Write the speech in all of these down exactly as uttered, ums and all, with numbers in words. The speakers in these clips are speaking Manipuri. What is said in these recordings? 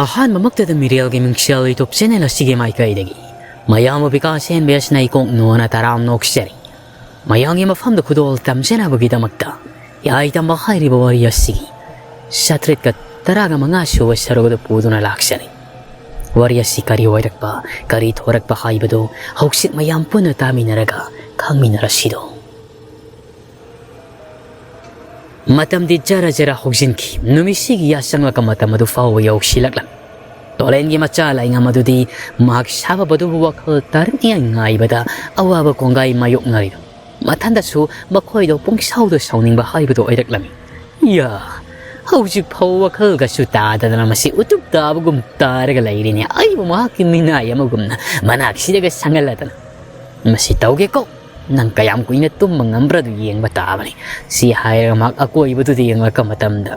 ꯑꯍꯥꯟꯕꯃꯛꯇꯗ ꯃꯤꯔꯦꯜꯒꯤ ꯃꯤꯡꯁꯦꯜ YouTube channel ꯑꯁꯤꯒꯤ ꯃꯥꯏꯀꯩꯗꯒꯤ ꯃꯌꯥꯝꯕꯨ ꯕꯤꯀꯥꯁ ꯑꯦꯟ ꯕꯤ ꯑꯦꯁꯅ ꯏꯀꯣꯛ ꯅꯣꯅ ꯇꯔꯥꯝꯅ ꯑꯣꯛꯆꯔꯤ꯫ ꯃꯌꯥꯝꯒꯤ ꯃꯐꯝꯗ ꯈꯨꯗꯣꯜ ꯇꯝꯖꯅꯕꯒꯤꯗꯃꯛꯇ ꯌꯥꯏ ꯇꯝꯕ ꯍꯥꯏꯔꯤꯕ ꯋꯥꯔꯤ ꯑꯁꯤꯒꯤ ꯆꯥꯇ꯭ꯔꯦꯠꯀ ꯇꯔꯥꯒ ꯃꯉꯥ ꯁꯨꯕ ꯁꯔꯨꯛ ꯑꯗꯨ ꯄꯨꯗꯨꯅ ꯂꯥꯛꯆꯔꯤ꯫ ꯋꯥꯔꯤ ꯑꯁꯤ ꯀꯔꯤ ꯑꯣꯏꯔꯛꯄ, ꯀꯔꯤ ꯊꯣꯔꯛꯄ ꯍꯥꯏꯕꯗꯨ ꯍꯧꯖꯤꯛ ꯃꯌꯥꯝ ꯄꯨꯟꯅ ꯇꯥꯃꯤꯟꯅꯔꯒ ꯈꯪꯃꯤꯟꯅꯔꯁꯤꯗꯣ꯫ ꯃꯇꯝꯗꯤ ꯖꯔ ꯖꯔ ꯍꯧꯖꯤꯟꯈꯤ꯫ ꯅꯨꯃꯤꯠꯁꯤꯒꯤ ꯌꯥꯆꯪꯂꯛꯄ ꯃꯇꯝ ꯑꯗꯨ ꯐꯥꯎꯕ ꯌꯧꯁꯤꯜꯂꯛꯂꯝꯃꯤ꯫ ꯇꯣꯂꯦꯟꯒꯤ ꯃꯆꯥ ꯂꯥꯏꯉꯝ ꯑꯗꯨꯗꯤ ꯃꯍꯥꯛ ꯁꯥꯐꯕꯗꯨꯕꯨ ꯋꯥꯈꯜ ꯇꯥꯔꯛꯅꯤꯡꯉꯥꯏ ꯉꯥꯏꯕꯗ ꯑꯋꯥꯕ ꯀꯣꯡꯒꯥꯏ ꯃꯥꯌꯣꯛꯅꯔꯤꯕ ꯃꯊꯟꯗꯁꯨ ꯃꯈꯣꯏꯗꯣ ꯄꯨꯡꯁꯥꯎꯗ ꯁꯥꯎꯅꯤꯡꯕ ꯍꯥꯏꯕꯗꯨ ꯑꯣꯏꯔꯛꯂꯝꯃꯤ꯫ ꯌꯥ, ꯍꯧꯖꯤꯛ ꯐꯥꯎ ꯋꯥꯈꯜꯒꯁꯨ ꯇꯥꯗꯗꯅ ꯃꯁꯤ ꯎꯇꯨꯞ ꯇꯥꯕꯒꯨꯝ ꯇꯥꯔꯒ ꯂꯩꯔꯤꯅꯦ꯫ ꯑꯩꯕꯨ ꯃꯍꯥꯛꯀꯤ ꯃꯤꯅꯥꯏ ꯑꯃꯒꯨꯝꯅ ꯃꯅꯥꯛꯁꯤꯗꯒ ꯁꯪꯍꯜꯂꯗꯅ꯫ "ꯃꯁꯤ ꯇꯧꯒꯦꯀꯣ, ꯅꯪ ꯀꯌꯥꯝ ꯀꯨꯏꯅ ꯇꯨꯝꯕ ꯉꯝꯕ꯭ꯔꯥ ꯑꯗꯨ ꯌꯦꯡꯕ ꯇꯥꯕꯅꯤ"꯫ ꯁꯤ ꯍꯥꯏꯔꯒ ꯃꯍꯥꯛ ꯑꯀꯣꯏꯕꯗꯨꯗ ꯌꯦꯡꯂꯛꯄ ꯃꯇꯝꯗ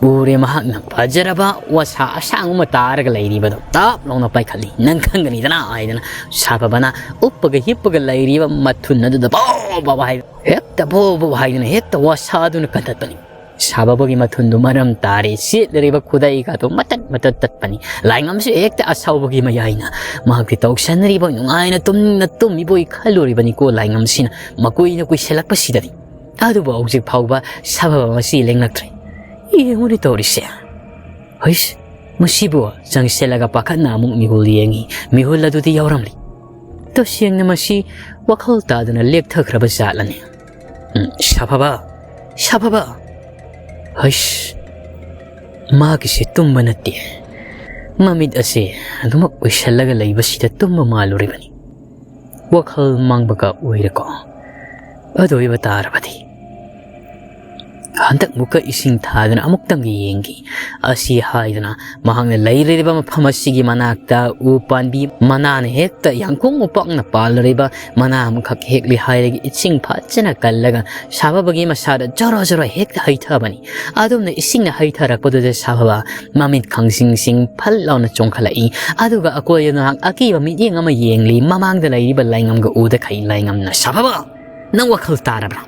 ꯎꯔꯦ ꯃꯍꯥꯛꯅ ꯐꯖꯔꯕ ꯋꯥꯁꯥ ꯑꯁꯥꯡꯕ ꯑꯃ ꯇꯥꯔꯒ ꯂꯩꯔꯤꯕꯗꯣ ꯇꯥꯞ ꯂꯥꯎꯅ ꯄꯥꯏꯈꯠꯂꯤ꯫ "ꯅꯪ ꯈꯪꯒꯅꯤꯗꯅ" ꯍꯥꯏꯗꯅ ꯁꯥꯐꯕꯅ ꯎꯞꯄꯒ ꯍꯤꯞꯄꯒ ꯂꯩꯔꯤꯕ ꯃꯊꯨꯟ ꯑꯗꯨꯗ ꯕꯣ ꯕꯣ ꯍꯥꯏ-, ꯍꯦꯛꯇ ꯕꯣ ꯕꯣ ꯍꯥꯏꯗꯅ ꯍꯦꯛꯇ ꯋꯥꯁꯥꯗꯨꯅ ꯀꯟꯊꯠꯄꯅꯤ꯫ ꯁꯥꯐꯕꯒꯤ ꯃꯊꯨꯟꯗꯨ ꯃꯔꯝ ꯇꯥꯔꯦ, ꯁꯦꯠꯂꯤꯕ ꯈꯨꯗꯩꯒꯗꯨ ꯃꯇꯠ ꯃꯇꯠ ꯇꯠꯄꯅꯤ꯫ ꯂꯥꯏꯉꯝꯁꯨ ꯍꯦꯛꯇ ꯑꯁꯥꯎꯕꯒꯤ ꯃꯌꯥꯏꯅ ꯃꯍꯥꯛꯀꯤ ꯇꯧꯁꯟꯅꯔꯤꯕ ꯅꯨꯡꯉꯥꯏꯅ ꯇꯨꯝꯅ ꯇꯨꯝꯃꯤꯕꯣꯏ ꯈꯜꯂꯨꯔꯤꯕꯅꯤꯀꯣ ꯂꯥꯏꯉꯝꯁꯤꯅ ꯃꯀꯨꯏꯅ ꯀꯨꯏꯁꯜꯂꯛꯄꯁꯤꯗꯗꯤ꯫ ꯑꯗꯨꯕꯨ ꯍꯧꯖꯤꯛ ꯐꯥꯎꯕ ꯁꯥꯐꯕ ꯑꯁꯤ ꯂꯦꯡꯂꯛꯇ꯭ꯔꯦ꯫ ꯌꯦꯡꯉꯨꯅꯦ ꯇꯧꯔꯤꯁꯦ꯫ ꯍꯩꯁ, ꯃꯁꯤꯕꯨ ꯆꯪꯁꯤꯜꯂꯒ ꯄꯥꯈꯠꯅ ꯑꯃꯨꯛ ꯃꯤꯍꯨꯜ ꯌꯦꯡꯉꯤ꯫ ꯃꯤꯍꯨꯜ ꯑꯗꯨꯗꯤ ꯌꯥꯎꯔꯝꯂꯤ꯫ ꯇꯁꯦꯡꯅ ꯃꯁꯤ ꯋꯥꯈꯜ ꯇꯥꯗꯅ ꯂꯦꯛꯊꯈ꯭ꯔꯕ ꯖꯥꯠꯂꯅꯤ꯫ ꯎꯝ, ꯁꯥꯐꯕ, ꯁꯥꯐꯕ꯫ ꯍꯩꯁ, ꯃꯥꯒꯤꯁꯦ ꯇꯨꯝꯕ ꯅꯠꯇꯦ꯫ ꯃꯃꯤꯠ ꯑꯁꯦ ꯑꯗꯨꯃꯛ ꯎꯏꯁꯜꯂꯒ ꯂꯩꯕꯁꯤꯗ ꯇꯨꯝꯕ ꯃꯥꯜꯂꯨꯔꯤꯕꯅꯤ꯫ ꯋꯥꯈꯜ ꯃꯥꯡꯕꯒ ꯑꯣꯏꯔꯦꯀꯣ꯫ ꯑꯗꯨ ꯑꯣꯏꯕ ꯇꯥꯔꯕꯗꯤ ꯍꯟꯗꯛ ꯃꯨꯛꯀ ꯏꯁꯤꯡ ꯊꯥꯗꯅ ꯑꯃꯨꯛꯇꯪꯒ ꯌꯦꯡꯒꯦ꯫ ꯑꯁꯤ ꯍꯥꯏꯗꯅ ꯃꯍꯥꯛꯅ ꯂꯩꯔꯤꯕ ꯃꯐꯝ ꯑꯁꯤꯒꯤ ꯃꯅꯥꯛꯇ ꯎ ꯄꯥꯝꯕꯤ ꯃꯅꯥꯅ ꯍꯦꯛꯇ ꯌꯥꯡꯈꯣꯡ ꯎꯄꯥꯛꯅ ꯄꯥꯜꯂꯨꯔꯤꯕ ꯃꯅꯥ ꯑꯃꯈꯛ ꯍꯦꯛꯂꯤ ꯍꯥꯏꯔꯒ ꯏꯁꯤꯡ ꯐꯖꯅ ꯀꯜꯂꯒ ꯁꯥꯐꯕꯒꯤ ꯃꯁꯥꯗ ꯖꯣꯔꯣ ꯖꯣꯔꯣ ꯍꯦꯛꯇ ꯍꯩꯊꯕꯅꯤ꯫ ꯑꯗꯨꯝꯅ ꯏꯁꯤꯡꯅ ꯍꯩꯊꯔꯛꯄꯗꯨꯗ ꯁꯥꯐꯕ ꯃꯃꯤꯠ ꯈꯪꯁꯤꯡ ꯁꯤꯡ ꯐꯜ ꯂꯥꯎꯅ ꯆꯣꯡꯈꯠꯂꯛꯏ꯫ ꯑꯗꯨꯒ ꯑꯀꯣꯏꯗ ꯉꯥꯏꯍꯥꯛ ꯑꯀꯤꯕ ꯃꯤꯠꯌꯦꯡ ꯑꯃ ꯌꯦꯡꯂꯤ꯫ ꯃꯃꯥꯡꯗ ꯂꯩꯔꯤꯕ ꯂꯥꯏꯉꯝꯒ ꯎꯗꯈꯩ ꯂꯥꯏꯉꯝꯅ, "ꯁꯥꯐꯕ, ꯅꯪ ꯋꯥꯈꯜ ꯇꯥꯔꯕ꯭ꯔꯥ?"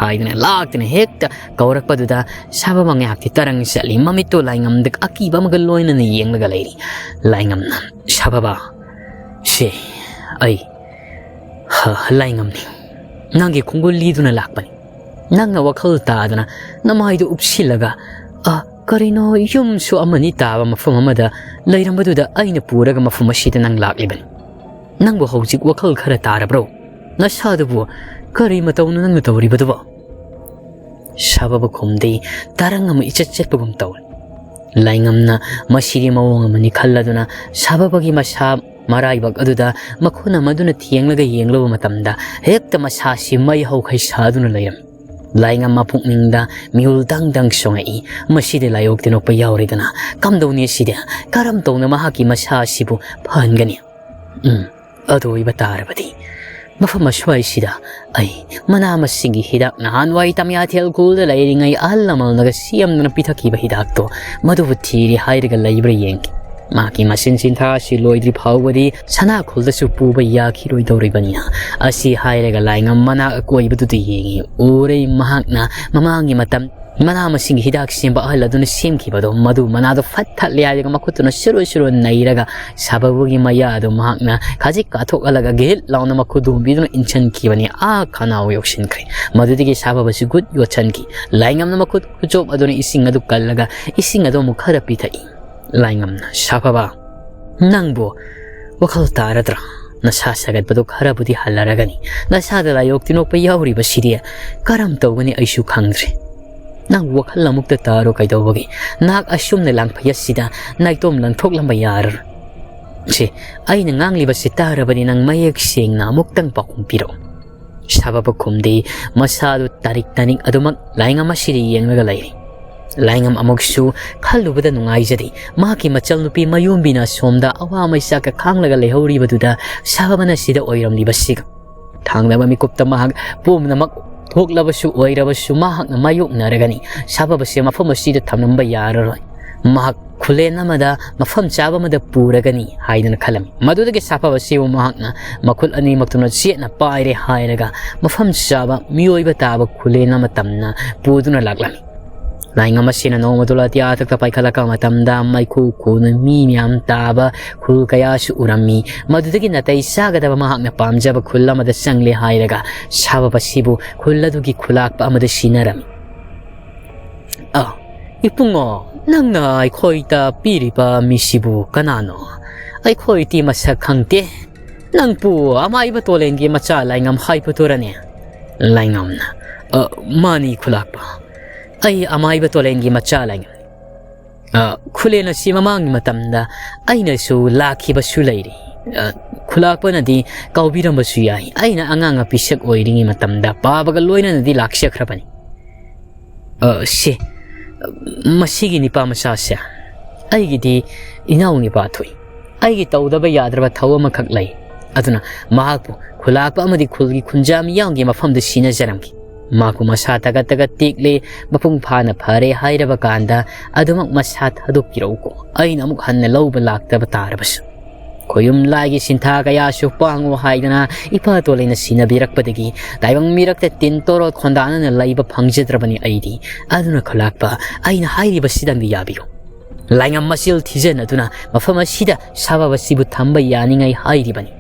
ꯍꯥꯏꯗꯅ ꯂꯥꯛꯇꯅ ꯍꯦꯛꯇ ꯀꯧꯔꯛꯄꯗꯨꯗ ꯁꯥꯕꯕ ꯉꯥꯏꯍꯥꯛꯇꯤ ꯇꯔꯪ ꯆꯠꯂꯤ꯫ ꯃꯃꯤꯠꯇꯣ ꯂꯥꯏꯉꯝꯗ ꯑꯀꯤꯕ ꯑꯃꯒ ꯂꯣꯏꯅꯅ ꯌꯦꯡꯂꯒ ꯂꯩꯔꯤ꯫ ꯂꯥꯏꯉꯝꯅ, "ꯁꯥꯕꯕ, ꯁꯦ ꯑꯩ, ꯍ, ꯂꯥꯏꯉꯝꯅꯤ꯫ ꯅꯪꯒꯤ ꯈꯣꯡꯒꯨꯜ ꯂꯤꯗꯨꯅ ꯂꯥꯛꯄꯅꯤ꯫ ꯅꯪꯅ ꯋꯥꯈꯜ ꯇꯥꯗꯅ ꯅꯃꯥꯏꯗꯨ ꯎꯞꯁꯤꯜꯂꯒ, ꯑ, ꯀꯔꯤꯅꯣ ꯌꯨꯝꯁꯨ ꯑꯃꯅꯤ ꯇꯥꯕ ꯃꯐꯝ ꯑꯃꯗ ꯂꯩꯔꯝꯕꯗꯨꯗ ꯑꯩꯅ ꯄꯨꯔꯒ ꯃꯐꯝ ꯑꯁꯤꯗ ꯅꯪ ꯂꯥꯛꯂꯤꯕꯅꯤ꯫ ꯅꯪꯕꯨ ꯍꯧꯖꯤꯛ ꯋꯥꯈꯜ ꯈꯔ ꯇꯥꯔꯕ꯭ꯔꯣ? ꯅꯁꯥꯗꯨꯕꯨ ꯀꯔꯤ ꯃꯇꯧꯅꯣ ꯅꯪꯅ ꯇꯧꯔꯤꯕꯗꯨꯕꯣ?" ꯁꯥꯕꯕ ꯈꯨꯝꯗꯦ꯫ ꯇꯔꯪ ꯑꯃ ꯏꯆꯠ ꯆꯠꯄꯒꯨꯝ ꯇꯧꯏ꯫ ꯂꯥꯏꯉꯝꯅ ꯃꯁꯤꯗꯤ ꯃꯑꯣꯡ ꯑꯃꯅꯤ ꯈꯜꯂꯗꯨꯅ ꯁꯥꯕꯕꯒꯤ ꯃꯁꯥ ꯃꯔꯥꯏꯕꯛ ꯑꯗꯨꯗ ꯃꯈꯨꯠ ꯑꯃꯗꯨꯅ ꯊꯦꯡꯂꯒ ꯌꯦꯡꯂꯨꯕ ꯃꯇꯝꯗ ꯍꯦꯛꯇ ꯃꯁꯥꯁꯤ ꯃꯩ ꯍꯧꯈꯩ ꯁꯥꯗꯨꯅ ꯂꯩꯔꯝꯃꯤ꯫ ꯂꯥꯏꯉꯝ ꯃꯄꯨꯛꯅꯤꯡꯗ ꯃꯤꯍꯨꯜ ꯗꯪ ꯗꯪ ꯆꯣꯡꯉꯛꯏ꯫ "ꯃꯁꯤꯗꯤ ꯂꯥꯏꯑꯣꯛ ꯇꯤꯟꯑꯣꯛꯄ ꯌꯥꯎꯔꯤꯗꯅ ꯀꯝꯗꯧꯅꯤ ꯑꯁꯤꯗꯤ? ꯀꯔꯝ ꯇꯧꯅ ꯃꯍꯥꯛꯀꯤ ꯃꯁꯥ ꯑꯁꯤꯕꯨ ꯐꯍꯟꯒꯅꯤ? ꯎꯝ, ꯑꯗꯨ ꯑꯣꯏꯕ ꯇꯥꯔꯕꯗꯤ ꯃꯐꯝ ꯑꯁ꯭ꯋꯥꯏꯁꯤꯗ ꯑꯩ ꯃꯅꯥ ꯃꯁꯤꯡꯒꯤ ꯍꯤꯗꯥꯛ, ꯅꯍꯥꯟꯋꯥꯏ ꯇꯝꯌꯥꯊꯦꯜ ꯈꯨꯜꯗ ꯂꯩꯔꯤꯉꯩ ꯑꯍꯜ ꯂꯃꯟꯅꯒ ꯁꯦꯝꯗꯨꯅ ꯄꯤꯊꯛꯈꯤꯕ ꯍꯤꯗꯥꯛꯇꯣ, ꯃꯗꯨꯕꯨ ꯊꯤꯔꯤ ꯍꯥꯏꯔꯒ ꯂꯩꯕ꯭ꯔꯥ ꯌꯦꯡꯒꯦ꯫ ꯃꯍꯥꯛꯀꯤ ꯃꯆꯤꯟ ꯆꯤꯟꯊꯥ ꯑꯁꯤ ꯂꯣꯏꯗ꯭ꯔꯤ ꯐꯥꯎꯕꯗꯤ ꯁꯅꯥ ꯈꯨꯜꯗꯁꯨ ꯄꯨꯕ ꯌꯥꯈꯤꯔꯣꯏꯗꯧꯔꯤꯕꯅꯤꯅ"꯫ ꯑꯁꯤ ꯍꯥꯏꯔꯒ ꯂꯥꯏꯉꯝ ꯃꯅꯥꯛ ꯑꯀꯣꯏꯕꯗꯨꯗ ꯌꯦꯡꯉꯤ꯫ ꯎꯔꯦ ꯃꯍꯥꯛꯅ ꯃꯃꯥꯡꯒꯤ ꯃꯇꯝ ꯃꯅꯥ ꯃꯁꯤꯡꯒꯤ ꯍꯤꯗꯥꯛ ꯁꯦꯝꯕ ꯑꯍꯜ ꯑꯗꯨꯅ ꯁꯦꯝꯈꯤꯕꯗꯣ, ꯃꯗꯨ ꯃꯅꯥꯗꯣ ꯐꯠ ꯊꯠꯂꯦ ꯍꯥꯏꯔꯒ ꯃꯈꯨꯠꯇꯨꯅ ꯁꯨꯔꯨ ꯁꯨꯔꯨ ꯅꯩꯔꯒ ꯁꯥꯕꯕꯒꯤ ꯃꯌꯥ ꯑꯗꯨ ꯃꯍꯥꯛꯅ ꯈꯖꯤꯛ ꯀꯥꯊꯣꯛꯍꯜꯂꯒ ꯒꯤꯠ ꯂꯥꯎꯅ ꯃꯈꯨꯠ ꯍꯨꯝꯕꯤꯗꯨꯅ ꯏꯟꯁꯤꯟꯈꯤꯕꯅꯤ꯫ ꯑꯥ ꯈꯅꯥꯎ ꯌꯧꯁꯤꯟꯈ꯭ꯔꯦ꯫ ꯃꯗꯨꯗꯒꯤ ꯁꯥꯕꯕꯁꯤ ꯒꯨꯠ ꯌꯣꯠꯁꯤꯟꯈꯤ꯫ ꯂꯥꯏꯉꯝꯅ ꯃꯈꯨꯠ ꯈꯨꯆꯣꯞ ꯑꯗꯨꯅ ꯏꯁꯤꯡ ꯑꯗꯨ ꯀꯜꯂꯒ ꯏꯁꯤꯡ ꯑꯗꯨ ꯑꯃꯨꯛ ꯈꯔ ꯄꯤꯊꯛꯏ꯫ ꯂꯥꯏꯉꯝꯅ, "ꯁꯥꯐꯕ, ꯅꯪꯕꯨ ꯋꯥꯈꯜ ꯇꯥꯔꯗ꯭ꯔꯥ? ꯅꯁꯥ ꯁꯥꯒꯠꯄꯗꯨ ꯈꯔꯕꯨꯗꯤ ꯍꯜꯂꯔꯒꯅꯤ꯫ ꯅꯁꯥꯗ ꯂꯥꯏꯑꯣꯛ ꯇꯤꯟꯑꯣꯛꯄ ꯌꯥꯎꯔꯤꯕꯁꯤꯗꯤ ꯀꯔꯝ ꯇꯧꯒꯅꯤ ꯑꯩꯁꯨ ꯈꯪꯗ꯭ꯔꯦ꯫ ꯅꯪ ꯋꯥꯈꯜ ꯑꯃꯨꯛꯇ ꯇꯥꯔꯣ ꯀꯩꯗꯧꯕꯒꯤ? ꯅꯍꯥꯛ ꯑꯁꯨꯝꯅ ꯂꯥꯡꯐꯩ ꯑꯁꯤꯗ ꯅꯥꯏꯇꯣꯝ ꯂꯪꯊꯣꯛꯂꯝꯕ ꯌꯥꯔꯔꯣꯏ꯫ ꯁꯦ, ꯑꯩꯅ ꯉꯥꯡꯂꯤꯕꯁꯤ ꯇꯥꯔꯕꯗꯤ ꯅꯪ ꯃꯌꯦꯛ ꯁꯦꯡꯅ ꯑꯃꯨꯛꯇꯪ ꯄꯥꯎꯈꯨꯝ ꯄꯤꯔꯛꯎ"꯫ ꯁꯥꯕꯕ ꯈꯨꯝꯗꯦ꯫ ꯃꯁꯥꯗꯨ ꯇꯥꯔꯤꯛ ꯇꯥꯅꯤꯛ ꯑꯗꯨꯃꯛ ꯂꯥꯏꯉꯝ ꯑꯁꯤꯗ ꯌꯦꯡꯂꯒ ꯂꯩꯔꯤ꯫ ꯂꯥꯏꯉꯝ ꯑꯃꯨꯛꯁꯨ ꯈꯜꯂꯨꯕꯗ ꯅꯨꯡꯉꯥꯏꯖꯗꯦ꯫ ꯃꯍꯥꯛꯀꯤ ꯃꯆꯜꯅꯨꯄꯤ ꯃꯌꯣꯝꯕꯤꯅ ꯑꯁꯣꯝꯗ ꯑꯋꯥ ꯃꯩꯆꯥꯛꯀ ꯈꯥꯡꯂꯒ ꯂꯩꯍꯧꯔꯤꯕꯗꯨꯗ ꯁꯥꯕꯕꯅ ꯁꯤꯗ ꯑꯣꯏꯔꯝꯂꯤꯕꯁꯤꯒ꯫ ꯊꯥꯡꯗꯕ ꯃꯤꯀꯨꯞꯇ ꯃꯍꯥꯛ ꯄꯨꯝꯅꯃꯛ ꯊꯣꯛꯂꯕꯁꯨ ꯑꯣꯏꯔꯕꯁꯨ ꯃꯍꯥꯛꯅ ꯃꯥꯌꯣꯛꯅꯔꯒꯅꯤ꯫ ꯁꯥꯕꯕꯁꯦ ꯃꯐꯝ ꯑꯁꯤꯗ ꯊꯝꯂꯝꯕ ꯌꯥꯔꯔꯣꯏ꯫ ꯃꯍꯥꯛ ꯈꯨꯂꯦꯟ ꯑꯃꯗ ꯃꯐꯝ ꯆꯥꯕ ꯑꯃꯗ ꯄꯨꯔꯒꯅꯤ ꯍꯥꯏꯗꯨꯅ ꯈꯜꯂꯝꯃꯤ꯫ ꯃꯗꯨꯗꯒꯤ ꯁꯥꯐꯕꯁꯤꯕꯨ ꯃꯍꯥꯛꯅ ꯃꯈꯨꯜ ꯑꯅꯤꯃꯛꯇꯨꯅ ꯆꯦꯠꯅ ꯄꯥꯏꯔꯦ ꯍꯥꯏꯔꯒ ꯃꯐꯝ ꯆꯥꯕ ꯃꯤꯑꯣꯏꯕ ꯇꯥꯕ ꯈꯨꯂꯦꯟ ꯑꯃ ꯇꯝꯅ ꯄꯨꯗꯨꯅ ꯂꯥꯛꯂꯝꯃꯤ꯫ ꯂꯥꯏꯉꯝ ꯑꯁꯤꯅ ꯅꯣꯡꯃꯗꯨ ꯂꯥꯇꯤꯌꯥ ꯊꯛꯇ ꯄꯥꯏꯈꯠꯂꯛꯄ ꯃꯇꯝꯗ ꯃꯩꯈꯨ ꯈꯨꯅ ꯃꯤ ꯃꯌꯥꯝ ꯇꯥꯕ ꯈꯨꯜ ꯀꯌꯥꯁꯨ ꯎꯔꯝꯃꯤ꯫ ꯃꯗꯨꯗꯒꯤ ꯅꯥꯇꯩ ꯆꯥꯒꯗꯕ ꯃꯍꯥꯛꯅ ꯄꯥꯝꯖꯕ ꯈꯨꯜ ꯑꯃꯗ ꯆꯪꯂꯦ ꯍꯥꯏꯔꯒ ꯁꯥꯐꯕꯁꯤꯕꯨ ꯈꯨꯜ ꯑꯗꯨꯒꯤ ꯈꯨꯂꯥꯛꯄ ꯑꯃꯗ ꯁꯤꯟꯅꯔꯝꯃꯤ꯫ "ꯑ, ꯏꯕꯨꯡꯉꯣ, ꯅꯪꯅ ꯑꯩꯈꯣꯏꯗ ꯄꯤꯔꯤꯕ ꯃꯤꯁꯤꯕꯨ ꯀꯅꯥꯅꯣ? ꯑꯩꯈꯣꯏꯗꯤ ꯃꯁꯛ ꯈꯪꯗꯦ꯫ ꯅꯪꯕꯨ ꯑꯃꯥꯏꯕ ꯇꯣꯂꯦꯟꯒꯤ ꯃꯆꯥ ꯂꯥꯏꯉꯝ ꯍꯥꯏꯕꯗꯨꯔꯅꯦ?" ꯂꯥꯏꯉꯝꯅ, "ꯑ, ꯃꯥꯅꯤ ꯈꯨꯂꯥꯛꯄ꯫ ꯑꯩ ꯑꯃꯥꯏꯕ ꯇꯣꯂꯦꯟꯒꯤ ꯃꯆꯥ ꯂꯥꯏꯉꯝ꯫ ꯑ, ꯈꯨꯂꯦꯟ ꯑꯁꯤ ꯃꯃꯥꯡꯒꯤ ꯃꯇꯝꯗ ꯑꯩꯅꯁꯨ ꯂꯥꯛꯈꯤꯕꯁꯨ ꯂꯩꯔꯤ꯫ ꯑ, ꯈꯨꯂꯥꯛꯄꯅꯗꯤ ꯀꯥꯎꯕꯤꯔꯝꯕꯁꯨ ꯌꯥꯏ꯫ ꯑꯩꯅ ꯑꯉꯥꯡ ꯑꯄꯤꯁꯛ ꯑꯣꯏꯔꯤꯉꯩ ꯃꯇꯝꯗ ꯄꯥꯕꯒ ꯂꯣꯏꯅꯅꯗꯤ ꯂꯥꯛꯆꯈ꯭ꯔꯕꯅꯤ꯫ ꯑ, ꯁꯦ, ꯃꯁꯤꯒꯤ ꯅꯤꯄꯥ ꯃꯆꯥꯁꯦ ꯑꯩꯒꯤꯗꯤ ꯏꯅꯥꯎ ꯅꯤꯄꯥ ꯊꯣꯛꯏ꯫ ꯑꯩꯒꯤ ꯇꯧꯗꯕ ꯌꯥꯗ꯭ꯔꯕ ꯊꯧ ꯑꯃꯈꯛ ꯂꯩ꯫ ꯑꯗꯨꯅ ꯃꯍꯥꯛꯄꯨ ꯈꯨꯂꯥꯛꯄ ꯑꯃꯗꯤ ꯈꯨꯜꯒꯤ ꯈꯨꯟꯖꯥ ꯃꯤꯌꯥꯝꯒꯤ ꯃꯐꯝꯗ ꯁꯤꯟꯅꯖꯔꯝꯈꯤ꯫ ꯃꯍꯥꯛꯄꯨ ꯃꯁꯥ ꯇꯒꯠ ꯇꯒꯠ ꯇꯦꯛꯂꯦ, ꯃꯄꯨꯡ ꯐꯥꯅ ꯐꯔꯦ ꯍꯥꯏꯔꯕ ꯀꯥꯟꯗ ꯑꯗꯨꯃꯛ ꯃꯁꯥ ꯊꯥꯗꯣꯛꯄꯤꯔꯛꯎꯀꯣ꯫ ꯑꯩꯅ ꯑꯃꯨꯛ ꯍꯟꯅ ꯂꯧꯕ ꯂꯥꯛꯇꯕ ꯇꯥꯔꯕꯁꯨ꯫ ꯈꯣꯌꯨꯝ ꯂꯥꯏꯒꯤ ꯁꯤꯟꯊꯥ ꯀꯌꯥꯁꯨ ꯄꯥꯡꯉꯨ ꯍꯥꯏꯗꯅ ꯏꯄꯥ ꯇꯣꯂꯩꯅ ꯁꯤꯟꯅꯕꯤꯔꯛꯄꯗꯒꯤ ꯇꯥꯏꯕꯪ ꯃꯤꯔꯛꯇ ꯇꯤꯟ ꯇꯣꯔꯣꯠ ꯈꯣꯟꯗꯥꯅꯅ ꯂꯩꯕ ꯐꯪꯖꯗ꯭ꯔꯕꯅꯤ ꯑꯩꯗꯤ꯫ ꯑꯗꯨꯅ ꯈꯨꯂꯥꯛꯄ, ꯑꯩꯅ ꯍꯥꯏꯔꯤꯕꯁꯤꯗꯪꯗꯤ ꯌꯥꯕꯤꯌꯨ꯫ ꯂꯥꯏꯉꯝ ꯃꯆꯤꯜ ꯊꯤꯖꯟ ꯑꯗꯨꯅ ꯃꯐꯝ ꯑꯁꯤꯗ ꯁꯥꯐꯕꯁꯤꯕꯨ ꯊꯝꯕ ꯌꯥꯅꯤꯡꯉꯥꯏ ꯍꯥꯏꯔꯤꯕꯅꯤ꯫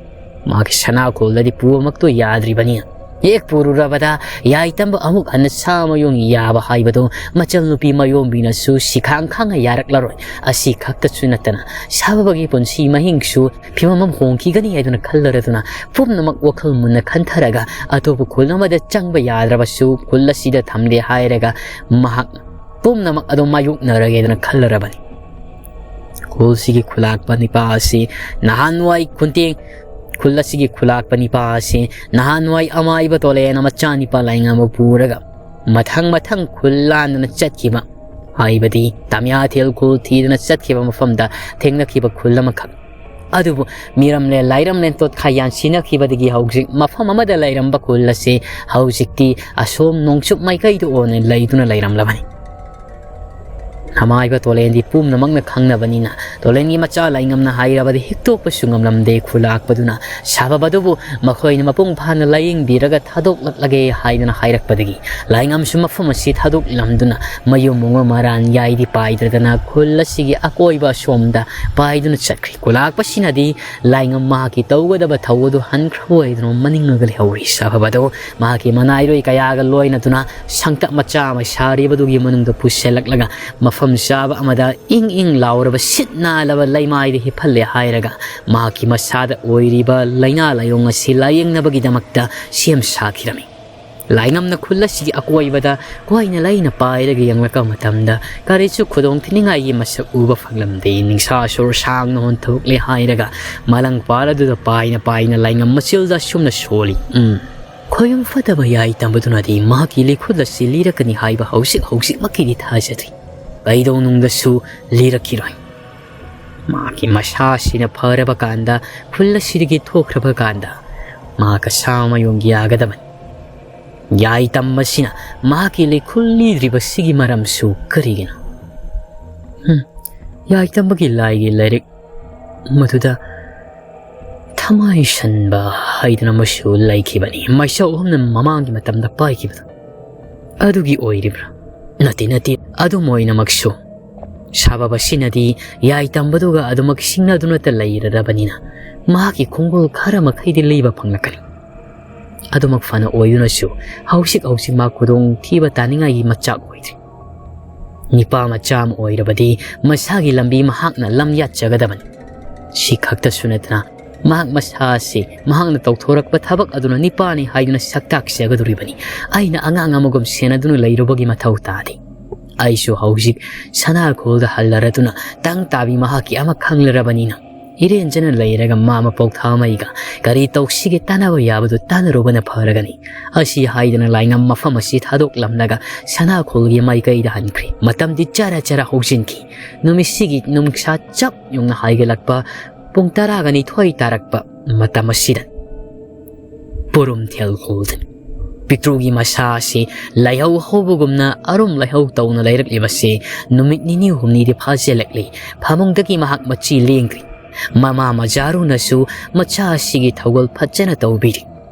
ꯃꯍꯥꯛꯀꯤ ꯁꯅꯥ ꯈꯣꯜꯗꯗꯤ ꯄꯨꯕꯃꯛꯇꯣ ꯌꯥꯗ꯭ꯔꯤꯕꯅꯤꯅ꯫ ꯍꯦꯛ ꯄꯨꯔꯨꯔꯕꯗ ꯌꯥꯏꯇꯝꯕ ꯑꯃꯨꯛ ꯍꯟꯅ ꯁꯥ ꯃꯌꯣꯡ ꯌꯥꯕ ꯍꯥꯏꯕꯗꯣ ꯃꯆꯜ ꯅꯨꯄꯤ ꯃꯌꯣꯝꯕꯤꯅꯁꯨ ꯁꯤꯈꯥꯡ ꯈꯥꯡꯅ ꯌꯥꯔꯛꯂꯔꯣꯏ꯫ ꯑꯁꯤ ꯈꯛꯇꯁꯨ ꯅꯠꯇꯅ ꯁꯥꯐꯕꯒꯤ ꯄꯨꯟꯁꯤ ꯃꯍꯤꯡꯁꯨ ꯐꯤꯕꯝ ꯑꯃ ꯍꯣꯡꯈꯤꯒꯅꯤ ꯍꯥꯏꯗꯨꯅ ꯈꯜꯂꯔꯗꯨꯅ ꯄꯨꯝꯅꯃꯛ ꯋꯥꯈꯜ ꯃꯨꯟꯅ ꯈꯟꯊꯔꯒ ꯑꯇꯣꯞꯄ ꯈꯨꯜ ꯑꯃꯗ ꯆꯪꯕ ꯌꯥꯗ꯭ꯔꯕꯁꯨ ꯈꯨꯜ ꯑꯁꯤꯗ ꯊꯝꯂꯦ ꯍꯥꯏꯔꯒ ꯃꯍꯥꯛ ꯄꯨꯝꯅꯃꯛ ꯑꯗꯨꯝ ꯃꯥꯌꯣꯛꯅꯔꯒꯦꯗꯅ ꯈꯜꯂꯔꯕꯅꯤ꯫ ꯈꯨꯜꯁꯤꯒꯤ ꯈꯨꯂꯥꯛꯄ ꯅꯤꯄꯥ ꯑꯁꯤ ꯅꯍꯥꯟꯋꯥꯏ ꯈꯨꯟꯇꯦꯡ, ꯈꯨꯜ ꯑꯁꯤꯒꯤ ꯈꯨꯂꯥꯛꯄ ꯅꯤꯄꯥ ꯑꯁꯤ ꯅꯍꯥꯟꯋꯥꯏ ꯑꯃꯥꯏꯕ ꯇꯣꯂꯦꯅ ꯃꯆꯥꯅꯤꯄꯥ ꯂꯥꯏꯉꯝꯕ ꯄꯨꯔꯒ ꯃꯊꯪ ꯃꯊꯪ ꯈꯨꯜ ꯂꯥꯟꯗꯨꯅ ꯆꯠꯈꯤꯕ, ꯍꯥꯏꯕꯗꯤ ꯇꯥꯃꯤꯌꯥꯊꯦꯜ ꯈꯨꯜ ꯊꯤꯗꯨꯅ ꯆꯠꯈꯤꯕ ꯃꯐꯝꯗ ꯊꯦꯡꯅꯈꯤꯕ ꯈꯨꯜ ꯑꯃꯈꯛ꯫ ꯑꯗꯨꯕꯨ ꯃꯤꯔꯝꯂꯦꯟ ꯂꯥꯏꯔꯝꯂꯦꯟ ꯇꯣꯠꯈꯥꯏ ꯌꯥꯟꯁꯤꯟꯅꯈꯤꯕꯗꯒꯤ ꯍꯧꯖꯤꯛ ꯃꯐꯝ ꯑꯃꯗ ꯂꯩꯔꯝꯕ ꯈꯨꯜ ꯑꯁꯤ ꯍꯧꯖꯤꯛꯇꯤ ꯑꯁꯣꯝ ꯅꯣꯡꯆꯨꯞ ꯃꯥꯏꯀꯩꯗ ꯑꯣꯏꯅ ꯂꯩꯗꯨꯅ ꯂꯩꯔꯝꯂꯕꯅꯤ꯫ ꯃꯃꯥ ꯍꯥꯏꯕ ꯇꯣꯂꯦꯟꯗꯤ ꯄꯨꯝꯅꯃꯛꯅ ꯈꯪꯅꯕꯅꯤꯅ, ꯇꯣꯂꯦꯟꯒꯤ ꯃꯆꯥ ꯂꯥꯏꯉꯝꯅ ꯍꯥꯏꯔꯕꯗꯤ ꯍꯤꯛꯇꯣꯛꯄꯁꯨ ꯉꯝꯂꯝꯗꯦ꯫ ꯈꯨꯂꯥꯛꯄꯗꯨꯅ ꯁꯥꯐꯕꯗꯨꯕꯨ ꯃꯈꯣꯏꯅ ꯃꯄꯨꯡ ꯐꯥꯅ ꯂꯥꯌꯦꯡꯕꯤꯔꯒ ꯊꯥꯗꯣꯛꯂꯛꯂꯒꯦ ꯍꯥꯏꯗꯨꯅ ꯍꯥꯏꯔꯛꯄꯗꯒꯤ, ꯂꯥꯏꯉꯝꯁꯨ ꯃꯐꯝ ꯑꯁꯤ ꯊꯥꯗꯣꯛꯂꯝꯗꯨꯅ ꯃꯌꯨꯝ ꯃꯉꯣ ꯃꯔꯥꯟ ꯌꯥꯏꯗꯤ ꯄꯥꯏꯗ꯭ꯔꯗꯅ ꯈꯨꯜ ꯑꯁꯤꯒꯤ ꯑꯀꯣꯏꯕ ꯑꯁꯣꯝꯗ ꯄꯥꯏꯗꯨꯅ ꯆꯠꯈ꯭ꯔꯦ꯫ ꯈꯨꯂꯥꯛꯄꯁꯤꯅꯗꯤ ꯂꯥꯏꯉꯝ ꯃꯍꯥꯛꯀꯤ ꯇꯧꯒꯗꯕ ꯊꯧ ꯑꯗꯨ ꯍꯟꯈ꯭ꯔꯕ ꯑꯣꯏꯗꯨꯅ ꯃꯅꯤꯡꯂꯒ ꯂꯩꯍꯧꯔꯤ꯫ ꯁꯥꯐꯕꯗꯨ ꯃꯍꯥꯛꯀꯤ ꯃꯅꯥꯏꯔꯣꯏ ꯀꯌꯥꯒ ꯂꯣꯏꯅꯗꯨꯅ ꯁꯪꯇꯞ ꯃꯆꯥ ꯑꯃ ꯁꯥꯔꯤꯕꯗꯨꯒꯤ ꯃꯅꯨꯡꯗ ꯄꯨꯁꯤꯜꯂꯛꯂꯒ ꯃꯐꯝ ꯆꯥꯕ ꯑꯃꯗ ꯏꯪ ꯏꯪ ꯂꯥꯎꯔꯕ ꯁꯤꯠ ꯅꯥꯜꯂꯕ ꯂꯩꯃꯥꯏꯗ ꯍꯤꯞꯍꯜꯂꯦ ꯍꯥꯏꯔꯒ ꯃꯍꯥꯛꯀꯤ ꯃꯁꯥꯗ ꯑꯣꯏꯔꯤꯕ ꯂꯥꯏꯅꯥ ꯂꯥꯏꯑꯣꯡ ꯑꯁꯤ ꯂꯥꯌꯦꯡꯅꯕꯒꯤꯗꯃꯛꯇ ꯁꯦꯝ ꯁꯥꯈꯤꯔꯝꯃꯤ꯫ ꯂꯥꯏꯉꯝꯅ ꯈꯨꯜ ꯑꯁꯤꯒꯤ ꯑꯀꯣꯏꯕꯗ ꯀꯣꯏꯅ ꯂꯩꯅ ꯄꯥꯏꯔꯒ ꯌꯦꯡꯂꯛꯄ ꯃꯇꯝꯗ ꯀꯔꯤꯁꯨ ꯈꯨꯗꯣꯡ ꯊꯤꯅꯤꯡꯉꯥꯏꯒꯤ ꯃꯁꯛ ꯎꯕ ꯐꯪꯂꯝꯗꯦ꯫ ꯅꯤꯡꯁꯥ ꯁꯣꯔ ꯁꯥꯡꯅ ꯍꯣꯟꯊꯣꯛꯂꯦ ꯍꯥꯏꯔꯒ ꯃꯂꯪ ꯄꯥꯔ ꯑꯗꯨꯗ ꯄꯥꯏꯅ ꯄꯥꯏꯅ ꯂꯥꯏꯉꯝ ꯃꯆꯤꯜꯗ ꯑꯁꯨꯝꯅ ꯁꯣꯜꯂꯤ꯫ ꯎꯝ, ꯈꯣꯏꯔꯝ ꯐꯠꯇꯕ ꯌꯥꯏ ꯇꯝꯕꯗꯨꯅꯗꯤ ꯃꯍꯥꯛꯀꯤ ꯂꯤꯈꯨꯜ ꯑꯁꯤ ꯂꯤꯔꯛꯀꯅꯤ ꯍꯥꯏꯕ ꯍꯧꯖꯤꯛ ꯍꯧꯖꯤꯛꯃꯛꯀꯤꯗꯤ ꯊꯥꯖꯗ꯭ꯔꯤ꯫ ꯀꯩꯗꯧꯅꯨꯡꯗꯁꯨ ꯂꯤꯔꯛꯈꯤꯔꯣꯏ꯫ ꯃꯍꯥꯛꯀꯤ ꯃꯁꯥꯁꯤꯅ ꯐꯔꯕ ꯀꯥꯟꯗ, ꯈꯨꯜ ꯑꯁꯤꯗꯒꯤ ꯊꯣꯛꯈ꯭ꯔꯕ ꯀꯥꯟꯗ ꯃꯍꯥꯛ ꯑꯁꯥ ꯃꯌꯣꯝꯒꯤ ꯌꯥꯒꯗꯕꯅꯤ꯫ ꯌꯥꯏ ꯇꯝꯕꯁꯤꯅ ꯃꯍꯥꯛꯀꯤ ꯂꯤꯈꯨꯜ ꯂꯤꯗ꯭ꯔꯤꯕꯁꯤꯒꯤ ꯃꯔꯝꯁꯨ ꯀꯔꯤꯒꯤꯅꯣ? ꯍꯝ, ꯌꯥꯏ ꯇꯝꯕꯒꯤ ꯂꯥꯏꯒꯤ ꯂꯥꯏꯔꯤꯛ ꯃꯗꯨꯗ ꯊꯃꯥꯏ ꯁꯟꯕ ꯍꯥꯏꯗꯅ ꯑꯃꯁꯨ ꯂꯩꯈꯤꯕꯅꯤ꯫ ꯃꯩꯁꯥ ꯑꯍꯨꯝꯅ ꯃꯃꯥꯡꯒꯤ ꯃꯇꯝꯗ ꯄꯥꯏꯈꯤꯕꯗꯣ ꯑꯗꯨꯒꯤ ꯑꯣꯏꯔꯤꯕ꯭ꯔꯥ? ꯅꯠꯇꯦ, ꯅꯠꯇꯦ, ꯑꯗꯨꯝ ꯑꯣꯏꯅꯃꯛꯁꯨ ꯁꯥꯕꯕꯁꯤꯅꯗꯤ ꯌꯥꯏ ꯇꯝꯕꯗꯨꯒ ꯑꯗꯨꯃꯛ ꯁꯤꯡꯅꯗꯨꯅꯇ ꯂꯩꯔꯔꯕꯅꯤꯅ ꯃꯍꯥꯛꯀꯤ ꯈꯣꯡꯒꯨꯜ ꯈꯔ ꯃꯈꯩꯗꯤ ꯂꯤꯕ ꯐꯪꯂꯛꯀꯅꯤ꯫ ꯑꯗꯨꯃꯛ ꯐꯅ ꯑꯣꯏꯗꯨꯅꯁꯨ ꯍꯧꯖꯤꯛ ꯍꯧꯖꯤꯛ ꯃꯥ ꯈꯨꯗꯣꯡ ꯊꯤꯕ ꯇꯥꯅꯤꯡꯉꯥꯏꯒꯤ ꯃꯆꯥꯛ ꯑꯣꯏꯗ꯭ꯔꯤ꯫ ꯅꯤꯄꯥ ꯃꯆꯥ ꯑꯃ ꯑꯣꯏꯔꯕꯗꯤ ꯃꯁꯥꯒꯤ ꯂꯝꯕꯤ ꯃꯍꯥꯛꯅ ꯂꯝ ꯌꯥꯠꯆꯒꯗꯕꯅꯤ꯫ ꯁꯤ ꯈꯛꯇꯁꯨ ꯅꯠꯇꯅ ꯃꯍꯥꯛ ꯃꯁꯥ ꯑꯁꯤ ꯃꯍꯥꯛꯅ ꯇꯧꯊꯣꯔꯛꯄ ꯊꯕꯛ ꯑꯗꯨꯅ ꯅꯤꯄꯥꯅꯤ ꯍꯥꯏꯗꯨꯅ ꯁꯛꯇꯥꯛꯆꯒꯗꯧꯔꯤꯕꯅꯤ꯫ ꯑꯩꯅ ꯑꯉꯥꯡ ꯑꯃꯒꯨꯝ ꯁꯦꯟꯅꯗꯨꯅ ꯂꯩꯔꯨꯕꯒꯤ ꯃꯊꯧ ꯇꯥꯗꯦ꯫ ꯑꯩꯁꯨ ꯍꯧꯖꯤꯛ ꯁꯅꯥꯈꯣꯜꯗ ꯍꯜꯂꯔꯗꯨꯅ ꯇꯪ ꯇꯥꯕꯤ ꯃꯍꯥꯛꯀꯤ ꯑꯃ ꯈꯪꯂꯔꯕꯅꯤꯅ ꯏꯔꯦꯟꯖꯅ ꯂꯩꯔꯒ ꯃꯥ ꯃꯄꯣꯛ ꯊꯥꯃꯩꯒ ꯀꯔꯤ ꯇꯧꯁꯤꯒꯦ ꯇꯥꯟꯅꯕ ꯌꯥꯕꯗꯨ ꯇꯥꯟꯅꯔꯨꯕꯅ ꯐꯔꯒꯅꯤ꯫ ꯑꯁꯤ ꯍꯥꯏꯗꯅ ꯂꯥꯏꯉꯝ ꯃꯐꯝ ꯑꯁꯤ ꯊꯥꯗꯣꯛꯂꯝꯂꯒ ꯁꯅꯥꯈꯣꯜꯒꯤ ꯃꯥꯏꯀꯩꯗ ꯍꯟꯈ꯭ꯔꯦ꯫ ꯃꯇꯝꯗꯤ ꯆꯔ ꯆꯔ ꯍꯧꯖꯤꯟꯈꯤ꯫ ꯅꯨꯃꯤꯠꯁꯤꯒꯤ ꯅꯨꯡꯁꯥ ꯆꯞ ꯌꯨꯡꯅ ꯍꯥꯏꯒꯠꯂꯛꯄ ꯄꯨꯡ ꯇꯔꯥꯒ ꯅꯤꯊꯣꯏ ꯇꯥꯔꯛꯄ ꯃꯇꯝ ꯑꯁꯤꯗ ꯄꯨꯔꯨꯝꯊꯦꯜ ꯈꯨꯜꯗꯅꯤ꯫ ꯄꯤꯛꯇ꯭ꯔꯨꯒꯤ ꯃꯁꯥ ꯑꯁꯤ ꯂꯥꯏꯍꯧ ꯍꯧꯕꯒꯨꯝꯅ ꯑꯔꯨꯝ ꯂꯥꯏꯍꯧ ꯇꯧꯅ ꯂꯩꯔꯛꯂꯤꯕꯁꯤ ꯅꯨꯃꯤꯠ ꯅꯤꯅꯤ ꯍꯨꯝꯅꯤꯗꯤ ꯐꯥꯖꯤꯜꯂꯛꯂꯤ꯫ ꯐꯃꯨꯡꯗꯒꯤ ꯃꯍꯥꯛ ꯃꯆꯤ ꯂꯦꯡꯗ꯭ꯔꯤ꯫ ꯃꯃꯥ ꯃꯖꯥꯔꯨꯅꯁꯨ ꯃꯆꯥ ꯑꯁꯤꯒꯤ ꯊꯧꯒꯜ ꯐꯖꯅ ꯇꯧꯕꯤꯔꯤ꯫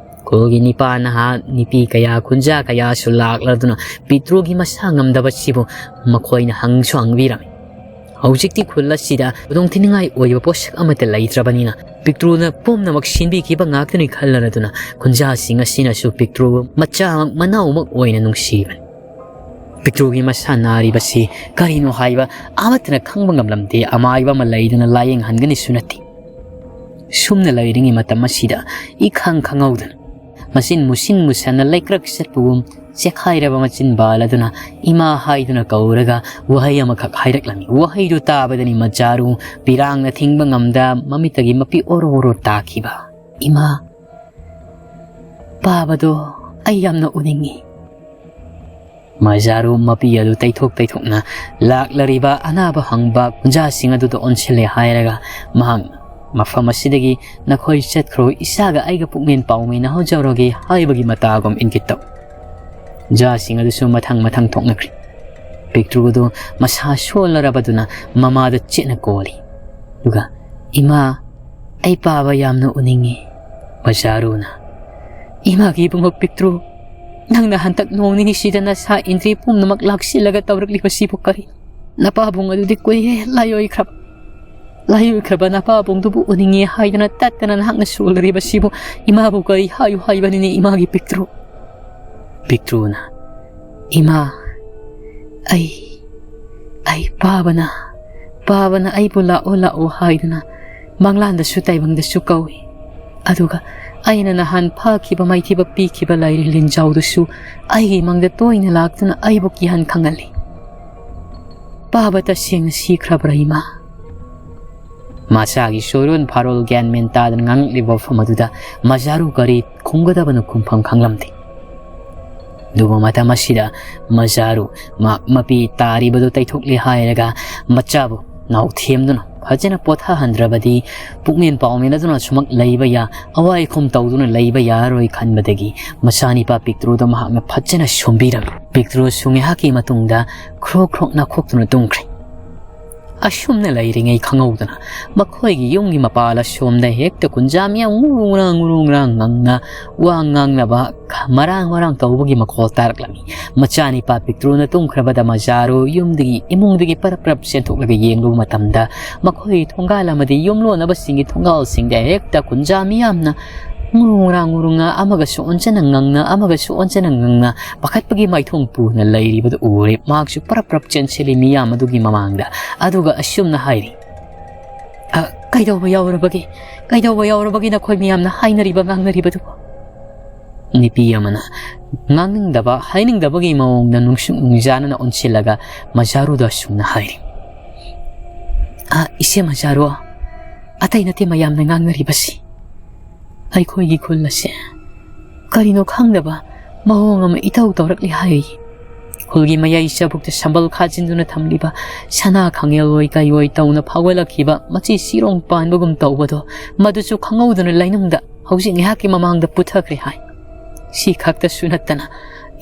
ꯈꯨꯜꯒꯤ ꯅꯤꯄꯥ ꯅꯍꯥ ꯅꯨꯄꯤ ꯀꯌꯥ, ꯈꯨꯟꯖꯥ ꯀꯌꯥꯁꯨ ꯂꯥꯛꯂꯗꯨꯅ ꯄꯤꯇ꯭ꯔꯨꯒꯤ ꯃꯁꯥ ꯉꯝꯗꯕꯁꯤꯕꯨ ꯃꯈꯣꯏꯅ ꯍꯪꯁꯨ ꯍꯪꯕꯤꯔꯝꯃꯤ꯫ ꯍꯧꯖꯤꯛꯇꯤ ꯈꯨꯜ ꯑꯁꯤꯗ ꯈꯨꯗꯣꯡꯊꯤꯅꯤꯡꯉꯥꯏ ꯑꯣꯏꯕ ꯄꯣꯠꯁꯛ ꯑꯃꯠꯇ ꯂꯩꯇ꯭ꯔꯕꯅꯤꯅ ꯄꯤꯛꯇ꯭ꯔꯨꯅ ꯄꯨꯝꯅꯃꯛ ꯁꯤꯟꯕꯤꯈꯤꯕ ꯉꯥꯛꯇꯅꯤ ꯈꯜꯂꯗꯨꯅ ꯈꯨꯟꯖꯥꯁꯤꯡ ꯑꯁꯤꯅꯁꯨ ꯄꯤꯛꯇ꯭ꯔꯨ ꯃꯆꯥꯃꯛ ꯃꯅꯥꯎꯃꯛ ꯑꯣꯏꯅ ꯅꯨꯡꯁꯤꯕꯅꯤ꯫ ꯄꯤꯛꯇ꯭ꯔꯨꯒꯤ ꯃꯁꯥ ꯅꯥꯔꯤꯕꯁꯤ ꯀꯔꯤꯅꯣ ꯍꯥꯏꯕ ꯑꯃꯠꯇꯅ ꯈꯪꯕ ꯉꯝꯂꯝꯗꯦ꯫ ꯑꯃꯥꯏꯕ ꯑꯃ ꯂꯩꯗꯨꯅ ꯂꯥꯌꯦꯡꯍꯟꯒꯅꯤꯁꯨ ꯅꯠꯇꯦ꯫ ꯁꯨꯝꯅ ꯂꯩꯔꯤꯉꯩ ꯃꯇꯝ ꯑꯁꯤꯗ ꯏꯈꯪ ꯈꯪꯍꯧꯗꯅ ꯃꯆꯤꯟ ꯃꯨꯁꯤꯟ ꯃꯨꯁꯟꯅ ꯂꯩꯀ꯭ꯔꯛ ꯆꯠꯄꯒꯨꯝ ꯆꯦꯈꯥꯏꯔꯕ ꯃꯆꯤꯟ ꯕꯥꯜ ꯑꯗꯨꯅ "ꯏꯃꯥ" ꯍꯥꯏꯗꯨꯅ ꯀꯧꯔꯒ ꯋꯥꯍꯩ ꯑꯃꯈꯛ ꯍꯥꯏꯔꯛꯂꯝꯃꯤ꯫ ꯋꯥꯍꯩꯗꯨ ꯇꯥꯕꯗꯅꯤ ꯃꯖꯥꯔꯨ ꯄꯤꯔꯥꯡꯅ ꯊꯤꯡꯕ ꯉꯝꯗ ꯃꯃꯤꯠꯇꯒꯤ ꯃꯄꯤ ꯑꯣꯔꯣ ꯑꯣꯔꯣ ꯇꯥꯈꯤꯕ꯫ "ꯏꯃꯥ, ꯄꯥꯕꯗꯣ ꯑꯩ ꯌꯥꯝꯅ ꯎꯅꯤꯡꯉꯤ꯫" ꯃꯖꯥꯔꯨ ꯃꯄꯤ ꯑꯗꯨ ꯇꯩꯊꯣꯛ ꯇꯩꯊꯣꯛꯅ ꯂꯥꯛꯂꯔꯤꯕ ꯑꯅꯥꯕ ꯍꯪꯕ ꯈꯨꯟꯖꯥꯁꯤꯡ ꯑꯗꯨꯗ ꯑꯣꯟꯁꯤꯜꯂꯦ ꯍꯥꯏꯔꯒ ꯃꯍꯥꯛꯅ ꯃꯐꯝ ꯑꯁꯤꯗꯒꯤ "ꯅꯈꯣꯏ ꯆꯠꯈ꯭ꯔꯣ, ꯏꯆꯥꯒ ꯑꯩꯒ ꯄꯨꯛꯃꯦꯟ ꯄꯥꯎꯃꯦꯟꯅꯍꯧꯖꯔꯒꯦ" ꯍꯥꯏꯕꯒꯤ ꯃꯇꯥꯒꯨꯝ ꯏꯪꯒꯤꯠ ꯇꯧ꯫ ꯈꯨꯟꯖꯥꯁꯤꯡ ꯑꯗꯨꯁꯨ ꯃꯊꯪ ꯃꯊꯪ ꯊꯣꯛꯅꯈ꯭ꯔꯦ꯫ ꯄꯤꯛꯇ꯭ꯔꯨ ꯑꯗꯨ ꯃꯁꯥ ꯁꯣꯜꯂꯔꯕꯗꯨꯅ ꯃꯃꯥꯗ ꯆꯦꯠꯅ ꯀꯣꯜꯂꯤ꯫ ꯑꯗꯨꯒ "ꯏꯃꯥ, ꯑꯩ ꯄꯥꯕ ꯌꯥꯝꯅ ꯎꯅꯤꯡꯉꯤ꯫" ꯃꯖꯥꯔꯨꯅ "ꯏꯃꯥꯒꯤ ꯏꯕꯨꯡꯉꯣ ꯄꯤꯛꯇ꯭ꯔꯨ, ꯅꯪꯅ ꯍꯟꯗꯛ ꯅꯣꯡ ꯅꯤꯅꯤꯁꯤꯗ ꯅꯁꯥ ꯏꯟꯗ꯭ꯔꯤ ꯄꯨꯝꯅꯃꯛ ꯂꯥꯛꯁꯤꯜꯂꯒ ꯇꯧꯔꯛꯂꯤꯕꯁꯤꯕꯨ ꯀꯔꯤ? ꯅꯄꯥꯕꯨꯡ ꯑꯗꯨꯗꯤ ꯀꯨꯏꯔꯦ ꯂꯥꯏꯑꯣꯏꯈ꯭ꯔꯕ꯫ ꯂꯥꯏꯑꯣꯏꯈ꯭ꯔꯕ ꯅꯄꯥꯕꯨꯡꯗꯨꯕꯨ ꯎꯅꯤꯡꯉꯦ ꯍꯥꯏꯗꯨꯅ ꯇꯠꯇꯅ ꯅꯍꯥꯛꯅ ꯁꯣꯜꯂꯔꯤꯕꯁꯤꯕꯨ ꯏꯃꯥꯕꯨ ꯀꯔꯤ ꯍꯥꯏꯌꯨ ꯍꯥꯏꯕꯅꯤꯅꯦ, ꯏꯃꯥꯒꯤ ꯄꯤꯛꯇ꯭ꯔꯨ?" ꯄꯤꯛꯇ꯭ꯔꯨꯅ "ꯏꯃꯥ, ꯑꯩ, ꯑꯩ ꯄꯥꯕꯅ, ꯄꯥꯕꯅ ꯑꯩꯕꯨ ꯂꯥꯛꯑꯣ ꯂꯥꯛꯑꯣ ꯍꯥꯏꯗꯨꯅ ꯃꯪꯂꯥꯟꯗꯁꯨ ꯇꯥꯏꯕꯪꯗꯁꯨ ꯀꯧꯏ꯫ ꯑꯗꯨꯒ ꯑꯩꯅ ꯅꯍꯥꯟ ꯐꯥꯈꯤꯕ ꯃꯥꯏꯊꯤꯕ ꯄꯤꯈꯤꯕ ꯂꯥꯏꯔꯦꯟ ꯂꯤꯟꯖꯥꯎꯗꯨꯁꯨ ꯑꯩꯒꯤ ꯃꯪꯗ ꯇꯣꯏꯅ ꯂꯥꯛꯇꯨꯅ ꯑꯩꯕꯨ ꯀꯤꯍꯟ ꯈꯪꯍꯜꯂꯤ꯫ ꯄꯥꯕ ꯇꯁꯦꯡꯅ ꯁꯤꯈ꯭ꯔꯕ꯭ꯔꯥ, ꯏꯃꯥ?" ꯃꯆꯥꯒꯤ ꯁꯣꯏꯔꯣꯟ ꯐꯥꯔꯣꯜ ꯒ꯭ꯌꯥꯟ ꯃꯦꯟ ꯇꯥꯗꯅ ꯉꯥꯡꯂꯛꯂꯤꯕ ꯋꯥꯐꯝ ꯑꯗꯨꯗ ꯃꯖꯥꯔꯨ ꯀꯔꯤ ꯈꯨꯝꯒꯗꯕꯅꯣ ꯈꯨꯝꯐꯝ ꯈꯪꯂꯝꯗꯦ꯫ ꯑꯗꯨꯕꯨ ꯃꯇꯝ ꯑꯁꯤꯗ ꯃꯖꯥꯔꯨ ꯃꯍꯥꯛ ꯃꯄꯤ ꯇꯥꯔꯤꯕꯗꯨ ꯇꯩꯊꯣꯛꯂꯦ ꯍꯥꯏꯔꯒ ꯃꯆꯥꯕꯨ ꯅꯥꯎꯊꯦꯝꯗꯨꯅ ꯐꯖꯅ ꯄꯣꯊꯥꯍꯟꯗ꯭ꯔꯕꯗꯤ ꯄꯨꯛꯃꯦꯟ ꯄꯥꯎꯃꯦꯟ ꯑꯗꯨꯅ ꯁꯨꯃꯛ ꯂꯩꯕ ꯌꯥ-, ꯑꯋꯥꯏ ꯑꯈꯨꯝ ꯇꯧꯗꯨꯅ ꯂꯩꯕ ꯌꯥꯔꯔꯣꯏ ꯈꯟꯕꯗꯒꯤ ꯃꯆꯥꯅꯤꯄꯥ ꯄꯤꯛꯇ꯭ꯔꯨꯗ ꯃꯍꯥꯛꯅ ꯐꯖꯅ ꯁꯨꯝꯕꯤꯔꯝꯃꯤ꯫ ꯄꯤꯛꯇ꯭ꯔꯨꯁꯨ ꯉꯥꯏꯍꯥꯛꯀꯤ ꯃꯇꯨꯡꯗ ꯈ꯭ꯔꯣꯛ ꯈ꯭ꯔꯣꯛ ꯅꯥꯈꯣꯛꯇꯨꯅ ꯇꯨꯝꯈ꯭ꯔꯦ꯫ ꯑꯁꯨꯝꯅ ꯂꯩꯔꯤꯉꯩ ꯈꯪꯍꯧꯗꯅ ꯃꯈꯣꯏꯒꯤ ꯌꯨꯝꯒꯤ ꯃꯄꯥꯜ ꯑꯁꯣꯝꯗ ꯍꯦꯛꯇ ꯀꯨꯟꯖꯥ ꯃꯤꯌꯥꯝ ꯉꯨꯔꯨ ꯉꯨꯔꯥꯡ ꯉꯨꯔꯨ ꯉꯨꯔꯥꯡ ꯉꯪꯅ ꯋꯥ ꯉꯥꯡꯅꯕ ꯃꯔꯥꯡ ꯃꯔꯥꯡ ꯇꯧꯕꯒꯤ ꯃꯈꯣꯜ ꯇꯥꯔꯛꯂꯝꯃꯤ꯫ ꯃꯆꯥꯅꯤꯄꯥ ꯄꯤꯛꯇ꯭ꯔꯨꯅ ꯇꯨꯝꯈ꯭ꯔꯕꯗ ꯃꯖꯥꯔꯨ ꯌꯨꯝꯗꯒꯤ, ꯏꯃꯨꯡꯗꯒꯤ ꯄꯔꯞ ꯄꯔꯞ ꯆꯦꯟꯊꯣꯛꯂꯒ ꯌꯦꯡꯂꯨꯕ ꯃꯇꯝꯗ ꯃꯈꯣꯏꯒꯤ ꯊꯣꯡꯒꯥꯜ ꯑꯃꯗꯤ ꯌꯨꯝꯂꯣꯟꯅꯕꯁꯤꯡꯒꯤ ꯊꯣꯡꯒꯥꯜꯁꯤꯡꯗ ꯍꯦꯛꯇ ꯀꯨꯟꯖꯥ ꯃꯤꯌꯥꯝꯅ ꯉꯨꯔꯨ ꯉꯨꯔꯥꯡ ꯉꯨꯔꯨ ꯉꯥ ꯑꯃꯒꯁꯨ ꯑꯣꯟꯖꯅ ꯉꯪꯅ, ꯑꯃꯒꯁꯨ ꯑꯣꯟꯖꯅ ꯉꯪꯅ ꯄꯥꯈꯠꯄꯒꯤ ꯃꯥꯏꯊꯣꯡ ꯄꯨꯅ ꯂꯩꯔꯤꯕꯗꯨ ꯎꯔꯦ꯫ ꯃꯍꯥꯛꯁꯨ ꯄꯔꯞ ꯄꯔꯞ ꯆꯦꯟꯁꯤꯜꯂꯤ ꯃꯤꯌꯥꯝ ꯑꯗꯨꯒꯤ ꯃꯃꯥꯡꯗ, ꯑꯗꯨꯒ ꯑꯁꯨꯝꯅ ꯍꯥꯏꯔꯤ, "ꯑ, ꯀꯩꯗꯧꯕ ꯌꯥꯎꯔꯕꯒꯦ? ꯀꯩꯗꯧꯕ ꯌꯥꯎꯔꯕꯒꯦ? ꯅꯈꯣꯏ ꯃꯤꯌꯥꯝꯅ ꯍꯥꯏꯅꯔꯤꯕ ꯉꯥꯡꯅꯔꯤꯕꯗꯨꯕꯨ?" ꯅꯨꯄꯤ ꯑꯃꯅ ꯉꯥꯡꯅꯤꯡꯗꯕ, ꯍꯥꯏꯅꯤꯡꯗꯕꯒꯤ ꯃꯑꯣꯡꯗ ꯅꯨꯡꯁꯨꯛ ꯅꯨꯡꯖꯥꯅꯅ ꯑꯣꯟꯁꯤꯜꯂꯒ ꯃꯖꯥꯔꯨꯗ ꯑꯁꯨꯝꯅ ꯍꯥꯏꯔꯤ, "ꯑ, ꯏꯆꯦ ꯃꯖꯥꯔꯨ, ꯑꯇꯩ ꯅꯠꯇꯦ ꯃꯌꯥꯝꯅ ꯉꯥꯡꯅꯔꯤꯕꯁꯤ꯫ ꯑꯩꯈꯣꯏꯒꯤ ꯈꯨꯜ ꯑꯁꯦ ꯀꯔꯤꯅꯣ ꯈꯪꯗꯕ ꯃꯑꯣꯡ ꯑꯃ ꯏꯇꯧ ꯇꯧꯔꯛꯂꯤ ꯍꯥꯏꯔꯤ꯫ ꯈꯨꯜꯒꯤ ꯃꯌꯥꯏ ꯆꯕꯨꯛꯇ ꯁꯝꯕꯜ ꯈꯥꯖꯤꯟꯗꯨꯅ ꯊꯝꯂꯤꯕ ꯁꯅꯥ ꯈꯥꯡꯉꯦꯜ ꯑꯣꯏ ꯀꯩ ꯑꯣꯏ ꯇꯧꯅ ꯐꯥꯎꯒꯠꯂꯛꯈꯤꯕ ꯃꯆꯤ ꯆꯤꯔꯣꯡ ꯄꯥꯟꯕꯒꯨꯝ ꯇꯧꯕꯗꯣ, ꯃꯗꯨꯁꯨ ꯈꯪꯍꯧꯗꯅ ꯂꯩꯅꯨꯡꯗ ꯍꯧꯖꯤꯛ ꯉꯥꯏꯍꯥꯛꯀꯤ ꯃꯃꯥꯡꯗ ꯄꯨꯊꯈ꯭ꯔꯦ ꯍꯥꯏ꯫ ꯁꯤ ꯈꯛꯇꯁꯨ ꯅꯠꯇꯅ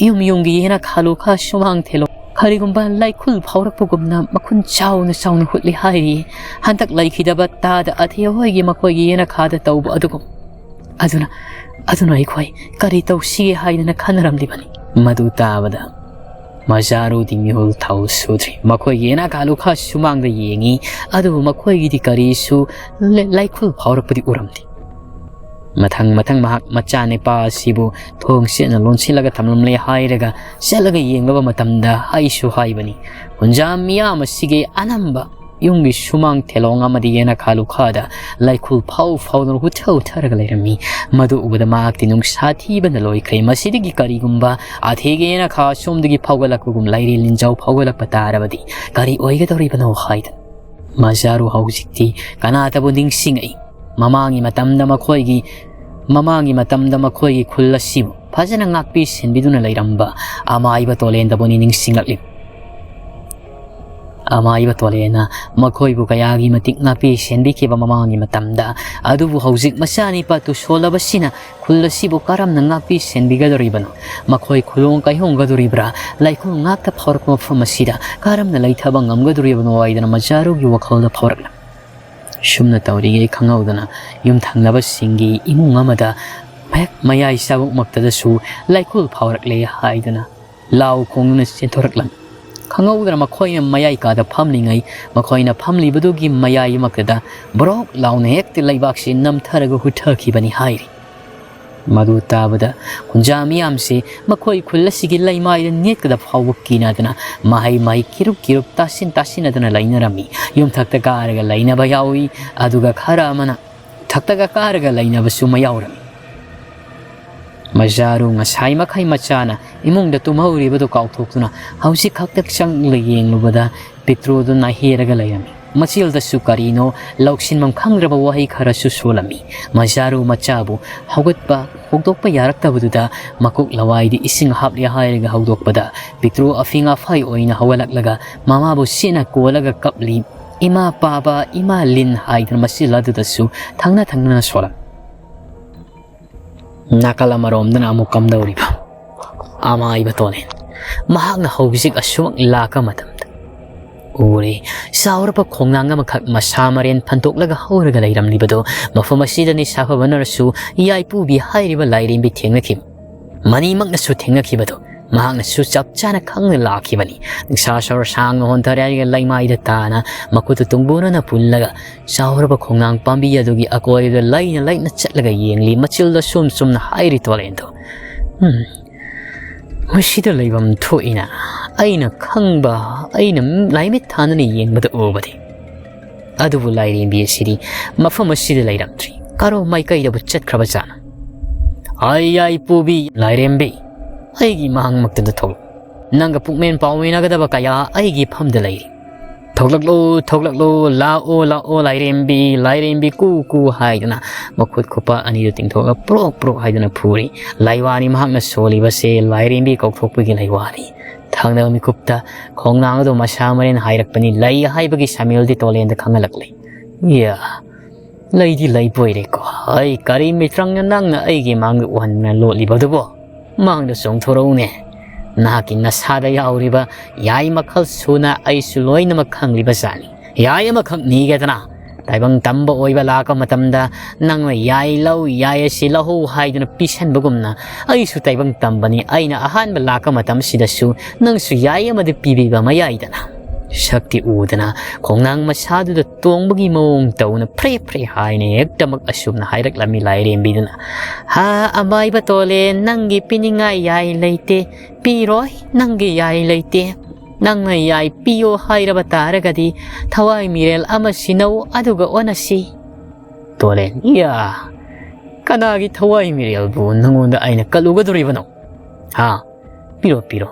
ꯌꯨꯝ ꯌꯨꯝꯒꯤ ꯌꯦꯅꯈꯥ ꯂꯨꯈꯥ ꯁꯨꯃꯥꯡ ꯊꯦꯂꯣ ꯀꯔꯤꯒꯨꯝꯕ ꯂꯩꯈꯨꯜ ꯐꯥꯎꯔꯛꯄꯒꯨꯝꯅ ꯃꯈꯨꯟ ꯆꯥꯎꯅ ꯆꯥꯎꯅ ꯍꯨꯠꯂꯤ ꯍꯥꯏꯔꯤ꯫ ꯍꯟꯗꯛ ꯂꯩꯈꯤꯗꯕ ꯇꯥꯗ ꯑꯊꯦ ꯍꯣꯏꯒꯤ ꯃꯈꯣꯏꯒꯤ ꯌꯦꯅꯈꯥꯗ ꯇꯧꯕ ꯑꯗꯨꯒꯨꯝ꯫ ꯑꯗꯨꯅ, ꯑꯗꯨꯅ ꯑꯩꯈꯣꯏ ꯀꯔꯤ ꯇꯧꯁꯤꯒꯦ ꯍꯥꯏꯗꯅ ꯈꯟꯅꯔꯝꯂꯤꯕꯅꯤ?" ꯃꯗꯨ ꯇꯥꯕꯗ ꯃꯖꯥꯔꯨꯗꯤ ꯃꯤꯍꯨꯜ ꯊꯧ ꯁꯨꯗ꯭ꯔꯤ꯫ ꯃꯈꯣꯏꯒꯤ ꯌꯦꯅꯈꯥ ꯂꯨꯈꯥ ꯁꯨꯃꯥꯡꯗ ꯌꯦꯡꯉꯤ, ꯑꯗꯨꯕꯨ ꯃꯈꯣꯏꯒꯤꯗꯤ ꯀꯔꯤꯁꯨ ꯂꯩ-, ꯂꯩꯈꯨꯜ ꯐꯥꯎꯔꯛꯄꯗꯤ ꯎꯔꯝꯗꯦ꯫ ꯃꯊꯪ ꯃꯊꯪ ꯃꯍꯥꯛ ꯃꯆꯥꯅꯤꯄꯥ ꯑꯁꯤꯕꯨ ꯊꯣꯡ ꯁꯦꯠꯅ ꯂꯣꯟꯁꯤꯜꯂꯒ ꯊꯝꯂꯝꯂꯦ ꯍꯥꯏꯔꯒ ꯆꯠꯂꯒ ꯌꯦꯡꯂꯕ ꯃꯇꯝꯗ ꯍꯥꯏꯁꯨ ꯍꯥꯏꯕꯅꯤ, ꯀꯨꯟꯖꯥ ꯃꯤꯌꯥꯝ ꯑꯁꯤꯒꯤ ꯑꯅꯝꯕ ꯌꯨꯝꯒꯤ ꯁꯨꯃꯥꯡ ꯊꯦꯂꯣꯡ ꯑꯃꯗꯤ ꯌꯦꯅꯈꯥ ꯂꯨꯈꯥꯗ ꯂꯩꯈꯨꯜ ꯐꯥꯎ ꯐꯥꯎꯗꯨꯅ ꯍꯨꯠꯊ ꯍꯨꯠꯊꯔꯒ ꯂꯩꯔꯝꯃꯤ꯫ ꯃꯗꯨ ꯎꯕꯗ ꯃꯍꯥꯛꯇꯤ ꯅꯨꯡꯁꯥ ꯊꯤꯕꯅ ꯂꯣꯏꯈ꯭ꯔꯦ꯫ ꯃꯁꯤꯗꯒꯤ ꯀꯔꯤꯒꯨꯝꯕ ꯑꯊꯦꯒꯤ ꯌꯦꯅꯈꯥ ꯑꯁꯣꯝꯗꯒꯤ ꯐꯥꯎꯒꯠꯂꯛꯄꯒꯨꯝ ꯂꯩꯔꯦ ꯂꯤꯟꯖꯥꯎ ꯐꯥꯎꯒꯠꯂꯛꯄ ꯇꯥꯔꯕꯗꯤ ꯀꯔꯤ ꯑꯣꯏꯒꯗꯧꯔꯤꯕꯅꯣ ꯍꯥꯏꯗꯅ ꯃꯖꯥꯔꯨ ꯍꯧꯖꯤꯛꯇꯤ ꯀꯅꯥꯇꯕꯨ ꯅꯤꯡꯁꯤꯡꯉꯛꯏ꯫ ꯃꯃꯥꯡꯒꯤ ꯃꯇꯝꯗ ꯃꯈꯣꯏꯒꯤ, ꯃꯃꯥꯡꯒꯤ ꯃꯇꯝꯗ ꯃꯈꯣꯏꯒꯤ ꯈꯨꯜ ꯑꯁꯤꯕꯨ ꯐꯖꯅ ꯉꯥꯛꯄꯤ ꯁꯦꯟꯕꯤꯗꯨꯅ ꯂꯩꯔꯝꯕ ꯑꯃꯥꯏꯕ ꯇꯣꯂꯦꯟꯗꯕꯨꯅꯤ ꯅꯤꯡꯁꯤꯡꯂꯛꯂꯤꯕ꯫ ꯑꯃꯥꯏꯕ ꯇꯣꯂꯦꯅ ꯃꯈꯣꯏꯕꯨ ꯀꯌꯥꯒꯤ ꯃꯇꯤꯛ ꯉꯥꯛꯄꯤ ꯁꯦꯟꯕꯤꯈꯤꯕ ꯃꯃꯥꯡꯒꯤ ꯃꯇꯝꯗ, ꯑꯗꯨꯕꯨ ꯍꯧꯖꯤꯛ ꯃꯆꯥꯅꯤꯄꯥ ꯇꯨꯁꯣꯜꯂꯕꯁꯤꯅ ꯈꯨꯜ ꯑꯁꯤꯕꯨ ꯀꯔꯝꯅ ꯉꯥꯛꯄꯤ ꯁꯦꯟꯕꯤꯒꯗꯧꯔꯤꯕꯅꯣ? ꯃꯈꯣꯏ ꯈꯨꯂꯣꯡ ꯀꯥꯏꯍꯣꯡꯒꯗꯧꯔꯤꯕ꯭ꯔꯥ? ꯂꯥꯏꯀꯨꯜ ꯉꯥꯛꯇ ꯐꯥꯎꯔꯛꯄ ꯃꯐꯝ ꯑꯁꯤꯗ ꯀꯔꯝꯅ ꯂꯩꯊꯕ ꯉꯝꯒꯗꯧꯔꯤꯕꯅꯣ ꯍꯥꯏꯗꯅ ꯃꯆꯥꯔꯨꯒꯤ ꯋꯥꯈꯜꯗ ꯐꯥꯎꯔꯛꯂꯝꯃꯤ꯫ ꯁꯨꯝꯅ ꯇꯧꯔꯤꯉꯩ ꯈꯪꯍꯧꯗꯅ ꯌꯨꯝꯊꯪꯅꯕꯁꯤꯡꯒꯤ ꯏꯃꯨꯡ ꯑꯃꯗ ꯍꯦꯛ ꯃꯌꯥꯏ ꯆꯥꯕꯨꯛꯃꯛꯇꯗꯁꯨ ꯂꯥꯏꯀꯨꯜ ꯐꯥꯎꯔꯛꯂꯦ ꯍꯥꯏꯗꯨꯅ ꯂꯥꯎ ꯈꯣꯡꯗꯨꯅ ꯆꯦꯟꯊꯣꯔꯛꯂꯝꯃꯤ꯫ ꯈꯪꯍꯧꯗꯅ ꯃꯈꯣꯏꯅ ꯃꯌꯥꯏ ꯀꯥꯗ ꯐꯝꯂꯤꯉꯩ, ꯃꯈꯣꯏꯅ ꯐꯝꯂꯤꯕꯗꯨꯒꯤ ꯃꯌꯥꯏꯃꯛꯇꯗ ꯕ꯭ꯔꯣꯛ ꯂꯥꯎꯅ ꯍꯦꯛꯇ ꯂꯩꯕꯥꯛꯁꯤ ꯅꯝꯊꯔꯒ ꯍꯨꯠꯊꯈꯤꯕꯅꯤ ꯍꯥꯏꯔꯤ꯫ ꯃꯗꯨ ꯇꯥꯕꯗ ꯈꯨꯟꯖꯥ ꯃꯤꯌꯥꯝꯁꯤ ꯃꯈꯣꯏ ꯈꯨꯜ ꯑꯁꯤꯒꯤ ꯂꯩꯃꯥꯏꯗ ꯅꯦꯠꯀꯗ ꯐꯥꯎꯕ ꯀꯤꯅꯗꯅ ꯃꯍꯩ ꯃꯍꯩ ꯀꯤꯔꯨꯞ ꯀꯤꯔꯨꯞ ꯇꯥꯁꯤꯟ ꯇꯥꯁꯤꯟꯅꯗꯅ ꯂꯩꯅꯔꯝꯃꯤ꯫ ꯌꯨꯝꯊꯛꯇ ꯀꯥꯔꯒ ꯂꯩꯅꯕ ꯌꯥꯎꯏ, ꯑꯗꯨꯒ ꯈꯔ ꯑꯃꯅ ꯊꯛꯇꯒ ꯀꯥꯔꯒ ꯂꯩꯅꯕꯁꯨ ꯃꯌꯥꯎꯔꯝꯃꯤ꯫ ꯃꯖꯥꯔꯨ ꯉꯁꯥꯏ ꯃꯈꯩ ꯃꯆꯥꯅ ꯏꯃꯨꯡꯗ ꯇꯨꯝꯍꯧꯔꯤꯕꯗꯨ ꯀꯥꯎꯊꯣꯛꯇꯨꯅ ꯍꯧꯖꯤꯛ ꯈꯛꯇ ꯆꯪꯂꯒ ꯌꯦꯡꯂꯨꯕꯗ ꯄꯤꯇ꯭ꯔꯨꯗꯨ ꯅꯥꯍꯦꯔꯒ ꯂꯩꯔꯝꯃꯤ꯫ ꯃꯆꯤꯜꯗꯁꯨ ꯀꯔꯤꯅꯣ ꯂꯧꯁꯤꯟꯐꯝ ꯈꯪꯗ꯭ꯔꯕ ꯋꯥꯍꯩ ꯈꯔꯁꯨ ꯁꯣꯜꯂꯝꯃꯤ꯫ ꯃꯖꯥꯔꯨ ꯃꯆꯥꯕꯨ ꯍꯧꯒꯠꯄ ꯍꯧꯗꯣꯛꯄ ꯌꯥꯔꯛꯇꯕꯗꯨꯗ ꯃꯀꯣꯛ ꯂꯋꯥꯏꯗ ꯏꯁꯤꯡ ꯍꯥꯞꯂꯦ ꯍꯥꯏꯔꯒ ꯍꯧꯗꯣꯛꯄꯗ ꯄꯤꯇ꯭ꯔꯨ ꯑꯐꯤꯡ ꯑꯐꯥꯏ ꯑꯣꯏꯅ ꯍꯧꯒꯠꯂꯛꯂꯒ ꯃꯃꯥꯕꯨ ꯁꯦꯠꯅ ꯀꯣꯜꯂꯒ ꯀꯞꯂꯤ꯫ "ꯏꯃꯥ, ꯄꯥꯕ, ꯏꯃꯥ ꯂꯤꯟ" ꯍꯥꯏꯗꯨꯅ ꯃꯆꯤꯜ ꯑꯗꯨꯗꯁꯨ ꯊꯪꯅ ꯊꯪꯅꯅ ꯁꯣꯜꯂꯝꯃꯤ꯫ ꯅꯥꯀꯜ ꯑꯃꯔꯣꯝꯗꯅ ꯑꯃꯨꯛ ꯀꯝꯗꯧꯔꯤꯕ? ꯑꯃꯥꯏꯕ ꯇꯣꯂꯦꯟ꯫ ꯃꯍꯥꯛꯅ ꯍꯧꯖꯤꯛ ꯑꯁꯨꯃꯛ ꯂꯥꯛꯄ ꯃꯇꯝꯗ ꯎꯔꯦ, ꯆꯥꯎꯔꯕ ꯈꯣꯡꯅꯥꯡ ꯑꯃꯈꯛ ꯃꯁꯥ ꯃꯔꯦꯟ ꯐꯟꯗꯣꯛꯂꯒ ꯍꯧꯔꯒ ꯂꯩꯔꯝꯂꯤꯕꯗꯣ꯫ ꯃꯐꯝ ꯑꯁꯤꯗ ꯅꯤꯁꯥ ꯐꯕꯅꯔꯁꯨ ꯌꯥꯏꯄꯨꯕꯤ ꯍꯥꯏꯔꯤꯕ ꯂꯥꯏꯔꯦꯝꯕꯤ ꯊꯦꯡꯅꯈꯤꯕ꯫ ꯃꯅꯤꯃꯛꯅꯁꯨ ꯊꯦꯡꯅꯈꯤꯕꯗꯣ ꯃꯍꯥꯛꯅꯁꯨ ꯆꯞ ꯆꯥꯅ ꯈꯪꯅ ꯂꯥꯛꯈꯤꯕꯅꯤ꯫ ꯅꯤꯡꯁꯥ ꯁꯣꯔ ꯁꯥꯡꯅ ꯍꯣꯟꯊꯔꯦ ꯍꯥꯏꯔꯒ ꯂꯩꯃꯥꯏꯗ ꯇꯥꯅ ꯃꯈꯨꯠꯇꯨ ꯇꯨꯡꯕꯣꯟꯅꯅ ꯄꯨꯜꯂꯒ ꯆꯥꯎꯔꯕ ꯈꯣꯡꯅꯥꯡ ꯄꯥꯝꯕꯤ ꯑꯗꯨꯒꯤ ꯑꯀꯣꯏꯕꯗ ꯂꯩꯅ ꯂꯩꯅ ꯆꯠꯂꯒ ꯌꯦꯡꯂꯤ꯫ ꯃꯆꯤꯜꯗ ꯁꯨꯝ ꯁꯨꯝꯅ ꯍꯥꯏꯔꯤ ꯇꯣꯂꯦꯟꯗꯣ, "ꯎꯝ, ꯃꯁꯤꯗ ꯂꯩꯐꯝ ꯊꯣꯛꯏꯅ꯫ ꯑꯩꯅ ꯈꯪꯕ, ꯑꯩꯅ ꯂꯥꯏꯃꯤꯠ ꯊꯥꯅꯅ ꯌꯦꯡꯕꯗ ꯎꯕꯗꯤ꯫ ꯑꯗꯨꯕꯨ ꯂꯥꯏꯔꯦꯝꯕꯤ ꯑꯁꯤꯗꯤ ꯃꯐꯝ ꯑꯁꯤꯗ ꯂꯩꯔꯝꯗ꯭ꯔꯤ꯫ ꯀꯔꯣ ꯃꯥꯏꯀꯩꯗꯕꯨ ꯆꯠꯈ꯭ꯔꯕ ꯖꯥꯠꯅꯣ?" "ꯑꯩ ꯌꯥꯏ ꯄꯨꯕꯤ ꯂꯥꯏꯔꯦꯝꯕꯤ, ꯑꯩꯒꯤ ꯃꯥꯡꯃꯛꯇꯗ ꯊꯣꯛꯂꯛꯎ꯫ ꯅꯪꯒ ꯄꯨꯛꯃꯦꯟ ꯄꯥꯎꯃꯦꯟꯅꯒꯗꯕ ꯀꯌꯥ ꯑꯩꯒꯤ ꯐꯝꯗ ꯂꯩꯔꯤ꯫ ꯊꯣꯛꯂꯛꯂꯣ, ꯊꯣꯛꯂꯛꯂꯣ, ꯂꯥꯛꯑꯣ, ꯂꯥꯛꯑꯣ, ꯂꯥꯏꯔꯦꯝꯕꯤ, ꯂꯥꯏꯔꯦꯝꯕꯤ, ꯀꯨ, ꯀꯨ" ꯍꯥꯏꯗꯅ ꯃꯈꯨꯠ ꯈꯨꯄꯥꯛ ꯑꯅꯤꯗꯨ ꯇꯤꯡꯊꯣꯛꯂꯒ ꯄ꯭ꯔꯣꯛ ꯄ꯭ꯔꯣꯛ ꯍꯥꯏꯗꯨꯅ ꯐꯨꯔꯤ꯫ ꯂꯥꯏꯋꯥꯅꯤ ꯃꯍꯥꯛꯅ ꯁꯣꯜꯂꯤꯕꯁꯦ, ꯂꯥꯏꯔꯦꯝꯕꯤ ꯀꯧꯊꯣꯛꯄꯒꯤ ꯂꯥꯏꯋꯥꯅꯤ꯫ ꯈꯪꯗꯕ ꯃꯤꯀꯨꯞꯇ ꯈꯣꯡꯅꯥꯡ ꯑꯗꯨ ꯃꯁꯥ ꯃꯔꯦꯟ ꯍꯥꯏꯔꯛꯄꯅꯤ꯫ ꯂꯩ ꯍꯥꯏꯕꯒꯤ ꯁꯃꯤꯜꯗꯤ ꯇꯣꯂꯦꯟꯗ ꯈꯪꯍꯜꯂꯛꯂꯤ꯫ ꯏꯌꯥ, ꯂꯩꯗꯤ ꯂꯩꯕꯣꯏꯔꯦꯀꯣ꯫ ꯑꯩ ꯀꯔꯤ ꯃꯤꯇ꯭ꯔꯪꯅ ꯅꯪꯅ ꯑꯩꯒꯤ ꯃꯥꯡꯗ ꯎꯍꯟꯗꯅ ꯂꯣꯠꯂꯤꯕꯗꯨꯕꯣ? ꯃꯥꯡꯗ ꯆꯣꯡꯊꯣꯔꯛꯎꯅꯦ꯫ ꯅꯍꯥꯛꯀꯤ ꯅꯁꯥꯗ ꯌꯥꯎꯔꯤꯕ ꯌꯥꯏ ꯃꯈꯜ ꯁꯨꯅ ꯑꯩꯁꯨ ꯂꯣꯏꯅꯃꯛ ꯈꯪꯂꯤꯕ ꯖꯥꯠꯅꯤ꯫ ꯌꯥꯏ ꯑꯃꯈꯛ ꯅꯤꯒꯗꯅ꯫ ꯇꯥꯏꯕꯪ ꯇꯝꯕ ꯑꯣꯏꯕ ꯂꯥꯛꯄ ꯃꯇꯝꯗ ꯅꯪꯅ ꯌꯥꯏ ꯂꯧ, ꯌꯥꯏ ꯑꯁꯤ ꯂꯧꯍꯧ ꯍꯥꯏꯗꯨꯅ ꯄꯤꯁꯟꯕꯒꯨꯝꯅ ꯑꯩꯁꯨ ꯇꯥꯏꯕꯪ ꯇꯝꯕꯅꯤ꯫ ꯑꯩꯅ ꯑꯍꯥꯟꯕ ꯂꯥꯛꯄ ꯃꯇꯝꯁꯤꯗꯁꯨ ꯅꯪꯁꯨ ꯌꯥꯏ ꯑꯃꯗꯤ ꯄꯤꯕꯤꯕ ꯑꯃ ꯌꯥꯏꯗꯅ꯫ ꯁꯛꯇꯤ ꯎꯗꯅ ꯈꯣꯡꯅꯥꯡ ꯃꯁꯥꯗꯨꯗ ꯇꯣꯡꯕꯒꯤ ꯃꯑꯣꯡ ꯇꯧꯅ ꯐ꯭ꯔꯦ ꯐ꯭ꯔꯦ ꯍꯥꯏꯅ ꯍꯦꯛꯇꯃꯛ ꯑꯁꯨꯝꯅ ꯍꯥꯏꯔꯛꯂꯝꯃꯤ ꯂꯥꯏꯔꯦꯝꯕꯤꯗꯨꯅ꯫ "ꯍꯥ, ꯑꯃꯥꯏꯕ ꯇꯣꯂꯦꯟ, ꯅꯪꯒꯤ ꯄꯤꯅꯤꯡꯉꯥꯏ ꯌꯥꯏ ꯂꯩꯇꯦ, ꯄꯤꯔꯣꯏ, ꯅꯪꯒꯤ ꯌꯥꯏ ꯂꯩꯇꯦ꯫ ꯅꯪꯅ ꯌꯥꯏ ꯄꯤꯌꯣ ꯍꯥꯏꯔꯕ ꯇꯥꯔꯒꯗꯤ ꯊꯋꯥꯏ ꯃꯤꯔꯦꯜ ꯑꯃ ꯁꯤꯟꯅꯧ, ꯑꯗꯨꯒ ꯑꯣꯟꯅꯁꯤ꯫" ꯇꯣꯂꯦꯟ, "ꯏꯌꯥ, ꯀꯅꯥꯒꯤ ꯊꯋꯥꯏ ꯃꯤꯔꯦꯜꯕꯨ ꯅꯪꯉꯣꯟꯗ ꯑꯩꯅ ꯀꯠꯂꯨꯒꯗꯧꯔꯤꯕꯅꯣ? ꯍꯥ, ꯄꯤꯔꯣ, ꯄꯤꯔꯣ꯫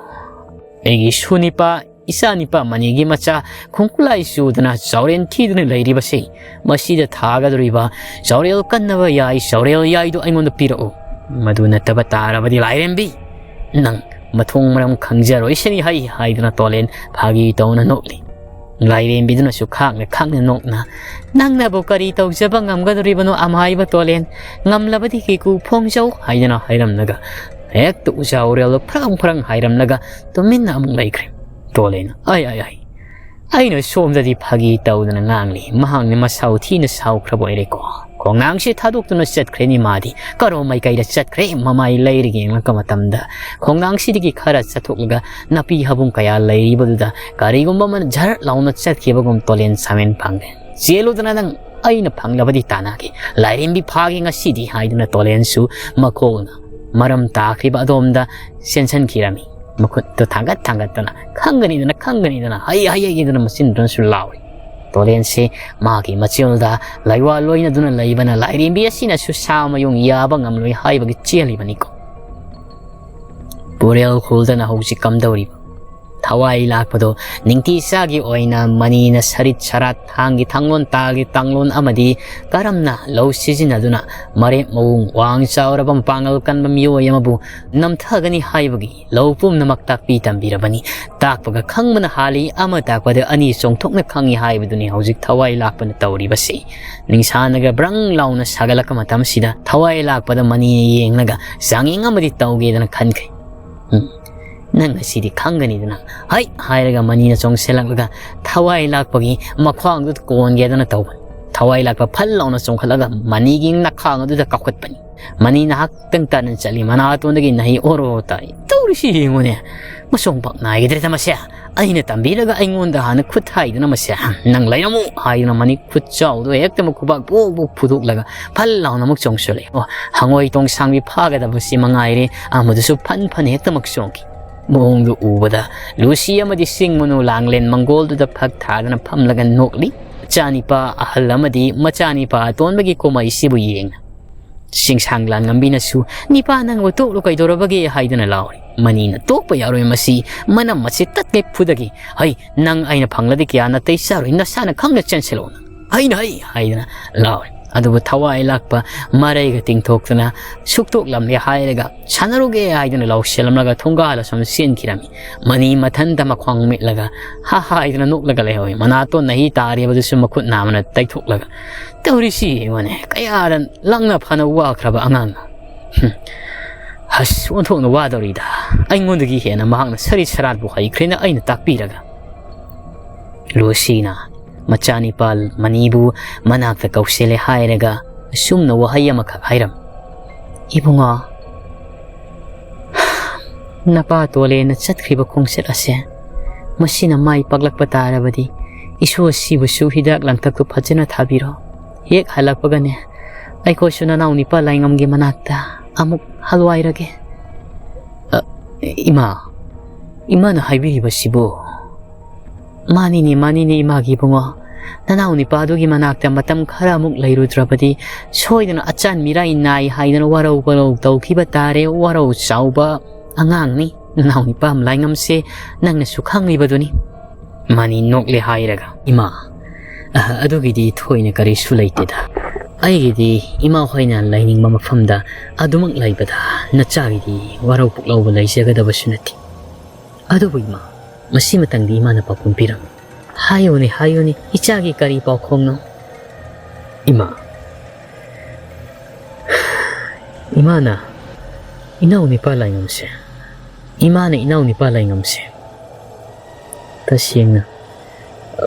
ꯑꯩꯒꯤ ꯁꯨꯅꯤꯄꯥ, ꯏꯆꯥ ꯅꯤꯄꯥ ꯃꯅꯤꯒꯤ ꯃꯆꯥ ꯈꯣꯡꯀꯨꯂꯥꯏ ꯆꯨꯗꯅ ꯆꯥꯎꯔꯦꯟ ꯊꯤꯗꯨꯅ ꯂꯩꯔꯤꯕꯁꯤ, ꯃꯁꯤꯗ ꯊꯥꯒꯗꯧꯔꯤꯕ ꯆꯥꯎꯔꯦꯜ ꯀꯟꯅꯕ ꯌꯥꯏ, ꯆꯥꯎꯔꯦꯜ ꯌꯥꯏꯗꯨ ꯑꯩꯉꯣꯟꯗ ꯄꯤꯔꯛꯎ꯫ ꯃꯗꯨ ꯅꯠꯇꯕ ꯇꯥꯔꯕꯗꯤ ꯂꯥꯏꯔꯦꯝꯕꯤ, ꯅꯪ ꯃꯊꯣꯡ ꯃꯔꯝ ꯈꯪꯖꯔꯣꯏꯁꯤꯅꯤ ꯍꯩ" ꯍꯥꯏꯗꯨꯅ ꯇꯣꯂꯦꯟ ꯐꯥꯒꯤ ꯇꯧꯅ ꯅꯣꯛꯂꯤ꯫ ꯂꯥꯏꯔꯦꯝꯕꯤꯗꯨꯅꯁꯨ ꯈꯥꯛꯅ ꯈꯥꯛꯅ ꯅꯣꯛꯅ, "ꯅꯪꯅꯕꯨ ꯀꯔꯤ ꯇꯧꯖꯕ ꯉꯝꯒꯗꯧꯔꯤꯕꯅꯣ, ꯑꯃꯥꯏꯕ ꯇꯣꯂꯦꯟ? ꯉꯝꯂꯕꯗꯤ ꯀꯤꯀꯨ ꯐꯣꯡꯖꯧ" ꯍꯥꯏꯗꯨꯅ ꯍꯥꯏꯔꯝꯂꯒ, ꯍꯦꯛꯇ ꯎꯖꯥ ꯎꯔꯦꯜꯗꯣ ꯐ꯭ꯔꯪ ꯐ꯭ꯔꯪ ꯍꯥꯏꯔꯝꯂꯒ ꯇꯨꯃꯤꯟꯅ ꯑꯃꯨꯛ ꯂꯩꯈ꯭ꯔꯦ꯫ ꯇꯣꯂꯦꯟ, "ꯑꯩ, ꯑꯩ, ꯑꯩ, ꯑꯩꯅ ꯁꯣꯝꯗꯗꯤ ꯐꯥꯒꯤ ꯇꯧꯗꯅ ꯉꯥꯡꯂꯤ, ꯃꯍꯥꯛꯅ ꯃꯁꯥꯎ ꯊꯤꯅ ꯁꯥꯎꯈ꯭ꯔꯕ ꯑꯣꯏꯔꯦꯀꯣ꯫ ꯈꯣꯡꯅꯥꯡꯁꯤ ꯊꯥꯗꯣꯛꯇꯨꯅ ꯆꯠꯈ꯭ꯔꯦꯅꯤ ꯃꯥꯗꯤ꯫ ꯀꯔꯣ ꯃꯥꯏꯀꯩꯗ ꯆꯠꯈ꯭ꯔꯦ?" ꯃꯃꯥꯏ ꯂꯩꯔꯒ ꯌꯦꯡꯂꯛꯄ ꯃꯇꯝꯗ ꯈꯣꯡꯅꯥꯡꯁꯤꯗꯒꯤ ꯈꯔ ꯆꯠꯊꯣꯛꯂꯒ ꯅꯥꯄꯤ ꯍꯥꯕꯨꯡ ꯀꯌꯥ ꯂꯩꯔꯤꯕꯗꯨꯗ ꯀꯔꯤꯒꯨꯝꯕ ꯑꯃꯅ ꯖꯔ ꯂꯥꯎꯅ ꯆꯠꯈꯤꯕꯒꯨꯝ ꯇꯣꯂꯦꯟ ꯁꯥꯃꯦꯟ ꯐꯪꯂꯦ꯫ "ꯆꯦꯜꯂꯨꯗꯅ ꯅꯪ, ꯑꯩꯅ ꯐꯪꯂꯕꯗꯤ ꯇꯥꯟꯅꯒꯦ꯫ ꯂꯥꯏꯔꯦꯝꯕꯤ ꯐꯥꯒꯦ ꯉꯁꯤꯗꯤ" ꯍꯥꯏꯗꯨꯅ ꯇꯣꯂꯦꯟꯁꯨ ꯃꯈꯣꯡꯅ ꯃꯔꯝ ꯇꯥꯈ꯭ꯔꯤꯕ ꯑꯗꯣꯝꯗ ꯆꯦꯟꯁꯤꯟꯈꯤꯔꯝꯃꯤ꯫ ꯃꯈꯨꯠꯇꯨ ꯊꯥꯡꯒꯠ ꯊꯥꯡꯒꯠꯇꯅ, "ꯈꯪꯒꯅꯤꯗꯅ, ꯈꯪꯒꯅꯤꯗꯅ, ꯍꯩ, ꯍꯩ, ꯍꯩ" ꯍꯥꯏꯗꯨꯅ ꯃꯆꯤꯟꯗꯨꯅꯁꯨ ꯂꯥꯎꯔꯤ꯫ ꯇꯣꯂꯦꯟꯁꯦ ꯃꯥꯒꯤ ꯃꯆꯤꯜꯗ ꯂꯩꯋꯥ ꯂꯣꯏꯅꯗꯨꯅ ꯂꯩꯕꯅ ꯂꯥꯏꯔꯦꯝꯕꯤ ꯑꯁꯤꯅꯁꯨ ꯁꯥ ꯃꯌꯨꯡ ꯌꯥꯕ ꯉꯝꯂꯣꯏ ꯍꯥꯏꯕꯒꯤ ꯆꯦꯜꯂꯤꯕꯅꯤꯀꯣ꯫ ꯄꯨꯔꯦꯜ ꯈꯨꯜꯗꯅ ꯍꯧꯖꯤꯛ ꯀꯝꯗꯧꯔꯤꯕ? ꯊꯋꯥꯏ ꯂꯥꯛꯄꯗꯣ ꯅꯤꯡꯊꯤ ꯆꯥꯒꯤ ꯑꯣꯏꯅ ꯃꯅꯤꯅ ꯁꯔꯤꯠ ꯁꯔꯥꯠ, ꯊꯥꯡꯒꯤ ꯊꯥꯡꯂꯣꯟ, ꯇꯥꯒꯤ ꯇꯥꯡꯂꯣꯟ ꯑꯃꯗꯤ ꯀꯔꯝꯅ ꯂꯧ ꯁꯤꯖꯤꯟꯅꯗꯨꯅ ꯃꯔꯦꯞ ꯃꯑꯣꯡ ꯋꯥꯡ ꯆꯥꯎꯔꯕ ꯃꯄꯥꯡꯒꯜ ꯀꯟꯕ ꯃꯤꯑꯣꯏ ꯑꯃꯕꯨ ꯅꯝꯊꯒꯅꯤ ꯍꯥꯏꯕꯒꯤ ꯂꯧ ꯄꯨꯝꯅꯃꯛ ꯇꯥꯛꯄꯤ ꯇꯝꯕꯤꯔꯕꯅꯤ꯫ ꯇꯥꯛꯄꯒ ꯈꯪꯕꯅ ꯍꯥꯜꯂꯤ, ꯑꯃ ꯇꯥꯛꯄꯗ ꯑꯅꯤ ꯆꯣꯡꯊꯣꯛꯅ ꯈꯪꯏ ꯍꯥꯏꯕꯗꯨꯅꯤ ꯍꯧꯖꯤꯛ ꯊꯋꯥꯏ ꯂꯥꯛꯄꯅ ꯇꯧꯔꯤꯕꯁꯤ꯫ ꯅꯤꯡꯁꯥꯅꯒ ꯕ꯭ꯔꯪ ꯂꯥꯎꯅ ꯁꯥꯒꯠꯂꯛꯄ ꯃꯇꯝꯁꯤꯗ ꯊꯋꯥꯏ ꯂꯥꯛꯄꯗ ꯃꯅꯤꯅ ꯌꯦꯡꯂꯒ ꯆꯥꯡꯌꯦꯡ ꯑꯃꯗꯤ ꯇꯧꯒꯦꯗꯅ ꯈꯟꯈꯤ꯫ "ꯎꯝ, ꯅꯪ ꯉꯁꯤꯗꯤ ꯈꯪꯒꯅꯤꯗꯅ", ꯍꯩ ꯍꯥꯏꯔꯒ ꯃꯅꯤꯅ ꯆꯣꯡꯁꯤꯜꯂꯛꯂꯒ ꯊꯋꯥꯏ ꯂꯥꯛꯄꯒꯤ ꯃꯈ꯭ꯋꯥꯡꯗꯨ ꯀꯣꯟꯒꯦꯗꯅ ꯇꯧꯕꯅꯤ꯫ ꯊꯋꯥꯏ ꯂꯥꯛꯄ ꯐꯜ ꯂꯥꯎꯅ ꯆꯣꯡꯈꯠꯂꯒ ꯃꯅꯤꯒꯤ ꯅꯈꯥꯡ ꯑꯗꯨꯗ ꯀꯥꯎꯈꯠꯄꯅꯤ꯫ ꯃꯅꯤ ꯉꯥꯏꯍꯥꯛꯇꯪ ꯇꯥꯅ ꯆꯠꯂꯤ, ꯃꯅꯥꯇꯣꯟꯗꯒꯤ ꯅꯍꯩ ꯑꯣꯔꯣ ꯇꯥꯏ꯫ "ꯇꯧꯔꯤꯁꯤ ꯌꯦꯡꯉꯨꯅꯦ, ꯃꯁꯣꯡ ꯄꯥꯛ ꯅꯥꯏꯒꯗ꯭ꯔꯦꯗ ꯃꯁꯦ꯫ ꯑꯩꯅ ꯇꯝꯕꯤꯔꯒ ꯑꯩꯉꯣꯟꯗ ꯍꯥꯟꯅ ꯈꯨꯠ ꯍꯥꯏꯗꯅ ꯃꯁꯦ꯫ ꯅꯪ ꯂꯩꯔꯝꯃꯨ" ꯍꯥꯏꯗꯨꯅ ꯃꯅꯤ ꯈꯨꯠ ꯆꯥꯎꯗꯣ ꯍꯦꯛꯇ ꯃꯈꯨꯕꯥꯛ ꯄꯣꯛ ꯄꯣꯛ ꯐꯨꯗꯣꯛꯂꯒ ꯐꯜ ꯂꯥꯎꯅ ꯑꯃꯨꯛ ꯆꯣꯡꯁꯤꯜꯂꯛꯏ꯫ ꯑꯣ, ꯍꯪꯉꯣꯏ ꯇꯣꯡꯁꯥꯡꯕꯤ ꯐꯥꯒꯗꯕꯁꯤ ꯃꯉꯥꯏꯔꯦ, ꯑꯃꯗꯨꯁꯨ ꯐꯟ ꯐꯟ ꯍꯦꯛꯇꯃꯛ ꯆꯣꯡꯈꯤ꯫ ꯃꯑꯣꯡꯗꯨ ꯎꯕꯗ ꯂꯨꯁꯤ ꯑꯃꯗꯤ ꯆꯤꯡ ꯃꯅꯨ ꯂꯥꯡꯂꯦꯟ ꯃꯪꯒꯣꯜꯗꯨꯗ ꯐꯛ ꯊꯥꯗꯅ ꯐꯝꯂꯒ ꯅꯣꯛꯂꯤ꯫ ꯃꯆꯥꯅꯤꯄꯥ ꯑꯍꯜ ꯑꯃꯗꯤ ꯃꯆꯥꯅꯤꯄꯥ ꯑꯇꯣꯟꯕꯒꯤ ꯀꯨꯝꯍꯩꯁꯤꯕꯨ ꯌꯦꯡꯅ ꯆꯤꯡꯁꯥꯡ ꯂꯥꯡꯉꯝꯕꯤꯅꯁꯨ, "ꯅꯤꯄꯥ, ꯅꯪꯕꯨ ꯇꯣꯛꯂꯨ ꯀꯩꯗꯧꯔꯕꯒꯦ?" ꯍꯥꯏꯗꯨꯅ ꯂꯥꯎꯔꯤ꯫ ꯃꯅꯤꯅ, "ꯇꯣꯛꯄ ꯌꯥꯔꯣꯏ ꯃꯁꯤ, ꯃꯅꯝ ꯑꯁꯤ ꯇꯠꯂꯦ ꯐꯨꯗꯒꯤ꯫ ꯍꯩ, ꯅꯪ ꯑꯩꯅ ꯐꯪꯂꯗꯤ ꯀꯌꯥ ꯅꯥꯇꯩ ꯆꯥꯔꯣꯏ, ꯅꯁꯥꯅ ꯈꯪꯅ ꯆꯦꯟꯁꯤꯜꯂꯛꯑꯣ ꯅꯪ꯫ ꯑꯩꯅ ꯍꯩ" ꯍꯥꯏꯗꯅ ꯂꯥꯎꯔꯤ꯫ ꯑꯗꯨꯕꯨ ꯊꯋꯥꯏ ꯂꯥꯛꯄ ꯃꯔꯩꯒ ꯇꯤꯡꯊꯣꯛꯇꯅ, "ꯁꯨꯛꯇꯣꯛꯂꯝꯂꯦ" ꯍꯥꯏꯔꯒ, "ꯁꯥꯟꯅꯔꯨꯒꯦ" ꯍꯥꯏꯗꯨꯅ ꯂꯥꯎꯁꯤꯜꯂꯝꯂꯒ ꯊꯣꯡꯒꯥꯜ ꯑꯁꯣꯝ ꯆꯦꯟꯈꯤꯔꯝꯃꯤ꯫ ꯃꯅꯤ ꯃꯊꯟꯇ ꯃꯈ꯭ꯋꯥꯡ ꯃꯤꯠꯂꯒ ꯍꯥ ꯍꯥꯏꯗꯨꯅ ꯅꯣꯛꯂꯒ ꯂꯩꯍꯧꯏ꯫ ꯃꯅꯥꯇꯣꯟ ꯅꯍꯤ ꯇꯥꯔꯤꯕꯗꯨꯁꯨ ꯃꯈꯨꯠ ꯅꯥꯝꯃꯅ ꯇꯩꯊꯣꯛꯂꯒ, "ꯇꯧꯔꯤꯁꯤ ꯌꯦꯡꯉꯨꯅꯦ, ꯀꯌꯥꯗ ꯂꯥꯡꯅ ꯐꯅ ꯋꯥꯈ꯭ꯔꯕ ꯑꯉꯥꯡꯅꯣ꯫ ꯍꯨꯝ, ꯑꯁ, ꯑꯣꯟꯊꯣꯛꯅ ꯋꯥꯗꯧꯔꯤꯗ꯫ ꯑꯩꯉꯣꯟꯗꯒꯤ ꯍꯦꯟꯅ ꯃꯍꯥꯛꯅ ꯁꯔꯤꯠ ꯁꯔꯥꯠꯄꯨ ꯍꯩꯈ꯭ꯔꯦꯅ ꯑꯩꯅ ꯇꯥꯛꯄꯤꯔꯒ"꯫ ꯂꯨꯁꯤꯅ ꯃꯆꯥꯅꯤꯄꯥ ꯃꯅꯤꯕꯨ ꯃꯅꯥꯛꯇ ꯀꯧꯁꯤꯜꯂꯦ ꯍꯥꯏꯔꯒ ꯑꯁꯨꯝꯅ ꯋꯥꯍꯩ ꯑꯃꯈꯛ ꯍꯥꯏꯔꯝꯃꯤ, "ꯏꯕꯨꯡꯉꯣ, ꯅꯄꯥ ꯇꯣꯂꯦꯅ ꯆꯠꯈ꯭ꯔꯤꯕ ꯈꯣꯡꯆꯠ ꯑꯁꯦ, ꯃꯁꯤꯅ ꯃꯥꯏ ꯄꯥꯛꯂꯛꯄ ꯇꯥꯔꯕꯗꯤ, ꯏꯁꯣꯔ ꯁꯤꯕꯨꯁꯨ ꯍꯤꯗꯥꯛ ꯂꯥꯡꯊꯛꯇꯨ ꯐꯖꯅ ꯊꯥꯕꯤꯔꯣ꯫ ꯍꯦꯛ ꯍꯜꯂꯛꯄꯒꯅꯦ, ꯑꯩꯈꯣꯏꯁꯨ ꯅꯅꯥꯎ ꯅꯤꯄꯥ ꯂꯥꯏꯉꯝꯒꯤ ꯃꯅꯥꯛꯇ ꯑꯃꯨꯛ ꯍꯜꯋꯥꯏꯔꯒꯦ"꯫ "ꯑ, ꯏꯃꯥ, ꯏꯃꯥꯅ ꯍꯥꯏꯕꯤꯔꯤꯕꯁꯤꯕꯨ?" "ꯃꯥꯅꯤꯅꯦ, ꯃꯥꯅꯤꯅꯦ, ꯏꯃꯥꯒꯤ ꯏꯕꯨꯡꯉꯣ꯫ ꯅꯅꯥꯎ ꯅꯤꯄꯥꯗꯨꯒꯤ ꯃꯅꯥꯛꯇ ꯃꯇꯝ ꯈꯔ ꯑꯃꯨꯛ ꯂꯩꯔꯨꯗ꯭ꯔꯕꯗꯤ, ꯁꯣꯏꯗꯅ ꯑꯆꯥꯟ ꯃꯤꯔꯥꯏ ꯅꯥꯏ ꯍꯥꯏꯗꯅ ꯋꯥꯔꯧ ꯄꯨꯔꯧ ꯇꯧꯈꯤꯕ ꯇꯥꯔꯦ꯫ ꯋꯥꯔꯧ ꯆꯥꯎꯕ ꯑꯉꯥꯡꯅꯤ"꯫ ꯅꯅꯥꯎ ꯅꯨꯄꯥ ꯂꯥꯏꯉꯝꯁꯦ ꯅꯪꯅꯁꯨ ꯈꯪꯂꯤꯕꯗꯨꯅꯤ꯫ ꯃꯅꯤ ꯅꯣꯛꯂꯦ ꯍꯥꯏꯔꯒ, "ꯏꯃꯥ, ꯑ, ꯑꯗꯨꯒꯤꯗꯤ ꯊꯣꯏꯅ ꯀꯔꯤꯁꯨ ꯂꯩꯇꯦꯗ꯫ ꯑꯩꯒꯤꯗꯤ ꯏꯃꯥ ꯍꯣꯏꯅ ꯂꯩꯅꯤꯡꯕ ꯃꯐꯝꯗ ꯑꯗꯨꯃꯛ ꯂꯩꯕꯗ ꯅꯆꯥꯒꯤꯗꯤ ꯋꯥꯔꯧ ꯄꯨꯛꯂꯧꯕ ꯂꯩꯖꯒꯗꯕꯁꯨ ꯅꯠꯇꯦ꯫ ꯑꯗꯨꯕꯨ ꯏꯃꯥ, ꯃꯁꯤꯃꯇꯪꯗꯤ ꯏꯃꯥꯅ ꯄꯥꯎꯈꯨꯝ ꯄꯤꯔꯝꯃꯨ꯫ ꯍꯥꯏꯌꯨꯅꯦ, ꯍꯥꯏꯌꯨꯅꯦ, ꯏꯆꯥꯒꯤ ꯀꯔꯤ ꯄꯥꯎꯈꯣꯡꯅꯣ?" ꯏꯃꯥ, ꯏꯃꯥꯅ ꯏꯅꯥꯎ ꯅꯨꯄꯥ ꯂꯥꯏꯉꯝꯁꯦ, ꯏꯃꯥꯅ ꯏꯅꯥꯎ ꯅꯨꯄꯥ ꯂꯥꯏꯉꯝꯁꯦ ꯇꯁꯦꯡꯅ, ꯑ,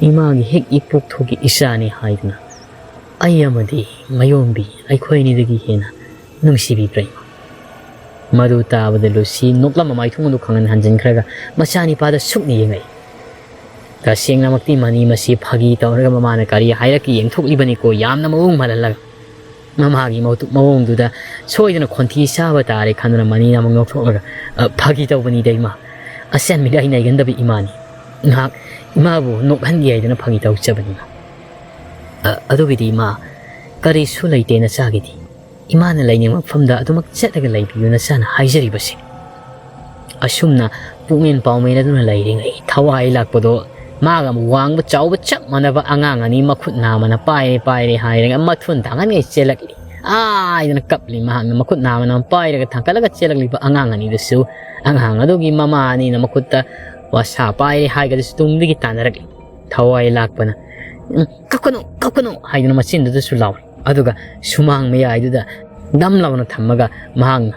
ꯏꯃꯥꯒꯤ ꯍꯦꯛ ꯏꯄꯣꯛꯊꯣꯛꯀꯤ ꯏꯆꯥꯅꯤ ꯍꯥꯏꯗꯨꯅ ꯑꯩ ꯑꯃꯗꯤ ꯃꯌꯣꯝꯕꯤ ꯑꯩꯈꯣꯏ ꯑꯅꯤꯗꯒꯤ ꯍꯦꯟꯅ ꯅꯨꯡꯁꯤꯕꯤꯕ꯭ꯔꯥ ꯏꯃꯥ? ꯃꯗꯨ ꯇꯥꯕꯗ ꯂꯨꯁꯤ ꯅꯣꯛꯂꯝꯕ ꯃꯥꯏꯊꯣꯡ ꯑꯗꯨ ꯈꯪꯍꯟ ꯍꯟꯖꯤꯟꯈ꯭ꯔꯒ ꯃꯆꯥꯅꯤꯄꯥꯗ ꯁꯨꯛꯅ ꯌꯦꯡꯂꯛꯏ꯫ ꯇꯁꯦꯡꯅꯃꯛꯇꯤ ꯃꯅꯤ ꯃꯁꯤ ꯐꯥꯒꯤ ꯇꯧꯔꯒ ꯃꯃꯥꯅ ꯀꯔꯤ ꯍꯥꯏꯔꯛꯀꯦ ꯌꯦꯡꯊꯣꯛꯂꯤꯕꯅꯤꯀꯣ, ꯌꯥꯝꯅ ꯃꯑꯣꯡ ꯃꯥꯜꯍꯜꯂꯒ꯫ ꯃꯃꯥꯒꯤ ꯃꯧꯇꯨ-, ꯃꯑꯣꯡꯗꯨꯗ ꯁꯣꯏꯗꯅ ꯈꯣꯟꯊꯤ ꯆꯥꯕ ꯇꯥꯔꯦ ꯈꯟꯗꯨꯅ ꯃꯅꯤꯅ ꯑꯃꯨꯛ ꯅꯣꯛꯊꯣꯛꯂꯒ, "ꯑ, ꯐꯥꯒꯤ ꯇꯧꯕꯅꯤꯗ ꯏꯃꯥ꯫ ꯑꯆꯟꯕꯤꯗ ꯑꯩ ꯅꯩꯒꯟꯗꯕ ꯏꯃꯥꯅꯤ꯫ ꯉꯥꯏꯍꯥꯛ ꯏꯃꯥꯕꯨ ꯅꯣꯛꯍꯟꯒꯦ ꯍꯥꯏꯗꯨꯅ ꯐꯥꯒꯤ ꯇꯧꯖꯕꯅꯤ ꯏꯃꯥ꯫ ꯑ, ꯑꯗꯨꯒꯤꯗꯤ ꯏꯃꯥ, ꯀꯔꯤꯁꯨ ꯂꯩꯇꯦ ꯅꯆꯥꯒꯤꯗꯤ꯫ ꯏꯃꯥꯅ ꯂꯩꯅꯤꯡꯕ ꯃꯐꯝꯗ ꯑꯗꯨꯃꯛ ꯆꯠꯂꯒ ꯂꯩꯕꯤꯌꯨ ꯅꯆꯥꯅ ꯍꯥꯏꯖꯔꯤꯕꯁꯦ꯫" ꯑꯁꯨꯝꯅ ꯄꯨꯛꯃꯦꯟ ꯄꯥꯎꯃꯦꯟ ꯑꯗꯨꯅ ꯂꯩꯔꯤꯉꯩ ꯊꯋꯥꯏ ꯂꯥꯛꯄꯗꯣ ꯃꯥꯒ ꯋꯥꯡꯕ ꯆꯥꯎꯕ ꯆꯞ ꯃꯥꯟꯅꯕ ꯑꯉꯥꯡ ꯑꯅꯤ ꯃꯈꯨꯠ ꯅꯥꯝꯃꯅ "ꯄꯥꯏꯔꯦ, ꯄꯥꯏꯔꯦ" ꯍꯥꯏꯔꯒ ꯃꯊꯨꯟ ꯇꯥꯡꯍꯟꯉꯩ ꯆꯦꯜꯂꯛꯂꯤ꯫ ꯑꯥꯏꯗꯅ ꯀꯞꯂꯤ꯫ ꯃꯍꯥꯛꯅ ꯃꯈꯨꯠ ꯅꯥꯝꯃꯅ ꯄꯥꯏꯔꯒ ꯊꯥꯡꯀꯠꯂꯒ ꯆꯦꯜꯂꯛꯂꯤꯕ ꯑꯉꯥꯡ ꯑꯅꯤꯗꯨꯁꯨ ꯑꯉꯥꯡ ꯑꯗꯨꯒꯤ ꯃꯃꯥ ꯑꯅꯤꯅ ꯃꯈꯨꯠꯇ ꯋꯥꯁꯥ ꯄꯥꯏꯔꯦ ꯍꯥꯏꯒꯗꯨꯁꯨ ꯇꯨꯡꯗꯒꯤ ꯇꯥꯟꯅꯔꯛꯂꯤ꯫ ꯊꯋꯥꯏ ꯂꯥꯛꯄꯅ, "ꯎꯝ, ꯀꯞꯀꯅꯨ, ꯀꯞꯀꯅꯨ" ꯍꯥꯏꯗꯨꯅ ꯃꯆꯤꯟꯗꯨꯗꯁꯨ ꯂꯥꯎꯔꯤ꯫ ꯑꯗꯨꯒ ꯁꯨꯃꯥꯡ ꯃꯌꯥꯏꯗꯨꯗ ꯗꯝ ꯂꯥꯎꯅ ꯊꯝꯃꯒ ꯃꯍꯥꯛꯅ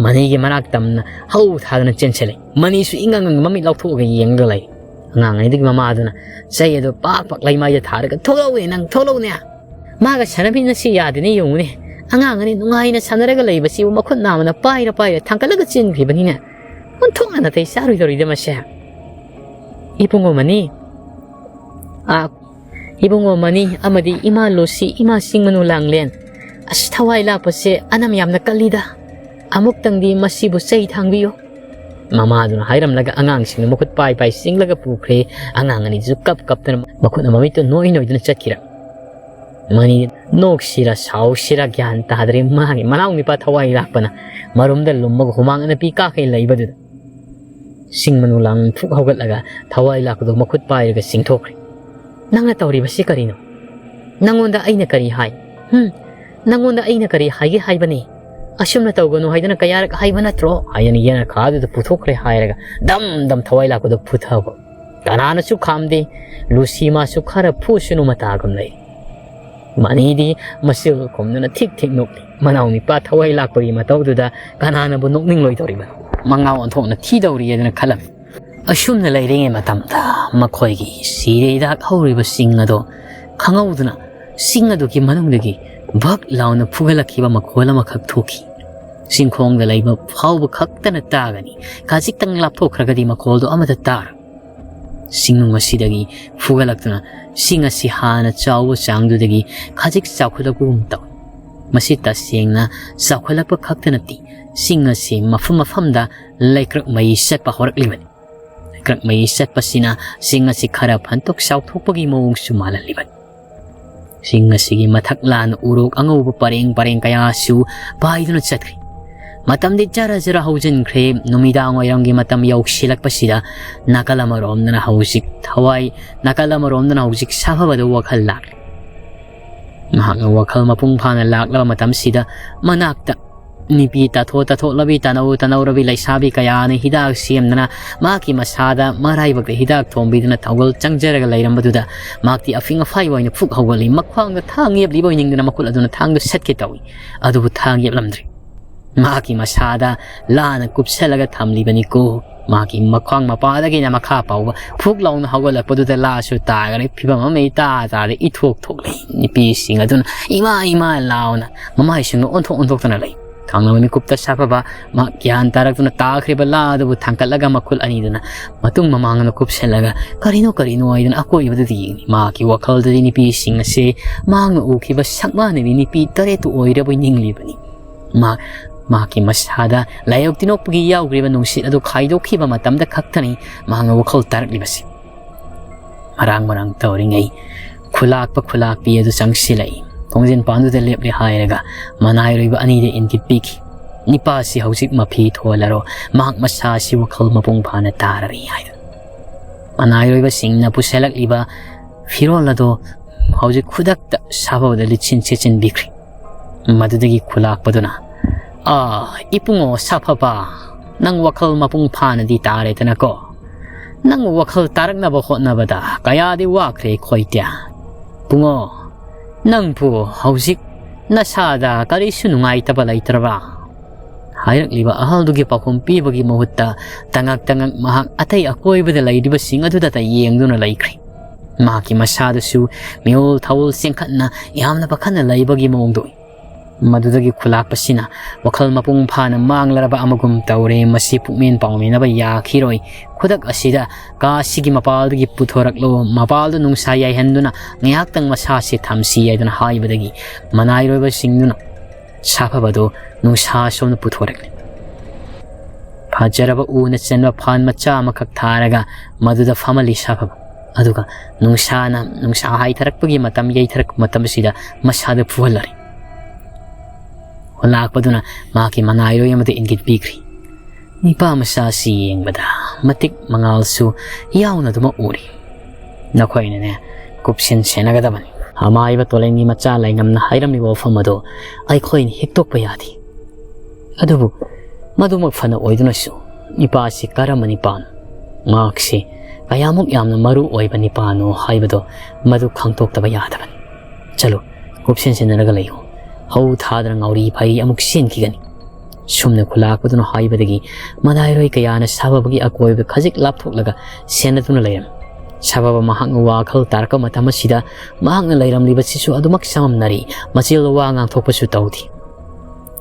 ꯃꯅꯤꯒꯤ ꯃꯅꯥꯛ ꯇꯝꯅ ꯍꯧ ꯊꯥꯗꯨꯅ ꯆꯦꯟꯁꯤꯜꯂꯤ꯫ ꯃꯅꯤꯁꯨ ꯏꯉꯪ ꯉꯪꯅ ꯃꯃꯤꯠ ꯂꯥꯎꯊꯣꯛꯑꯒ ꯌꯦꯡꯂꯒ ꯂꯩ꯫ ꯑꯉꯥꯡ ꯑꯅꯤꯗꯨꯒꯤ ꯃꯃꯥꯗꯨꯅ ꯆꯩ ꯑꯗꯨ ꯄꯥꯛ ꯄꯥꯛ ꯂꯩꯃꯥꯏꯗ ꯊꯥꯔꯒ, "ꯊꯣꯛꯂꯛꯎꯅꯦ ꯅꯪ, ꯊꯣꯛꯂꯛꯎꯅꯦ! ꯃꯥꯒ ꯁꯥꯟꯅꯃꯤꯟꯅꯁꯤ ꯌꯥꯗꯦꯅꯦ, ꯌꯦꯡꯉꯨꯅꯦ꯫ ꯑꯉꯥꯡ ꯑꯅꯤ ꯅꯨꯡꯉꯥꯏꯅ ꯁꯥꯟꯅꯔꯒ ꯂꯩꯕꯁꯤꯕꯨ ꯃꯈꯨꯠ ꯅꯥꯝꯃꯅ ꯄꯥꯏꯔ ꯄꯥꯏꯔ ꯊꯥꯡꯒꯠꯂꯒ ꯆꯦꯟꯈ꯭ꯔꯤꯕꯅꯤꯅꯦ꯫ ꯑꯣꯟꯊꯣꯛꯅ ꯅꯥꯇꯩ ꯆꯥꯔꯣꯏꯗꯧꯔꯤꯗ ꯃꯁꯦ꯫" ꯏꯕꯨꯡꯉꯣ ꯃꯅꯤ, ꯑꯥ, ꯏꯕꯨꯡꯉꯣ ꯃꯅꯤ ꯑꯃꯗꯤ ꯏꯃꯥ ꯂꯨꯁꯤ, ꯏꯃꯥ ꯆꯤꯡꯃꯅꯨ ꯂꯥꯡꯂꯦꯟ, ꯑꯁ, ꯊꯋꯥꯏ ꯂꯥꯛꯄꯁꯦ ꯑꯅꯝ ꯌꯥꯝꯅ ꯀꯜꯂꯤꯗ꯫ ꯑꯃꯨꯛꯇꯪꯗꯤ ꯃꯁꯤꯕꯨ ꯆꯩ ꯊꯥꯡꯕꯤꯌꯨ꯫ ꯃꯃꯥꯗꯨꯅ ꯍꯥꯏꯔꯝꯂꯒ ꯑꯉꯥꯡꯁꯤꯡꯗꯨ ꯃꯈꯨꯠ ꯄꯥꯏ ꯄꯥꯏ ꯆꯤꯡꯂꯒ ꯄꯨꯈ꯭ꯔꯦ꯫ ꯑꯉꯥꯡ ꯑꯅꯤꯗꯨꯁꯨ ꯀꯞ ꯀꯞꯇꯅ ꯃꯈꯨꯠꯅ ꯃꯃꯤꯠꯇ ꯅꯣꯏ ꯅꯣꯏꯗꯨꯅ ꯆꯠꯈꯤꯔ꯫ ꯃꯅꯤ ꯅꯣꯛꯁꯤꯔ ꯁꯥꯎꯁꯤꯔ ꯒ꯭ꯌꯥꯟ ꯇꯥꯗ꯭ꯔꯦ꯫ ꯃꯥꯒꯤ ꯃꯅꯥꯎ ꯅꯨꯄꯥ ꯊꯋꯥꯏ ꯂꯥꯛꯄꯅ ꯃꯔꯨꯝꯗ ꯂꯨꯝꯃꯒ ꯍꯨꯃꯥꯡ ꯑꯅꯞꯄꯤ ꯀꯥꯈꯩ ꯂꯩꯕꯗꯨꯗ ꯁꯤꯡ ꯃꯅꯨ ꯂꯥꯡ ꯐꯨꯛ ꯍꯧꯒꯠꯂꯒ ꯊꯋꯥꯏ ꯂꯥꯛꯄꯗꯣ ꯃꯈꯨꯠ ꯄꯥꯏꯔꯒ ꯆꯤꯡꯊꯣꯛꯈ꯭ꯔꯦ꯫ "ꯅꯪꯅ ꯇꯧꯔꯤꯕꯁꯤ ꯀꯔꯤꯅꯣ? ꯅꯪꯉꯣꯟꯗ ꯑꯩꯅ ꯀꯔꯤ ꯍꯥꯏ? ꯍꯨꯝ? ꯅꯪꯉꯣꯟꯗ ꯑꯩꯅ ꯀꯔꯤ ꯍꯥꯏꯒꯦ ꯍꯥꯏꯕꯅꯤ? ꯑꯁꯨꯝꯅ ꯇꯧꯒꯅꯨ ꯍꯥꯏꯗꯅ ꯀꯌꯥꯔꯛ ꯍꯥꯏꯕ ꯅꯠꯇ꯭ꯔꯣ?" ꯍꯥꯏꯗꯅ ꯌꯦꯅꯈꯥꯗꯨꯗ ꯄꯨꯊꯣꯛꯈ꯭ꯔꯦ ꯍꯥꯏꯔꯒ ꯗꯝ ꯗꯝ ꯊꯋꯥꯏ ꯂꯥꯛꯄꯗꯣ ꯐꯨꯊꯕ꯫ ꯀꯅꯥꯅꯁꯨ ꯈꯥꯝꯗꯦ꯫ ꯂꯨꯁꯤ ꯃꯥꯁꯨ ꯈꯔ ꯐꯨꯁꯅꯨ ꯃꯇꯥꯒꯨꯝ ꯂꯩ꯫ ꯃꯅꯤꯗꯤ ꯃꯆꯤꯜ ꯈꯨꯝꯗꯨꯅ ꯊꯤꯛ ꯊꯤꯛ ꯅꯣꯛꯂꯤ꯫ ꯃꯅꯥꯎ ꯅꯨꯄꯥ ꯊꯋꯥꯏ ꯂꯥꯛꯄꯒꯤ ꯃꯇꯧꯗꯨꯗ ꯀꯅꯥꯅꯕꯨ ꯅꯣꯛꯅꯤꯡꯂꯣꯏꯗꯧꯔꯤꯕꯅꯣ? ꯃꯉꯥ ꯑꯣꯟꯊꯣꯛꯅ ꯊꯤꯗꯧꯔꯤ ꯍꯥꯏꯗꯅ ꯈꯜꯂꯝꯃꯤ꯫ ꯑꯁꯨꯝꯅ ꯂꯩꯔꯤꯉꯩ ꯃꯇꯝꯗ ꯃꯈꯣꯏꯒꯤ ꯁꯤꯔꯦ ꯍꯤꯗꯥꯛ ꯍꯧꯔꯤꯕ ꯁꯤꯡ ꯑꯗꯣ ꯈꯪꯍꯧꯗꯅ ꯁꯤꯡ ꯑꯗꯨꯒꯤ ꯃꯅꯨꯡꯗꯒꯤ ꯚꯛ ꯂꯥꯎꯅ ꯐꯨꯒꯠꯂꯛꯈꯤꯕ ꯃꯈꯣꯜ ꯑꯃꯈꯛ ꯊꯣꯛꯈꯤ꯫ ꯆꯤꯡꯈꯣꯡꯗ ꯂꯩꯕ ꯐꯥꯎꯕ ꯈꯛꯇꯅ ꯇꯥꯒꯅꯤ꯫ ꯈꯖꯤꯛꯇꯪ ꯂꯥꯞꯊꯣꯛꯈ꯭ꯔꯒꯗꯤ ꯃꯈꯣꯜꯗꯣ ꯑꯃꯠꯇ ꯇꯥꯔꯣꯏ꯫ ꯁꯤꯡꯅꯨꯡ ꯑꯁꯤꯗꯒꯤ ꯐꯨꯒꯠꯂꯛꯇꯨꯅ ꯁꯤꯡ ꯑꯁꯤ ꯍꯥꯟꯅ ꯆꯥꯎꯕ ꯆꯥꯡꯗꯨꯗꯒꯤ ꯈꯖꯤꯛ ꯆꯥꯎꯈꯠꯂꯛꯄꯒꯨꯝ ꯇꯧꯏ꯫ ꯃꯁꯤ ꯇꯁꯦꯡꯅ ꯆꯥꯎꯈꯠꯂꯛꯄ ꯈꯛꯇ ꯅꯠꯇꯦ, ꯁꯤꯡ ꯑꯁꯤ ꯃꯐꯝ ꯃꯐꯝꯗ ꯂꯩꯀ꯭ꯔꯛ ꯃꯩ ꯆꯠꯄ ꯍꯧꯔꯛꯂꯤꯕꯅꯤ꯫ ꯂꯩꯀ꯭ꯔꯛ ꯃꯩ ꯆꯠꯄꯁꯤꯅ ꯁꯤꯡ ꯑꯁꯤ ꯈꯔ ꯐꯟꯇꯣꯛ ꯆꯥꯎꯊꯣꯛꯄꯒꯤ ꯃꯑꯣꯡꯁꯨ ꯃꯥꯜꯍꯜꯂꯤꯕꯅꯤ꯫ ꯁꯤꯡ ꯑꯁꯤꯒꯤ ꯃꯊꯛ ꯂꯥꯟꯅ ꯎꯔꯣꯛ ꯑꯉꯧꯕ ꯄꯔꯦꯡ ꯄꯔꯦꯡ ꯀꯌꯥꯁꯨ ꯄꯥꯏꯗꯨꯅ ꯆꯠꯈ꯭ꯔꯤ꯫ ꯃꯇꯝꯗꯤ ꯖꯔ ꯖꯔ ꯍꯧꯖꯤꯟꯈ꯭ꯔꯦ꯫ ꯅꯨꯃꯤꯗꯥꯡ ꯋꯥꯏꯔꯝꯒꯤ ꯃꯇꯝ ꯌꯧꯁꯤꯜꯂꯛꯄꯁꯤꯗ ꯅꯥꯀꯜ ꯑꯃꯔꯣꯝꯗꯅ ꯍꯧꯖꯤꯛ ꯊꯋꯥꯏ, ꯅꯥꯀꯜ ꯑꯃꯔꯣꯝꯗꯅ ꯍꯧꯖꯤꯛ ꯁꯥꯐꯕꯗ ꯋꯥꯈꯜ ꯂꯥꯛꯂꯤ꯫ ꯃꯍꯥꯛꯅ ꯋꯥꯈꯜ ꯃꯄꯨꯡ ꯐꯥꯅ ꯂꯥꯛꯂꯕ ꯃꯇꯝꯁꯤꯗ ꯃꯅꯥꯛꯇ ꯅꯨꯄꯤ ꯇꯥꯊꯣꯛ ꯇꯥꯊꯣꯛꯂꯕꯤ, ꯇꯥꯅꯧ ꯇꯥꯅꯧꯔꯕꯤ ꯂꯩꯁꯥꯕꯤ ꯀꯌꯥꯅ ꯍꯤꯗꯥꯛ ꯁꯦꯝꯗꯅ ꯃꯍꯥꯛꯀꯤ ꯃꯁꯥꯗ, ꯃꯔꯥꯏꯕꯛꯇ ꯍꯤꯗꯥꯛ ꯊꯣꯝꯕꯤꯗꯨꯅ ꯊꯧꯒꯜ ꯆꯪꯖꯔꯒ ꯂꯩꯔꯝꯕꯗꯨꯗ ꯃꯍꯥꯛꯇꯤ ꯑꯐꯤꯡ ꯑꯐꯥꯏ ꯑꯣꯏꯅ ꯐꯨꯛ ꯍꯧꯒꯠꯂꯤ꯫ ꯃꯈ꯭ꯋꯥꯡꯗ ꯊꯥꯡ ꯌꯦꯞꯂꯤꯕ ꯑꯣꯏꯅꯤꯡꯗꯨꯅ ꯃꯈꯨꯠ ꯑꯗꯨꯅ ꯊꯥꯡꯗꯨ ꯁꯠꯀꯦ ꯇꯧꯏ꯫ ꯑꯗꯨꯕꯨ ꯊꯥꯡ ꯌꯦꯞꯂꯝꯗ꯭ꯔꯦ꯫ ꯃꯍꯥꯛꯀꯤ ꯃꯁꯥꯗ ꯂꯥꯅ ꯀꯨꯞꯁꯜꯂꯒ ꯊꯝꯂꯤꯕꯅꯤꯀꯣ꯫ ꯃꯍꯥꯛꯀꯤ ꯃꯈ꯭ꯋꯥꯡ ꯃꯄꯥꯗꯒꯤꯅ ꯃꯈꯥ ꯐꯥꯎꯕ ꯐꯨꯛ ꯂꯥꯎꯅ ꯍꯧꯒꯠꯂꯛꯄꯗꯨꯗ ꯂꯥꯁꯨ ꯇꯥꯈ꯭ꯔꯦ꯫ ꯐꯤꯕꯝ ꯑꯃ ꯏꯇꯥ ꯇꯥꯗ ꯏꯊꯣꯛ ꯊꯣꯛꯂꯦ꯫ ꯅꯨꯄꯤꯁꯤꯡ ꯑꯗꯨꯅ "ꯏꯃꯥ, ꯏꯃꯥ" ꯂꯥꯎꯅ ꯃꯃꯥꯏꯁꯤꯡꯗꯨ ꯑꯣꯟꯊꯣꯛ ꯑꯣꯟꯊꯣꯛꯇꯨꯅ ꯂꯩ꯫ ꯊꯥꯡꯂꯕ ꯃꯤꯀꯨꯞꯇ ꯁꯥꯐꯕ ꯃꯍꯥꯛ ꯒ꯭ꯌꯥꯟ ꯇꯥꯔꯛꯇꯨꯅ ꯇꯥꯈ꯭ꯔꯤꯕ ꯂꯥ ꯑꯗꯨꯕꯨ ꯊꯥꯡꯒꯠꯂꯒ ꯃꯈꯨꯠ ꯑꯅꯤꯗꯨꯅ ꯃꯇꯨꯡ ꯃꯃꯥꯡꯗ ꯀꯨꯞꯁꯤꯜꯂꯒ ꯀꯔꯤꯅꯣ ꯀꯔꯤꯅꯣ ꯍꯥꯏꯗꯨꯅ ꯑꯀꯣꯏꯕꯗꯨꯗ ꯌꯦꯡꯂꯤ꯫ ꯃꯍꯥꯛꯀꯤ ꯋꯥꯈꯜꯗꯗꯤ ꯅꯨꯄꯤꯁꯤꯡ ꯑꯁꯦ ꯃꯍꯥꯛꯅ ꯎꯈꯤꯕ ꯁꯛ ꯃꯥꯟꯅꯕꯤ ꯅꯨꯄꯤ ꯇꯔꯦꯠꯇꯨ ꯑꯣꯏꯔꯕꯣꯏ ꯅꯤꯡꯂꯤꯕꯅꯤ꯫ ꯃꯍꯥꯛ ꯃꯍꯥꯛꯀꯤ ꯃꯁꯥꯗ ꯂꯥꯏꯑꯣꯛ ꯇꯤꯟꯑꯣꯛꯄꯒꯤ ꯌꯥꯎꯈ꯭ꯔꯤꯕ ꯅꯨꯡꯁꯤꯠ ꯑꯗꯨ ꯈꯥꯏꯗꯣꯛꯈꯤꯕ ꯃꯇꯝꯗ ꯈꯛꯇꯅꯤ ꯃꯍꯥꯛꯅ ꯋꯥꯈꯜ ꯇꯥꯔꯛꯂꯤꯕꯁꯤ꯫ ꯃꯔꯥꯡ ꯃꯔꯥꯡ ꯇꯧꯔꯤꯉꯩ ꯈꯨꯂꯥꯛꯄ ꯈꯨꯂꯥꯛꯄꯤ ꯑꯗꯨ ꯆꯪꯁꯤꯜꯂꯛꯏ꯫ ꯊꯣꯡꯖꯤꯟ ꯄꯥꯟꯗꯨꯗ ꯂꯦꯞꯂꯦ ꯍꯥꯏꯔꯒ ꯃꯅꯥꯏꯔꯣꯏꯕ ꯑꯅꯤꯗ ꯏꯪꯒꯤꯠ ꯄꯤꯈꯤ꯫ "ꯅꯤꯄꯥꯁꯤ ꯍꯧꯖꯤꯛ ꯃꯐꯤ ꯊꯣꯜꯂꯔꯣ, ꯃꯍꯥꯛ ꯃꯁꯥꯁꯤ ꯋꯥꯈꯜ ꯃꯄꯨꯡ ꯐꯥꯅ ꯇꯥꯔꯔꯤ" ꯍꯥꯏꯗꯨꯅ꯫ ꯃꯅꯥꯏꯔꯣꯏꯕꯁꯤꯡꯅ ꯄꯨꯁꯜꯂꯛꯂꯤꯕ ꯐꯤꯔꯣꯜ ꯑꯗꯨ ꯍꯧꯖꯤꯛ ꯈꯨꯗꯛꯇ ꯁꯥꯐꯕꯗ ꯂꯤꯠꯁꯤꯟ ꯁꯦꯠꯆꯤꯟꯕꯤꯈ꯭ꯔꯦ꯫ ꯃꯗꯨꯗꯒꯤ ꯈꯨꯂꯥꯛꯄꯗꯨꯅ, "ꯑꯥ, ꯏꯄꯨꯡꯉꯣ ꯁꯥꯐꯕ, ꯅꯪ ꯋꯥꯈꯜ ꯃꯄꯨꯡ ꯐꯥꯅꯗꯤ ꯇꯥꯔꯦꯗꯅꯀꯣ? ꯅꯪ ꯋꯥꯈꯜ ꯇꯥꯔꯛꯅꯕ ꯍꯣꯠꯅꯕꯗ ꯀꯌꯥꯗꯤ ꯋꯥꯈ꯭ꯔꯦ ꯑꯩꯈꯣꯏꯗꯤ꯫ ꯄꯨꯡꯉꯣ, ꯅꯪꯕꯨ ꯍꯧꯖꯤꯛ ꯅꯁꯥꯗ ꯀꯔꯤꯁꯨ ꯅꯨꯡꯉꯥꯏꯇꯕ ꯂꯩꯇ꯭ꯔꯕ꯭ꯔꯥ?" ꯍꯥꯏꯔꯛꯂꯤꯕ ꯑꯍꯜꯗꯨꯒꯤ ꯄꯥꯎꯈꯨꯝ ꯄꯤꯕꯒꯤ ꯃꯍꯨꯠꯇ, ꯇꯉꯛ ꯇꯉꯛ ꯃꯍꯥꯛ ꯑꯇꯩ ꯑꯀꯣꯏꯕꯗ ꯂꯩꯔꯤꯕꯁꯤꯡ ꯑꯗꯨꯗꯇ ꯌꯦꯡꯗꯨꯅ ꯂꯩꯈ꯭ꯔꯦ꯫ ꯃꯍꯥꯛꯀꯤ ꯃꯁꯥꯗꯨꯁꯨ ꯃꯤꯑꯣꯜ ꯊꯧꯑꯣꯜ ꯆꯦꯟꯈꯠꯅ ꯌꯥꯝꯅ ꯄꯥꯈꯠꯅ ꯂꯩꯕꯒꯤ ꯃꯑꯣꯡꯗ ꯎꯏ꯫ ꯃꯗꯨꯗꯒꯤ ꯈꯨꯂꯥꯛꯄꯁꯤꯅ ꯋꯥꯈꯜ ꯃꯄꯨꯡ ꯐꯥꯅ ꯃꯥꯡꯂꯔꯕ ꯑꯃꯒꯨꯝ ꯇꯧꯔꯦ꯫ "ꯃꯁꯤ ꯄꯨꯛꯃꯦꯟ ꯄꯥꯎꯃꯤꯟꯅꯕ ꯌꯥꯈꯤꯔꯣꯏ꯫ ꯈꯨꯗꯛ ꯑꯁꯤꯗ ꯀꯥꯁꯤꯒꯤ ꯃꯄꯥꯜꯗꯒꯤ ꯄꯨꯊꯣꯔꯛꯂꯣ, ꯃꯄꯥꯜꯗ ꯅꯨꯡꯁꯥ ꯌꯥꯏꯍꯟꯗꯨꯅ ꯉꯥꯏꯍꯥꯛꯇꯪ ꯃꯁꯥꯁꯦ ꯊꯝꯁꯤ" ꯍꯥꯏꯗꯨꯅ ꯍꯥꯏꯕꯗꯒꯤ ꯃꯅꯥꯏꯔꯣꯏꯕꯁꯤꯡꯗꯨꯅ ꯁꯥꯐꯕꯗꯨ ꯅꯨꯡꯁꯥ ꯁꯣꯝꯗ ꯄꯨꯊꯣꯔꯛꯂꯦ꯫ ꯐꯖꯔꯕ ꯎꯅ ꯆꯟꯕ ꯐꯥꯟ ꯃꯆꯥ ꯑꯃꯈꯛ ꯊꯥꯔꯒ ꯃꯗꯨꯗ ꯐꯝꯍꯜꯂꯤ ꯁꯥꯐꯕ꯫ ꯑꯗꯨꯒ ꯅꯨꯡꯁꯥꯅ, ꯅꯨꯡꯁꯥ ꯍꯥꯏꯊꯔꯛꯄꯒꯤ ꯃꯇꯝ, ꯌꯩꯊꯔꯛꯄ ꯃꯇꯝꯁꯤꯗ ꯃꯁꯥꯗ ꯐꯨꯍꯜꯂꯔꯤ꯫ ꯂꯥꯛꯄꯗꯨꯅ ꯃꯍꯥꯛꯀꯤ ꯃꯅꯥꯏꯔꯣꯏ ꯑꯃꯗ ꯏꯪꯒꯤꯠ ꯄꯤꯈ꯭ꯔꯤ꯫ "ꯅꯤꯄꯥ ꯃꯆꯥꯁꯤ ꯌꯦꯡꯕꯗ ꯃꯇꯤꯛ ꯃꯉꯥꯜꯁꯨ ꯌꯥꯎꯅ ꯑꯗꯨꯃꯛ ꯎꯔꯤ꯫ ꯅꯈꯣꯏꯅꯅꯦ ꯀꯨꯞꯁꯦꯟ ꯁꯦꯟꯅꯒꯗꯕꯅꯤ꯫ ꯑꯃꯥꯏꯕ ꯇꯣꯂꯦꯟꯒꯤ ꯃꯆꯥ ꯂꯩꯉꯝꯅ ꯍꯥꯏꯔꯝꯂꯤꯕ ꯋꯥꯐꯝ ꯑꯗꯨ ꯑꯩꯈꯣꯏꯅ ꯍꯤꯛꯇꯣꯛꯄ ꯌꯥꯗꯦ꯫ ꯑꯗꯨꯕꯨ ꯃꯗꯨꯃꯛ ꯐꯅ ꯑꯣꯏꯗꯨꯅꯁꯨ ꯅꯤꯄꯥꯁꯤ ꯀꯔꯝꯕ ꯅꯤꯄꯥꯅꯣ? ꯃꯍꯥꯛꯁꯤ ꯀꯌꯥꯃꯨꯛ ꯌꯥꯝꯅ ꯃꯔꯨ ꯑꯣꯏꯕ ꯅꯤꯄꯥꯅꯣ ꯍꯥꯏꯕꯗꯨ ꯃꯗꯨ ꯈꯪꯗꯣꯛꯇꯕ ꯌꯥꯗꯕꯅꯤ꯫ ꯆꯠꯂꯨ, ꯀꯨꯞꯁꯦꯟ ꯁꯦꯟꯅꯔꯒ ꯂꯩꯌꯨ꯫ ꯍꯧ ꯊꯥꯗꯅ ꯉꯥꯎꯔꯤ ꯐꯩꯔꯤ ꯑꯃꯨꯛ ꯆꯦꯟꯈꯤꯒꯅꯤ"꯫ ꯁꯨꯝꯅ ꯈꯨꯂꯥꯛꯄꯗꯨꯅ ꯍꯥꯏꯕꯗꯒꯤ ꯃꯅꯥꯏꯔꯣꯏ ꯀꯌꯥꯅ ꯁꯥꯐꯕꯒꯤ ꯑꯀꯣꯏꯕꯗ ꯈꯖꯤꯛ ꯂꯥꯞꯊꯣꯛꯂꯒ ꯁꯦꯟꯅꯗꯨꯅ ꯂꯩꯔꯝꯃꯤ꯫ ꯁꯥꯐꯕ ꯃꯍꯥꯛꯅ ꯋꯥꯈꯜ ꯇꯥꯔꯛꯄ ꯃꯇꯝ ꯑꯁꯤꯗ ꯃꯍꯥꯛꯅ ꯂꯩꯔꯝꯂꯤꯕꯁꯤꯁꯨ ꯑꯗꯨꯃꯛ ꯆꯃꯝꯅꯔꯤ꯫ ꯃꯆꯤꯜꯗ ꯋꯥ ꯉꯥꯡꯊꯣꯛꯄꯁꯨ ꯇꯧꯗꯦ꯫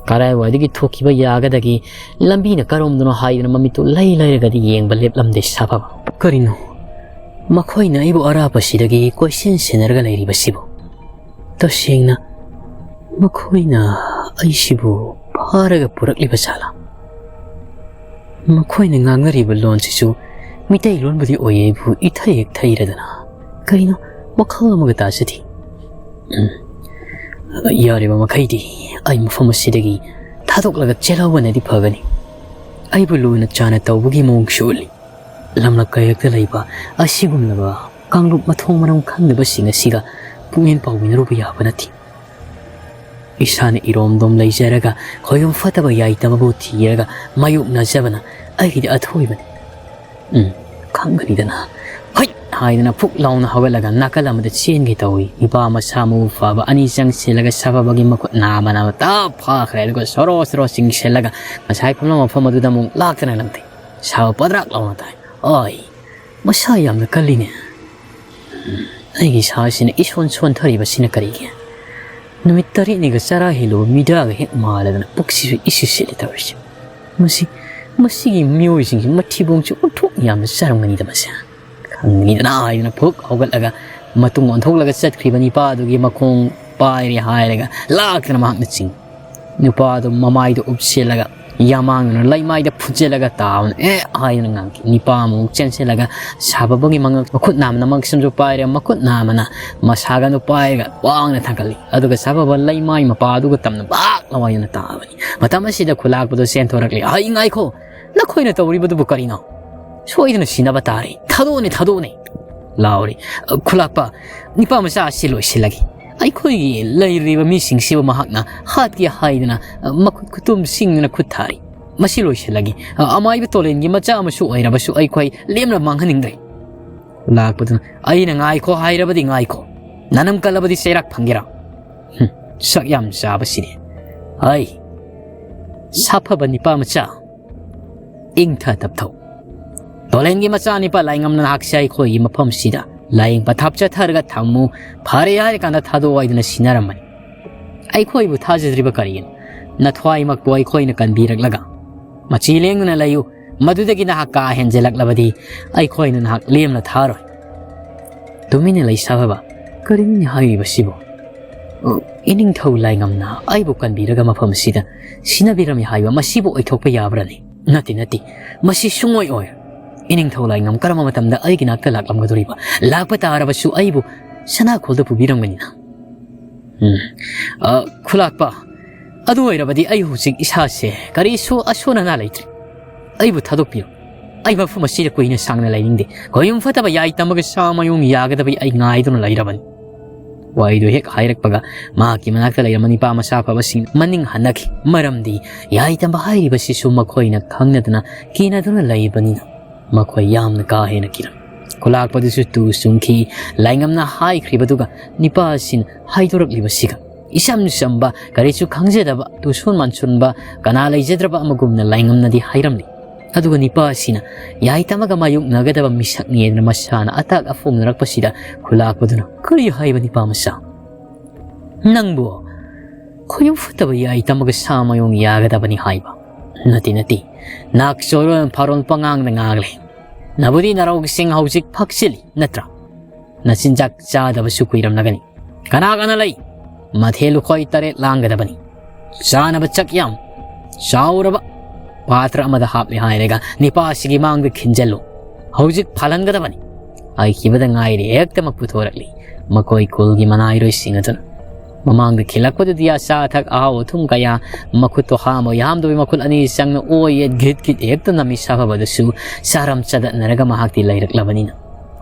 ꯀꯔꯥꯏꯋꯥꯏꯗꯒꯤ ꯊꯣꯛꯈꯤꯕ ꯌꯥꯒꯗꯒꯦ? ꯂꯝꯕꯤꯅ ꯀꯔꯣꯝꯗꯅꯣ ꯍꯥꯏꯗꯨꯅ ꯃꯃꯤꯠꯇꯨ ꯂꯩ ꯂꯩꯔꯒꯗꯤ ꯌꯦꯡꯕ ꯂꯦꯞꯂꯝꯗꯦ ꯁꯥꯐꯕ꯫ "ꯀꯔꯤꯅꯣ ꯃꯈꯣꯏꯅ ꯑꯩꯕꯨ ꯑꯔꯥꯞꯄꯁꯤꯗꯒꯤ ꯀꯣꯏꯁꯦꯟ ꯁꯦꯟꯅꯔꯒ ꯂꯩꯔꯤꯕꯁꯤꯕꯨ? ꯇꯁꯦꯡꯅ ꯃꯈꯣꯏꯅ ꯑꯩꯁꯤꯕꯨ ꯐꯥꯔꯒ ꯄꯨꯔꯛꯂꯤꯕ ꯖꯥꯠꯂꯥ? ꯃꯈꯣꯏꯅ ꯉꯥꯡꯅꯔꯤꯕ ꯂꯣꯟꯁꯤꯁꯨ ꯃꯤꯇꯩꯂꯣꯟꯕꯨꯗꯤ ꯑꯣꯏꯌꯦꯕꯨ ꯏꯊꯩ ꯍꯦꯛ ꯊꯩꯔꯗꯅ꯫ ꯀꯔꯤꯅꯣ ꯋꯥꯈꯜ ꯑꯃꯒ ꯇꯥꯖꯗꯦ꯫ ꯎꯝ, ꯌꯥꯔꯤꯕ ꯃꯈꯩꯗꯤ ꯑꯩ ꯃꯐꯝ ꯑꯁꯤꯗꯒꯤ ꯊꯥꯗꯣꯛꯂꯒ ꯆꯦꯜꯍꯧꯕꯅꯗꯤ ꯐꯒꯅꯤ꯫ ꯑꯩꯕꯨ ꯂꯨꯅ ꯆꯥꯅ ꯇꯧꯕꯒꯤ ꯃꯑꯣꯡꯁꯨ ꯎꯠꯂꯤ꯫ ꯂꯝꯂꯛ ꯀꯌꯦꯛꯇ ꯂꯩꯕ ꯑꯁꯤꯒꯨꯝꯂꯕ ꯀꯥꯡꯂꯨꯞ ꯃꯊꯣꯡ ꯃꯔꯝ ꯈꯪꯗꯕꯁꯤꯡ ꯑꯁꯤꯒ ꯄꯨꯛꯅꯤꯡ ꯄꯥꯎꯃꯤꯟꯅꯔꯨꯕ ꯌꯥꯕ ꯅꯠꯇꯦ꯫ ꯏꯁꯥꯅ ꯏꯔꯣꯝꯗꯣꯝ ꯂꯩꯖꯔꯒ ꯈꯣꯏꯔꯨꯝ ꯐꯠꯇꯕ ꯌꯥꯏꯇꯕꯕꯨ ꯊꯤꯔꯒ ꯃꯥꯌꯣꯛꯅꯖꯕꯅ ꯑꯩꯒꯤꯗꯤ ꯑꯊꯣꯏꯕꯅꯤ꯫ ꯎꯝ, ꯈꯪꯒꯅꯤꯗꯅ꯫ ꯍꯣꯏ ꯍꯥꯏꯗꯅ ꯐꯨꯛ ꯂꯥꯎꯅ ꯍꯧꯒꯠꯂꯒ ꯅꯥꯀꯜ ꯑꯃꯗ ꯆꯦꯟꯒꯦ ꯇꯧꯏ꯫ ꯅꯨꯄꯥ ꯃꯁꯥ ꯃꯎ ꯐꯕ ꯑꯅꯤ ꯆꯪꯁꯤꯜꯂꯒ ꯁꯥꯐꯕꯒꯤ ꯃꯈꯨꯠ ꯅꯥꯝꯃ ꯅꯥꯝꯃ ꯇꯞ ꯐꯥꯈ꯭ꯔꯦ, ꯑꯗꯨꯒ ꯁꯣꯔꯣ ꯁꯣꯔꯣ ꯆꯤꯡꯁꯤꯜꯂꯒ ꯉꯁꯥꯏ ꯐꯝꯂꯝꯕ ꯃꯐꯝ ꯑꯗꯨꯗ ꯑꯃꯨꯛ ꯂꯥꯛꯇꯅ ꯂꯪꯊꯩ꯫ ꯁꯥꯕ ꯄꯗ꯭ꯔꯥꯛ ꯂꯥꯎꯅ ꯇꯥꯏ꯫ ꯑꯣꯏ, ꯃꯁꯥ ꯌꯥꯝꯅ ꯀꯜꯂꯤꯅꯦ꯫ ꯎꯝ, ꯑꯩꯒꯤ ꯏꯁꯥꯁꯤꯅ ꯏꯁꯣꯟ ꯁꯣꯟꯊꯔꯤꯕꯁꯤꯅ ꯀꯔꯤꯒꯤ? ꯅꯨꯃꯤꯠ ꯇꯔꯦꯠꯅꯤꯒ ꯆꯔꯥ ꯍꯦꯜꯂꯨꯕ ꯃꯤꯗꯥꯒ ꯍꯦꯛ ꯃꯥꯜꯂꯗꯅ ꯄꯨꯛꯁꯤꯁꯨ ꯏꯁꯤꯠ ꯁꯤꯠꯂꯤ ꯇꯧꯔꯤꯁꯦ꯫ ꯃꯁꯤ, ꯃꯁꯤꯒꯤ ꯃꯤꯑꯣꯏꯁꯤꯡꯁꯤ ꯃꯊꯤꯕꯣꯡꯁꯤ ꯑꯣꯟꯊꯣꯛꯅ ꯌꯥꯝꯅ ꯆꯥꯔꯝꯒꯅꯤꯗ ꯃꯁꯦ꯫ ꯈꯪꯒꯅꯤꯗꯅ ꯍꯥꯏꯗꯨꯅ ꯐꯨꯛ ꯍꯧꯒꯠꯂꯒ ꯃꯇꯨꯡ ꯑꯣꯟꯊꯣꯛꯂꯒ ꯆꯠꯈ꯭ꯔꯤꯕ ꯅꯤꯄꯥꯗꯨꯒꯤ ꯃꯈꯣꯡ ꯄꯥꯏꯔꯦ ꯍꯥꯏꯔꯒ ꯂꯥꯛꯇꯅ ꯃꯍꯥꯛꯅ ꯆꯤꯡꯏ꯫ ꯅꯨꯄꯥꯗꯨ ꯃꯃꯥꯏꯗꯨ ꯎꯞꯁꯤꯜꯂꯒ ꯌꯥꯃꯥꯡꯗꯨꯅ ꯂꯩꯃꯥꯏꯗ ꯐꯨꯖꯤꯜꯂꯒ ꯇꯥꯕꯅ "ꯑꯦ" ꯍꯥꯏꯗꯨꯅ ꯉꯥꯡꯈꯤ꯫ ꯅꯤꯄꯥ ꯑꯃꯨꯛ ꯆꯦꯟꯁꯤꯜꯂꯒ ꯁꯥꯕꯕꯒꯤ ꯃꯉꯛ ꯃꯈꯨꯠ ꯅꯥꯝꯃꯅ ꯃꯉꯛꯁꯝꯁꯨ ꯄꯥꯏꯔꯦ, ꯃꯈꯨꯠ ꯅꯥꯝꯃꯅ ꯃꯁꯥꯒꯟꯗꯨ ꯄꯥꯏꯔꯒ ꯋꯥꯡꯅ ꯊꯥꯡꯒꯠꯂꯤ꯫ ꯑꯗꯨꯒ ꯁꯥꯕꯕ ꯂꯩꯃꯥꯏ ꯃꯄꯥ ꯑꯗꯨꯒ ꯇꯝꯅ ꯕꯥꯛ ꯂꯥꯎ ꯍꯥꯏꯗꯨꯅ ꯇꯥꯕꯅꯤ꯫ ꯃꯇꯝ ꯑꯁꯤꯗ ꯈꯨꯂꯥꯛꯄꯗꯨ ꯆꯦꯟꯊꯣꯔꯛꯂꯤ꯫ "ꯍꯩ, ꯉꯥꯏꯈꯣ! ꯅꯈꯣꯏꯅ ꯇꯧꯔꯤꯕꯗꯨꯕꯨ ꯀꯔꯤꯅꯣ? ꯁꯣꯏꯗꯅ ꯁꯤꯅꯕ ꯇꯥꯔꯦ꯫ ꯊꯥꯗꯣꯛꯑꯣꯅꯦ, ꯊꯥꯗꯣꯛꯑꯣꯅꯦ!" ꯂꯥꯎꯔꯤ꯫ "ꯈꯨꯂꯥꯛꯄ, ꯅꯤꯄꯥ ꯃꯆꯥ ꯑꯁꯤ ꯂꯣꯏꯁꯤꯜꯂꯒꯦ꯫ ꯑꯩꯈꯣꯏꯒꯤ ꯂꯩꯔꯤꯕ ꯃꯤꯁꯤꯡꯁꯤꯕꯨ ꯃꯍꯥꯛꯅ ꯍꯥꯠꯀꯦ ꯍꯥꯏꯗꯅ ꯃꯈꯨꯠ ꯈꯨꯇꯨꯝ ꯁꯤꯡꯗꯨꯅ ꯈꯨꯠ ꯊꯥꯔꯤ꯫ ꯃꯁꯤ ꯂꯣꯏꯁꯤꯜꯂꯒꯦ꯫ ꯑꯃꯥꯏꯕ ꯇꯣꯂꯦꯟꯒꯤ ꯃꯆꯥ ꯑꯃꯁꯨ ꯑꯣꯏꯔꯕꯁꯨ ꯑꯩꯈꯣꯏ ꯂꯦꯝꯅ ꯃꯥꯡꯍꯟꯅꯤꯡꯗ꯭ꯔꯦ꯫" ꯂꯥꯛꯄꯗꯨꯅ, "ꯑꯩꯅ ꯉꯥꯏꯈꯣ ꯍꯥꯏꯔꯕꯗꯤ ꯉꯥꯏꯈꯣ꯫ ꯅꯅꯝ ꯀꯜꯂꯕꯗꯤ ꯆꯩꯔꯥꯛ ꯐꯪꯒꯦꯔꯥ? ꯍꯨꯝ, ꯁꯛ ꯌꯥꯝ ꯆꯥꯕꯁꯤꯗꯤ꯫ ꯍꯩ, ꯁꯥꯐꯕ ꯅꯤꯄꯥ ꯃꯆꯥ, ꯏꯪꯊ ꯇꯞꯊꯧ꯫ ꯇꯣꯂꯦꯟꯒꯤ ꯃꯆꯥꯅꯤꯄꯥ ꯂꯥꯏꯉꯝꯅ ꯅꯍꯥꯛꯁꯦ ꯑꯩꯈꯣꯏꯒꯤ ꯃꯐꯝꯁꯤꯗ ꯂꯥꯏꯌꯦꯡ ꯄꯊꯥꯞ ꯆꯠꯊꯔꯒ ꯊꯝꯃꯨ꯫ ꯐꯔꯦ ꯍꯥꯏꯔꯀꯥꯟꯗ ꯊꯥꯗꯣꯛꯑꯣ ꯍꯥꯏꯗꯨꯅ ꯁꯤꯟꯅꯔꯝꯕꯅꯤ꯫ ꯑꯩꯈꯣꯏꯕꯨ ꯊꯥꯖꯗ꯭ꯔꯤꯕ ꯀꯔꯤꯒꯤꯅꯣ? ꯅꯊ꯭ꯋꯥꯏꯃꯛꯄꯨ ꯑꯩꯈꯣꯏꯅ ꯀꯟꯕꯤꯔꯛꯂꯒ꯫ ꯃꯆꯤ ꯂꯦꯡꯗꯨꯅ ꯂꯩꯌꯨ꯫ ꯃꯗꯨꯗꯒꯤ ꯅꯍꯥꯛ ꯀꯥ ꯍꯦꯟꯖꯜꯂꯛꯂꯕꯗꯤ ꯑꯩꯈꯣꯏꯅ ꯅꯍꯥꯛ ꯂꯦꯝꯅ ꯊꯥꯔꯣꯏ꯫" ꯇꯨꯃꯤꯟꯅ ꯂꯩ ꯁꯥꯐꯕ꯫ ꯀꯔꯤꯅꯣꯅꯦ ꯍꯥꯏꯔꯤꯕꯁꯤꯕꯨ? ꯑꯣ, ꯏꯅꯤꯡꯊꯧ ꯂꯥꯏꯉꯝꯅ ꯑꯩꯕꯨ ꯀꯟꯕꯤꯔꯒ ꯃꯐꯝ ꯑꯁꯤꯗ ꯁꯤꯟꯅꯕꯤꯔꯝꯃꯤ ꯍꯥꯏꯕ ꯃꯁꯤꯕꯨ ꯑꯣꯏꯊꯣꯛꯄ ꯌꯥꯕ꯭ꯔꯅꯦ? ꯅꯠꯇꯦ, ꯅꯠꯇꯦ꯫ ꯃꯁꯤ ꯁꯨꯡꯑꯣꯏ ꯑꯣꯏ꯫ ꯏꯅꯤꯡꯊꯧ ꯂꯥꯏꯉꯝ ꯀꯔꯝꯕ ꯃꯇꯝꯗ ꯑꯩꯒꯤ ꯅꯥꯛꯇ ꯂꯥꯛꯂꯝꯒꯗꯧꯔꯤꯕ? ꯂꯥꯛꯄ ꯇꯥꯔꯕꯁꯨ ꯑꯩꯕꯨ ꯁꯅꯥꯈꯣꯜꯗ ꯄꯨꯕꯤꯔꯝꯒꯅꯤꯅ꯫ ꯎꯝ, ꯑ, ꯈꯨꯂꯥꯛꯄ, ꯑꯗꯨ ꯑꯣꯏꯔꯕꯗꯤ ꯑꯩ ꯍꯧꯖꯤꯛ ꯏꯁꯥꯁꯦ ꯀꯔꯤꯁꯨ ꯑꯁꯣꯟ ꯑꯅꯥ ꯂꯩꯇ꯭ꯔꯦ꯫ ꯑꯩꯕꯨ ꯊꯥꯗꯣꯛꯄꯤꯔꯣ꯫ ꯑꯩ ꯃꯐꯝ ꯑꯁꯤꯗ ꯀꯨꯏꯅ ꯁꯥꯡꯅ ꯂꯩꯅꯤꯡꯗꯦ꯫ ꯈꯣꯌꯨꯝ ꯐꯠꯇꯕ ꯌꯥꯏ ꯇꯝꯃꯒ ꯁꯥ ꯃꯌꯨꯡ ꯌꯥꯒꯗꯕ ꯑꯩ ꯉꯥꯏꯗꯨꯅ ꯂꯩꯔꯕꯅꯤ꯫ ꯋꯥꯍꯩꯗꯨ ꯍꯦꯛ ꯍꯥꯏꯔꯛꯄꯒ ꯃꯍꯥꯛꯀꯤ ꯃꯅꯥꯛꯇ ꯂꯩꯔꯝꯕ ꯅꯤꯄꯥ ꯃꯁꯥ ꯐꯕꯁꯤꯡ ꯃꯅꯤꯡ ꯍꯟꯅꯈꯤ꯫ ꯃꯔꯝꯗꯤ ꯌꯥꯏ ꯇꯝꯕ ꯍꯥꯏꯔꯤꯕꯁꯤꯁꯨ ꯃꯈꯣꯏꯅ ꯈꯪꯅꯗꯅ ꯀꯤꯅꯗꯨꯅ ꯂꯩꯕꯅꯤꯅ ꯃꯈꯣꯏ ꯌꯥꯝꯅ ꯀꯥ ꯍꯦꯟꯅ ꯀꯤꯔꯝꯃꯤ꯫ ꯈꯨꯂꯥꯛꯄꯗꯨꯁꯨ ꯇꯨ ꯆꯨꯡꯈꯤ꯫ ꯂꯥꯏꯉꯝꯅ ꯍꯥꯏꯈ꯭ꯔꯤꯕꯗꯨꯒ ꯅꯤꯄꯥ ꯑꯁꯤꯅ ꯍꯥꯏꯗꯣꯔꯛꯂꯤꯕꯁꯤꯒ ꯏꯆꯝ ꯆꯝꯕ, ꯀꯔꯤꯁꯨ ꯈꯪꯖꯗꯕ, ꯇꯨꯁꯣꯟ ꯃꯥꯟꯁꯣꯟꯕ, ꯀꯅꯥ ꯂꯩꯖꯗ꯭ꯔꯕ ꯑꯃꯒꯨꯝꯅ ꯂꯥꯏꯉꯝꯅꯗꯤ ꯍꯥꯏꯔꯝꯂꯤ꯫ ꯑꯗꯨꯒ ꯅꯤꯄꯥ ꯑꯁꯤꯅ ꯌꯥꯏ ꯇꯝꯃꯒ ꯃꯥꯌꯣꯛꯅꯒꯗꯕ ꯃꯤꯁꯛꯅꯤ ꯍꯥꯏꯗꯅ ꯃꯁꯥꯅ ꯑꯇꯥꯛ ꯑꯐꯣꯡꯅꯔꯛꯄꯁꯤꯗ ꯈꯨꯂꯥꯛꯄꯗꯨꯅ, "ꯀꯔꯤ ꯍꯥꯏꯕ ꯅꯤꯄꯥ ꯃꯆꯥ? ꯅꯪꯕꯨ ꯈꯣꯌꯨꯝ ꯐꯠꯇꯕ ꯌꯥꯏ ꯇꯝꯃꯒ ꯁꯥ ꯃꯌꯣꯡ ꯌꯥꯒꯗꯕꯅꯤ ꯍꯥꯏꯕ? ꯅꯠꯇꯦ, ꯅꯠꯇꯦ꯫ ꯅꯥꯛꯆꯣꯔꯣꯟ ꯐꯥꯔꯣꯟ ꯄꯉꯥꯡꯗ ꯉꯥꯡꯂꯦ꯫ ꯅꯕꯨꯗꯤ ꯅꯔꯧꯁꯤꯡ ꯍꯧꯖꯤꯛ ꯐꯛꯆꯤꯜꯂꯤ ꯅꯠꯇ꯭ꯔꯥ? ꯅꯆꯤꯟꯖꯥꯛ ꯆꯥꯗꯕꯁꯨ ꯀꯨꯏꯔꯝꯂꯒꯅꯤ꯫ ꯀꯅꯥ ꯀꯅꯥ ꯂꯩ? ꯃꯊꯦꯜ ꯂꯨꯀꯣꯏ ꯇꯔꯦꯠ ꯂꯥꯡꯒꯗꯕꯅꯤ꯫ ꯆꯥꯅꯕ ꯆꯥꯛ ꯌꯥꯝ ꯆꯥꯎꯔꯕ ꯄꯥꯇ꯭ꯔ ꯑꯃꯗ ꯍꯥꯞꯂꯦ ꯍꯥꯏꯔꯒ ꯅꯤꯄꯥ ꯑꯁꯤꯒꯤ ꯃꯥꯡꯗ ꯈꯤꯟꯖꯜꯂꯨ꯫ ꯍꯧꯖꯤꯛ ꯐꯥꯜꯍꯟꯒꯗꯕꯅꯤ꯫ ꯍꯥꯏꯈꯤꯕꯗ ꯉꯥꯏꯔꯤ ꯍꯦꯛꯇꯃꯛ ꯄꯨꯊꯣꯔꯛꯂꯤ ꯃꯈꯣꯏ ꯈꯨꯜꯒꯤ ꯃꯅꯥꯏꯔꯣꯏꯁꯤꯡ ꯑꯗꯨꯅ꯫ ꯃꯃꯥꯡꯗ ꯈꯤꯜꯂꯛꯄꯗꯨꯗꯤ ꯑꯆꯥ ꯑꯊꯛ ꯑꯍꯥꯎ ꯑꯊꯨꯝ ꯀꯌꯥ ꯃꯈꯨꯠꯇꯣ ꯍꯥꯝꯕ ꯌꯥꯝꯗꯕ ꯃꯈꯨꯠ ꯑꯅꯤ ꯆꯪꯅ ꯑꯣꯏ ꯌꯦꯠ ꯘꯤꯠ ꯘꯤꯠ ꯍꯦꯛꯇ ꯅꯝꯃꯤ꯫ ꯁꯥꯐꯕꯗꯨꯁꯨ ꯆꯥꯔꯝ ꯆꯗꯠꯅꯔꯒ ꯃꯍꯥꯛꯇꯤ ꯂꯩꯔꯛꯂꯕꯅꯤꯅ꯫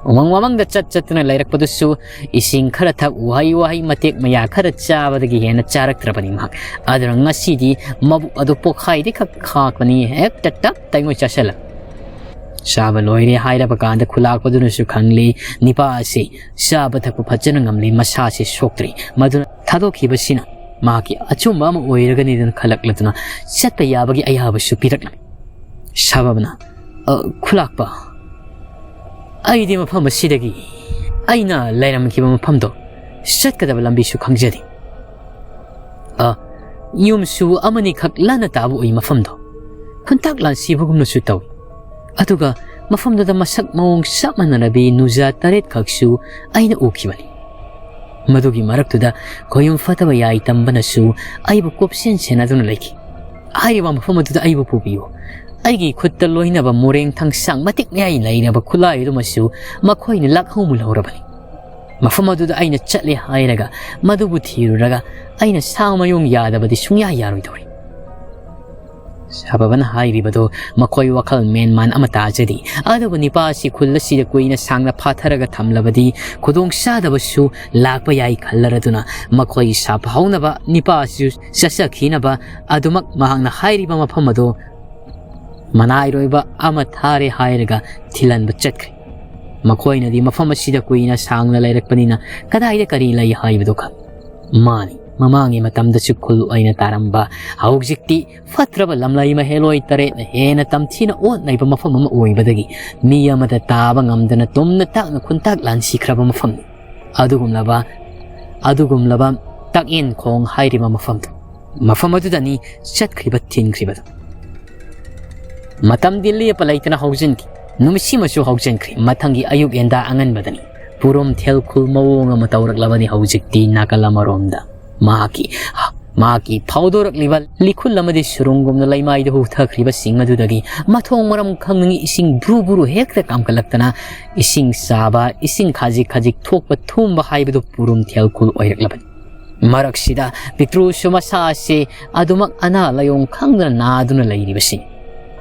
ꯎꯃꯪ ꯋꯥꯃꯪꯗ ꯆꯠ ꯆꯠꯇꯨꯅ ꯂꯩꯔꯛꯄꯗꯨꯁꯨ ꯏꯁꯤꯡ ꯈꯔ ꯊꯛ, ꯎꯍꯩ ꯋꯥꯍꯩ ꯃꯇꯦꯛ ꯃꯌꯥ ꯈꯔ ꯆꯥꯕꯗꯒꯤ ꯍꯦꯟꯅ ꯆꯥꯔꯛꯇ꯭ꯔꯕꯅꯤ ꯃꯍꯥꯛ꯫ ꯑꯗꯨꯅ ꯉꯁꯤꯗꯤ ꯃꯕꯨꯛ ꯑꯗꯨ ꯄꯣꯛꯈꯥꯏꯗꯤ ꯈꯛ ꯈꯥꯛꯄꯅꯤ, ꯍꯦꯛꯇ ꯇꯞ ꯇꯥꯏꯉꯣꯏ ꯆꯥꯁꯤꯜꯂ꯫ ꯆꯥꯕ ꯂꯣꯏꯔꯦ ꯍꯥꯏꯔꯕ ꯀꯥꯟꯗ ꯈꯨꯂꯥꯛꯄꯗꯨꯅꯁꯨ ꯈꯪꯂꯤ, ꯅꯤꯄꯥ ꯑꯁꯤ ꯆꯥꯕ ꯊꯛꯄ ꯐꯖꯅ ꯉꯝꯂꯤ, ꯃꯁꯥꯁꯤ ꯁꯣꯛꯇ꯭ꯔꯤ꯫ ꯃꯗꯨꯅ ꯊꯥꯗꯣꯛꯈꯤꯕꯁꯤꯅ ꯃꯍꯥꯛꯀꯤ ꯑꯆꯨꯝꯕ ꯑꯃ ꯑꯣꯏꯔꯒꯅꯤꯗꯅ ꯈꯜꯂꯛꯂꯗꯨꯅ ꯆꯠꯄ ꯌꯥꯕꯒꯤ ꯑꯌꯥꯕꯁꯨ ꯄꯤꯔꯛꯂꯤ꯫ ꯁꯥꯕꯕꯅ, "ꯑ, ꯈꯨꯂꯥꯛꯄ, ꯑꯩꯗꯤ ꯃꯐꯝ ꯑꯁꯤꯗꯒꯤ ꯑꯩꯅ ꯂꯩꯔꯝꯈꯤꯕ ꯃꯐꯝꯗꯣ ꯆꯠꯀꯗꯕ ꯂꯝꯕꯤꯁꯨ ꯈꯪꯖꯗꯦ꯫ ꯑ, ꯌꯨꯝꯁꯨ ꯑꯃꯅꯤꯈꯛ ꯂꯥꯟꯅ ꯇꯥꯕ ꯎꯏ ꯃꯐꯝꯗꯣ꯫ ꯈꯨꯟꯇꯥꯛ ꯂꯥꯟꯁꯤꯕꯒꯨꯝꯅꯁꯨ ꯇꯧꯏ꯫ ꯑꯗꯨꯒ ꯃꯐꯝꯗꯨꯗ ꯃꯁꯛ ꯃꯑꯣꯡ ꯆꯞ ꯃꯥꯟꯅꯔꯕꯤ ꯅꯨꯖꯥ ꯇꯔꯦꯠꯈꯛꯁꯨ ꯑꯩꯅ ꯎꯈꯤꯕꯅꯤ꯫ ꯃꯗꯨꯒꯤ ꯃꯔꯛꯇꯨꯗ ꯈꯣꯌꯨꯝ ꯐꯠꯇꯕ ꯌꯥꯏ ꯇꯝꯕꯅꯁꯨ ꯑꯩꯕꯨ ꯀꯨꯞꯁꯦꯟ ꯁꯦꯟꯅꯗꯨꯅ ꯂꯩꯈꯤ꯫ ꯍꯥꯏꯔꯤꯕ ꯃꯐꯝ ꯑꯗꯨꯗ ꯑꯩꯕꯨ ꯄꯨꯕꯤꯌꯨ꯫ ꯑꯩꯒꯤ ꯈꯨꯠꯇ ꯂꯣꯏꯅꯕ ꯃꯣꯔꯦꯡ ꯊꯥꯡꯁꯥꯡ ꯃꯇꯤꯛ ꯃꯌꯥꯏ ꯂꯩꯔꯕ ꯈꯨꯠꯂꯥꯏ ꯑꯗꯨꯃꯁꯨ ꯃꯈꯣꯏꯅ ꯂꯥꯛꯍꯧꯃꯨꯜꯍꯧꯔꯕꯅꯤ꯫ ꯃꯐꯝ ꯑꯗꯨꯗ ꯑꯩꯅ ꯆꯠꯂꯦ ꯍꯥꯏꯔꯒ ꯃꯗꯨꯕꯨ ꯊꯤꯔꯨꯔꯒ ꯑꯩꯅ ꯁꯥ ꯃꯌꯨꯡ ꯌꯥꯗꯕꯗꯤ ꯁꯨꯡꯌꯥ ꯌꯥꯔꯣꯏꯗꯧꯔꯤ꯫ ꯁꯥꯕꯕꯅ ꯍꯥꯏꯔꯤꯕꯗꯨ ꯃꯈꯣꯏ ꯋꯥꯈꯜ ꯃꯦꯟ ꯃꯥꯟ ꯑꯃ ꯇꯥꯖꯗꯦ꯫ ꯑꯗꯨꯕꯨ ꯅꯤꯄꯥ ꯑꯁꯤ ꯈꯨꯜ ꯑꯁꯤꯗ ꯀꯨꯏꯅ ꯁꯥꯡꯅ ꯐꯥꯊꯔꯒ ꯊꯝꯂꯕꯗꯤ ꯈꯨꯗꯣꯡ ꯆꯥꯗꯕꯁꯨ ꯂꯥꯛꯄ ꯌꯥꯏ ꯈꯜꯂꯔꯗꯨꯅ ꯃꯈꯣꯏ ꯁꯥꯐꯍꯧꯅꯕ ꯅꯤꯄꯥ ꯑꯁꯤꯁꯨ ꯆꯠꯆꯈꯤꯅꯕ ꯑꯗꯨꯃꯛ ꯃꯍꯥꯛꯅ ꯍꯥꯏꯔꯤꯕ ꯃꯐꯝ ꯑꯗꯨ ꯃꯅꯥꯏꯔꯣꯏꯕ ꯑꯃ ꯊꯥꯔꯦ ꯍꯥꯏꯔꯒ ꯊꯤꯜꯍꯟꯕ ꯆꯠꯈ꯭ꯔꯦ꯫ ꯃꯈꯣꯏꯅꯗꯤ ꯃꯐꯝ ꯑꯁꯤꯗ ꯀꯨꯏꯅ ꯁꯥꯡꯅ ꯂꯩꯔꯛꯄꯅꯤꯅ ꯀꯗꯥꯏꯗ ꯀꯔꯤ ꯂꯩ ꯍꯥꯏꯕꯗꯨ ꯈꯪ-, ꯃꯥꯅꯤ, ꯃꯃꯥꯡꯒꯤ ꯃꯇꯝꯗꯁꯨ ꯈꯨꯜ ꯑꯣꯏꯅ ꯇꯥꯔꯝꯕ, ꯍꯧꯖꯤꯛꯇꯤ ꯐꯠꯇ꯭ꯔꯕ ꯂꯝꯂꯩ ꯃꯍꯦꯂꯣꯏ ꯇꯔꯦꯠꯅ ꯍꯦꯟꯅ ꯇꯝꯊꯤꯅ ꯑꯣꯠ ꯅꯩꯕ ꯃꯐꯝ ꯑꯃ ꯑꯣꯏꯕꯗꯒꯤ ꯃꯤ ꯑꯃꯗ ꯇꯥꯕ ꯉꯝꯗꯅ ꯇꯨꯝꯅ ꯇꯥꯛꯅ ꯈꯨꯟꯇꯥꯛ ꯂꯥꯟꯁꯤꯈ꯭ꯔꯕ ꯃꯐꯝꯅꯤ꯫ ꯑꯗꯨꯒꯨꯝꯂꯕ, ꯑꯗꯨꯒꯨꯝꯂꯕ ꯇꯛꯌꯦꯟ ꯈꯣꯡ ꯍꯥꯏꯔꯤꯕ ꯃꯐꯝꯗꯨ꯫ ꯃꯐꯝ ꯑꯗꯨꯗꯅꯤ ꯆꯠꯈ꯭ꯔꯤꯕ ꯊꯤꯟꯈ꯭ꯔꯤꯕꯗꯨ꯫ ꯃꯇꯝꯗꯤ ꯂꯦꯞꯄ ꯂꯩꯇꯅ ꯍꯧꯖꯤꯟꯈꯤ꯫ ꯅꯨꯃꯤꯠꯁꯤꯃꯁꯨ ꯍꯧꯖꯤꯟꯈ꯭ꯔꯦ꯫ ꯃꯊꯪꯒꯤ ꯑꯌꯨꯛ ꯌꯦꯟꯗꯥ ꯑꯉꯟꯕꯗꯅꯤ ꯄꯨꯔꯨꯝ ꯊꯦꯜꯈꯨꯜ ꯃꯑꯣꯡ ꯑꯃ ꯇꯧꯔꯛꯂꯕꯅꯤ ꯍꯧꯖꯤꯛꯇꯤ ꯅꯥꯀꯜ ꯑꯃꯔꯣꯝꯗ꯫ ꯃꯍꯥꯛꯀꯤ, ꯃꯍꯥꯛꯀꯤ ꯐꯥꯎꯗꯣꯔꯛꯂꯤꯕ ꯂꯤꯈꯨꯜ ꯑꯃꯗꯤ ꯁꯨꯔꯨꯡꯒꯨꯝꯅ ꯂꯩꯃꯥꯏꯗ ꯍꯨꯊꯈ꯭ꯔꯤꯕꯁꯤꯡ ꯑꯗꯨꯗꯒꯤ ꯃꯊꯣꯡ ꯃꯔꯝ ꯈꯪꯗꯉꯩ ꯏꯁꯤꯡ ꯕꯨꯔꯨ ꯕꯨꯔꯨ ꯍꯦꯛꯇ ꯀꯥꯝꯈꯠꯂꯛꯇꯅ ꯏꯁꯤꯡ ꯆꯥꯕ, ꯏꯁꯤꯡ ꯈꯖꯤꯛ ꯈꯖꯤꯛ ꯊꯣꯛꯄ ꯊꯨꯝꯕ ꯍꯥꯏꯕꯗꯨ ꯄꯨꯔꯨꯝ ꯊꯦꯜꯈꯨꯜ ꯑꯣꯏꯔꯛꯂꯕꯅꯤ꯫ ꯃꯔꯛꯁꯤꯗ ꯄꯤꯛꯇ꯭ꯔꯨꯁꯨ ꯃꯁꯥ ꯑꯁꯤ ꯑꯗꯨꯃꯛ ꯑꯅꯥ ꯂꯥꯏꯑꯣꯡ ꯈꯪꯗꯅ ꯅꯥꯗꯨꯅ ꯂꯩꯔꯤꯕꯁꯤꯅꯤ꯫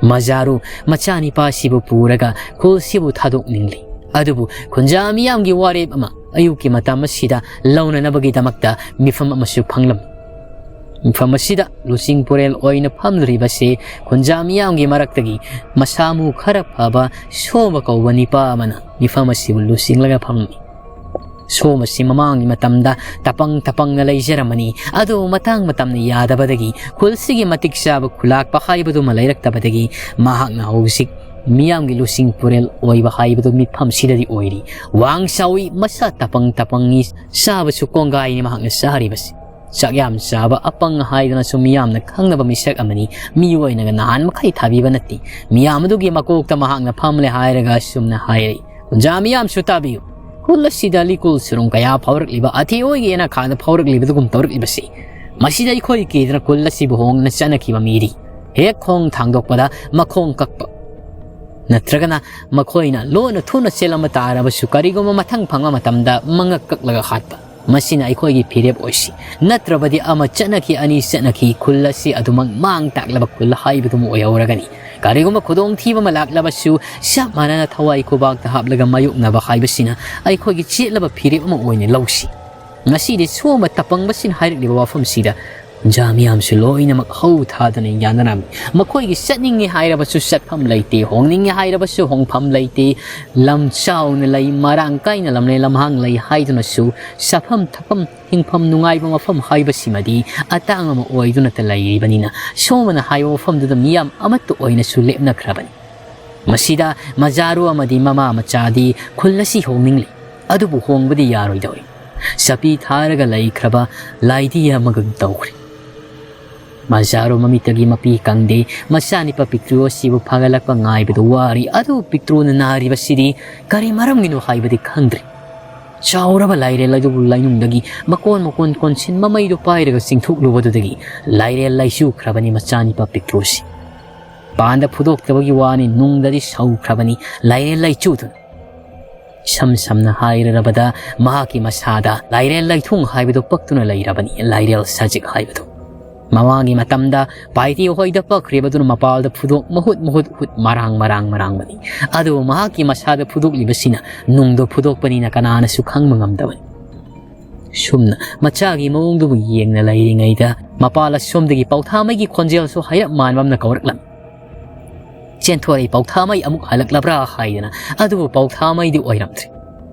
ꯃꯖꯥꯔꯨ ꯃꯆꯥꯅꯤꯄꯥꯁꯤꯕꯨ ꯄꯨꯔꯒ ꯈꯨꯜꯁꯤꯕꯨ ꯊꯥꯗꯣꯛꯅꯤꯡꯂꯤ꯫ ꯑꯗꯨꯕꯨ ꯈꯨꯟꯖꯥ ꯃꯤꯌꯥꯝꯒꯤ ꯋꯥꯔꯦꯞ ꯑꯃ ꯑꯌꯨꯛꯀꯤ ꯃꯇꯝ ꯑꯁꯤꯗ ꯂꯧꯅꯅꯕꯒꯤꯗꯃꯛꯇ ꯃꯤꯐꯝ ꯑꯃꯁꯨ ꯐꯪꯂꯝꯃꯤ꯫ ꯃꯤꯐꯝ ꯑꯁꯤꯗ ꯂꯨꯆꯤꯡ ꯄꯨꯔꯦꯜ ꯑꯣꯏꯅ ꯐꯝꯂꯤꯕꯁꯤ ꯈꯨꯟꯖꯥ ꯃꯤꯌꯥꯝꯒꯤ ꯃꯔꯛꯇꯒꯤ ꯃꯁꯥ ꯃꯎ ꯈꯔ ꯐꯕ ꯁꯣꯃ ꯀꯧꯕ ꯅꯤꯄꯥ ꯑꯃꯅ ꯃꯤꯐꯝ ꯑꯁꯤꯕꯨ ꯂꯨꯆꯤꯡꯂꯒ ꯐꯝꯃꯤ꯫ ꯁꯣꯝ ꯑꯁꯤ ꯃꯃꯥꯡꯒꯤ ꯃꯇꯝꯗ ꯇꯄꯪ ꯇꯄꯪꯅ ꯂꯩꯖꯔꯝꯃꯅꯤ꯫ ꯑꯗꯨꯕꯨ ꯃꯇꯥꯡ ꯃꯇꯝꯅ ꯌꯥꯗꯕꯗꯒꯤ ꯈꯨꯜꯁꯤꯒꯤ ꯃꯇꯤꯛ ꯆꯥꯕ ꯈꯨꯂꯥꯛꯄ ꯍꯥꯏꯕꯗꯨꯃ ꯂꯩꯔꯛꯇꯕꯗꯒꯤ ꯃꯍꯥꯛꯅ ꯍꯧꯖꯤꯛ ꯃꯤꯌꯥꯝꯒꯤ ꯂꯨꯆꯤꯡ ꯄꯨꯔꯦꯜ ꯑꯣꯏꯕ ꯍꯥꯏꯕꯗꯨ ꯃꯤꯐꯝꯁꯤꯗꯗꯤ ꯑꯣꯏꯔꯤ꯫ ꯋꯥꯡ ꯆꯥꯎꯏ, ꯃꯁꯥ ꯇꯄꯪ ꯇꯄꯪꯉꯤ, ꯆꯥꯕꯁꯨ ꯀꯣꯡꯒꯥꯏꯅꯤ ꯃꯍꯥꯛꯅ ꯆꯥꯔꯤꯕꯁꯤ꯫ ꯆꯥꯛ ꯌꯥꯝ ꯆꯥꯕ ꯑꯄꯪ ꯍꯥꯏꯗꯅꯁꯨ ꯃꯤꯌꯥꯝꯅ ꯈꯪꯅꯕ ꯃꯤꯁꯛ ꯑꯃꯅꯤ꯫ ꯃꯤꯑꯣꯏꯅꯒ ꯅꯍꯥꯟ ꯃꯈꯩ ꯊꯥꯕꯤꯕ ꯅꯠꯇꯦ꯫ ꯃꯤꯌꯥꯝ ꯑꯗꯨꯒꯤ ꯃꯀꯣꯛꯇ ꯃꯍꯥꯛꯅ ꯐꯝꯂꯦ ꯍꯥꯏꯔꯒ ꯑꯁꯨꯝꯅ ꯍꯥꯏꯔꯛꯏ, "ꯈꯨꯟꯖꯥ ꯃꯤꯌꯥꯝꯁꯨ ꯇꯥꯕꯤꯌꯨ꯫ ꯈꯨꯜ ꯑꯁꯤꯗ ꯂꯤꯀꯨꯜ ꯁꯨꯔꯨꯡ ꯀꯌꯥ ꯐꯥꯎꯔꯛꯂꯤꯕ, ꯑꯊꯤ ꯑꯣꯏꯒꯤ ꯌꯦꯅꯈꯥꯗ ꯐꯥꯎꯔꯛꯂꯤꯕꯗꯨꯒꯨꯝ ꯇꯧꯔꯛꯂꯤꯕꯁꯤ, ꯃꯁꯤꯗ ꯑꯩꯈꯣꯏ ꯀꯤꯗꯅ ꯈꯨꯜ ꯑꯁꯤꯕꯨ ꯍꯣꯡꯅ ꯆꯠꯅꯈꯤꯕ ꯃꯤꯔꯤ꯫ ꯍꯦꯛ ꯈꯣꯡ ꯊꯥꯡꯗꯣꯛꯄꯗ ꯃꯈꯣꯡ ꯀꯛꯄ꯫ ꯅꯠꯇ꯭ꯔꯒꯅ ꯃꯈꯣꯏꯅ ꯂꯣꯟꯅ ꯊꯨꯅ ꯆꯦꯜꯂꯝꯕ ꯇꯥꯔꯕꯁꯨ ꯀꯔꯤꯒꯨꯝꯕ ꯃꯊꯪ ꯐꯪꯕ ꯃꯇꯝꯗ ꯃꯉꯛ ꯀꯛꯂꯒ ꯍꯥꯠꯄ꯫ ꯃꯁꯤꯅ ꯑꯩꯈꯣꯏꯒꯤ ꯐꯤꯔꯦꯞ ꯑꯣꯏꯁꯤ꯫ ꯅꯠꯇ꯭ꯔꯕꯗꯤ ꯑꯃ ꯆꯠꯅꯈꯤ, ꯑꯅꯤ ꯆꯠꯅꯈꯤ, ꯈꯨꯜ ꯑꯁꯤ ꯑꯗꯨꯃꯛ ꯃꯥꯡ ꯇꯥꯛꯂꯕ ꯈꯨꯜ ꯍꯥꯏꯕꯗꯨꯃ ꯑꯣꯏꯍꯧꯔꯒꯅꯤ꯫ ꯀꯔꯤꯒꯨꯝꯕ ꯈꯨꯗꯣꯡꯊꯤꯕ ꯑꯃ ꯂꯥꯛꯂꯕꯁꯨ ꯆꯞ ꯃꯥꯟꯅꯅ ꯊꯋꯥꯏ ꯈꯨꯕꯥꯛꯇ ꯍꯥꯞꯂꯒ ꯃꯥꯌꯣꯛꯅꯕ ꯍꯥꯏꯕꯁꯤꯅ ꯑꯩꯈꯣꯏꯒꯤ ꯆꯦꯠꯂꯕ ꯐꯤꯔꯦꯞ ꯑꯃ ꯑꯣꯏꯅ ꯂꯧꯁꯤ꯫ ꯉꯁꯤꯗꯤ ꯁꯣꯝꯕ ꯇꯄꯪꯕꯁꯤꯡ ꯍꯥꯏꯔꯛꯂꯤꯕ ꯋꯥꯐꯝꯁꯤꯗ ꯖꯥ ꯃꯤꯌꯥꯝꯁꯨ ꯂꯣꯏꯅꯃꯛ ꯍꯧ ꯊꯥꯗꯅ ꯌꯥꯅꯔꯝꯃꯤ꯫ ꯃꯈꯣꯏꯒꯤ ꯆꯠꯅꯤꯡꯉꯦ ꯍꯥꯏꯔꯕꯁꯨ ꯆꯠꯐꯝ ꯂꯩꯇꯦ, ꯍꯣꯡꯅꯤꯡꯉꯦ ꯍꯥꯏꯔꯕꯁꯨ ꯍꯣꯡꯐꯝ ꯂꯩꯇꯦ꯫ ꯂꯝ ꯆꯥꯎꯅ ꯂꯩ, ꯃꯔꯥꯡ ꯀꯥꯏꯅ ꯂꯝꯂꯦꯟ ꯂꯝꯍꯥꯡ ꯂꯩ ꯍꯥꯏꯗꯨꯅꯁꯨ ꯆꯥꯐꯝ ꯊꯛꯐꯝ ꯍꯤꯡꯐꯝ ꯅꯨꯡꯉꯥꯏꯕ ꯃꯐꯝ ꯍꯥꯏꯕꯁꯤꯃꯗꯤ ꯑꯇꯥꯡ ꯑꯃ ꯑꯣꯏꯗꯨꯅꯇ ꯂꯩꯔꯤꯕꯅꯤꯅ ꯁꯣꯝꯕꯅ ꯍꯥꯏꯕ ꯋꯥꯐꯝꯗꯨꯗ ꯃꯤꯌꯥꯝ ꯑꯃꯠꯇ ꯑꯣꯏꯅꯁꯨ ꯂꯦꯞꯅꯈ꯭ꯔꯕꯅꯤ꯫ ꯃꯁꯤꯗ ꯃꯖꯥꯔꯨ ꯑꯃꯗꯤ ꯃꯃꯥ ꯃꯆꯥꯗꯤ ꯈꯨꯜ ꯑꯁꯤ ꯍꯣꯡꯅꯤꯡꯂꯤ, ꯑꯗꯨꯕꯨ ꯍꯣꯡꯕꯗꯤ ꯌꯥꯔꯣꯏꯗꯧꯔꯤ꯫ ꯆꯄꯤ ꯊꯥꯔꯒ ꯂꯩꯈ꯭ꯔꯕ ꯂꯥꯏꯗꯤ ꯑꯃꯒꯨꯝ ꯇꯧꯈ꯭ꯔꯦ꯫ ꯃꯖꯥꯔꯨ ꯃꯃꯤꯠꯇꯒꯤ ꯃꯄꯤ ꯀꯪꯗꯦ꯫ ꯃꯆꯥꯅꯤꯄꯥ ꯄꯤꯛꯇ꯭ꯔꯨ ꯑꯁꯤꯕꯨ ꯐꯒꯠꯂꯛꯄ ꯉꯥꯏꯕꯗ ꯋꯥꯔꯤ꯫ ꯑꯗꯨ ꯄꯤꯛꯇ꯭ꯔꯨꯅ ꯅꯥꯔꯤꯕꯁꯤꯗꯤ ꯀꯔꯤ ꯃꯔꯝꯒꯤꯅꯣ ꯍꯥꯏꯕꯗꯤ ꯈꯪꯗ꯭ꯔꯦ꯫ ꯆꯥꯎꯔꯕ ꯂꯥꯏꯔꯦꯜ ꯑꯗꯨꯕꯨ ꯂꯩꯅꯨꯡꯗꯒꯤ ꯃꯀꯣꯟ ꯃꯀꯣꯟ ꯀꯣꯟꯁꯤꯟꯕ ꯃꯩꯗꯨ ꯄꯥꯏꯔꯒ ꯆꯤꯡꯊꯣꯛꯂꯨꯕꯗꯨꯗꯒꯤ ꯂꯥꯏꯔꯦꯜ ꯂꯩꯆꯨꯈ꯭ꯔꯕꯅꯤ ꯃꯆꯥꯅꯤꯄꯥ ꯄꯤꯛꯇ꯭ꯔꯨꯁꯤ꯫ ꯄꯥꯟꯗ ꯐꯨꯗꯣꯛꯇꯕꯒꯤ ꯋꯥꯅꯤ, ꯅꯨꯡꯗꯗꯤ ꯁꯧꯈ꯭ꯔꯕꯅꯤ ꯂꯥꯏꯔꯦꯜ ꯂꯩꯆꯨꯗꯨꯅ꯫ ꯏꯁꯝ ꯁꯝꯅ ꯍꯥꯏꯔꯕꯗ ꯃꯍꯥꯛꯀꯤ ꯃꯁꯥꯗ ꯂꯥꯏꯔꯦꯜ ꯂꯩꯊꯨꯡ ꯍꯥꯏꯕꯗꯨ ꯄꯛꯇꯨꯅ ꯂꯩꯔꯕꯅꯤ, ꯂꯥꯏꯔꯦꯜ ꯁꯖꯤꯛ ꯍꯥꯏꯕꯗꯨ꯫ ꯃꯃꯥꯡꯒꯤ ꯃꯇꯝꯗ ꯄꯥꯏꯇꯤ ꯍꯣꯏꯗ ꯄꯛꯈ꯭ꯔꯤꯕꯗꯨꯅ ꯃꯄꯥꯜꯗ ꯐꯨꯗꯣꯛ ꯃꯍꯨꯠ ꯃꯍꯨꯠ ꯍꯨꯠ ꯃꯔꯥꯡ ꯃꯔꯥꯡ ꯃꯔꯥꯡꯕꯅꯤ꯫ ꯑꯗꯨꯕꯨ ꯃꯍꯥꯛꯀꯤ ꯃꯁꯥꯗ ꯐꯨꯗꯣꯛꯂꯤꯕꯁꯤꯅ ꯅꯨꯡꯗꯣ ꯐꯨꯗꯣꯛꯄꯅꯤꯅ ꯀꯅꯥꯅꯁꯨ ꯈꯪꯕ ꯉꯝꯗꯕꯅꯤ꯫ ꯁꯨꯝꯅ ꯃꯆꯥꯒꯤ ꯃꯑꯣꯡꯗꯨꯕꯨ ꯌꯦꯡꯅ ꯂꯩꯔꯤꯉꯩꯗ ꯃꯄꯥꯜ ꯑꯁꯣꯝꯗꯒꯤ ꯄꯥꯎꯊꯥꯃꯩꯒꯤ ꯈꯣꯟꯖꯦꯜꯁꯨ ꯍꯥꯏꯔꯞ ꯃꯥꯟꯕ ꯑꯃꯅ ꯀꯧꯔꯛꯂꯝꯃꯤ꯫ ꯆꯦꯟꯊꯣꯔꯛꯏ ꯄꯥꯎꯊꯥꯃꯩ ꯑꯃꯨꯛ ꯍꯜꯂꯛꯂꯕ꯭ꯔꯥ ꯍꯥꯏꯗꯅ꯫ ꯑꯗꯨꯕꯨ ꯄꯥꯎꯊꯥꯃꯩꯗꯤ ꯑꯣꯏꯔꯝꯗ꯭ꯔꯦ꯫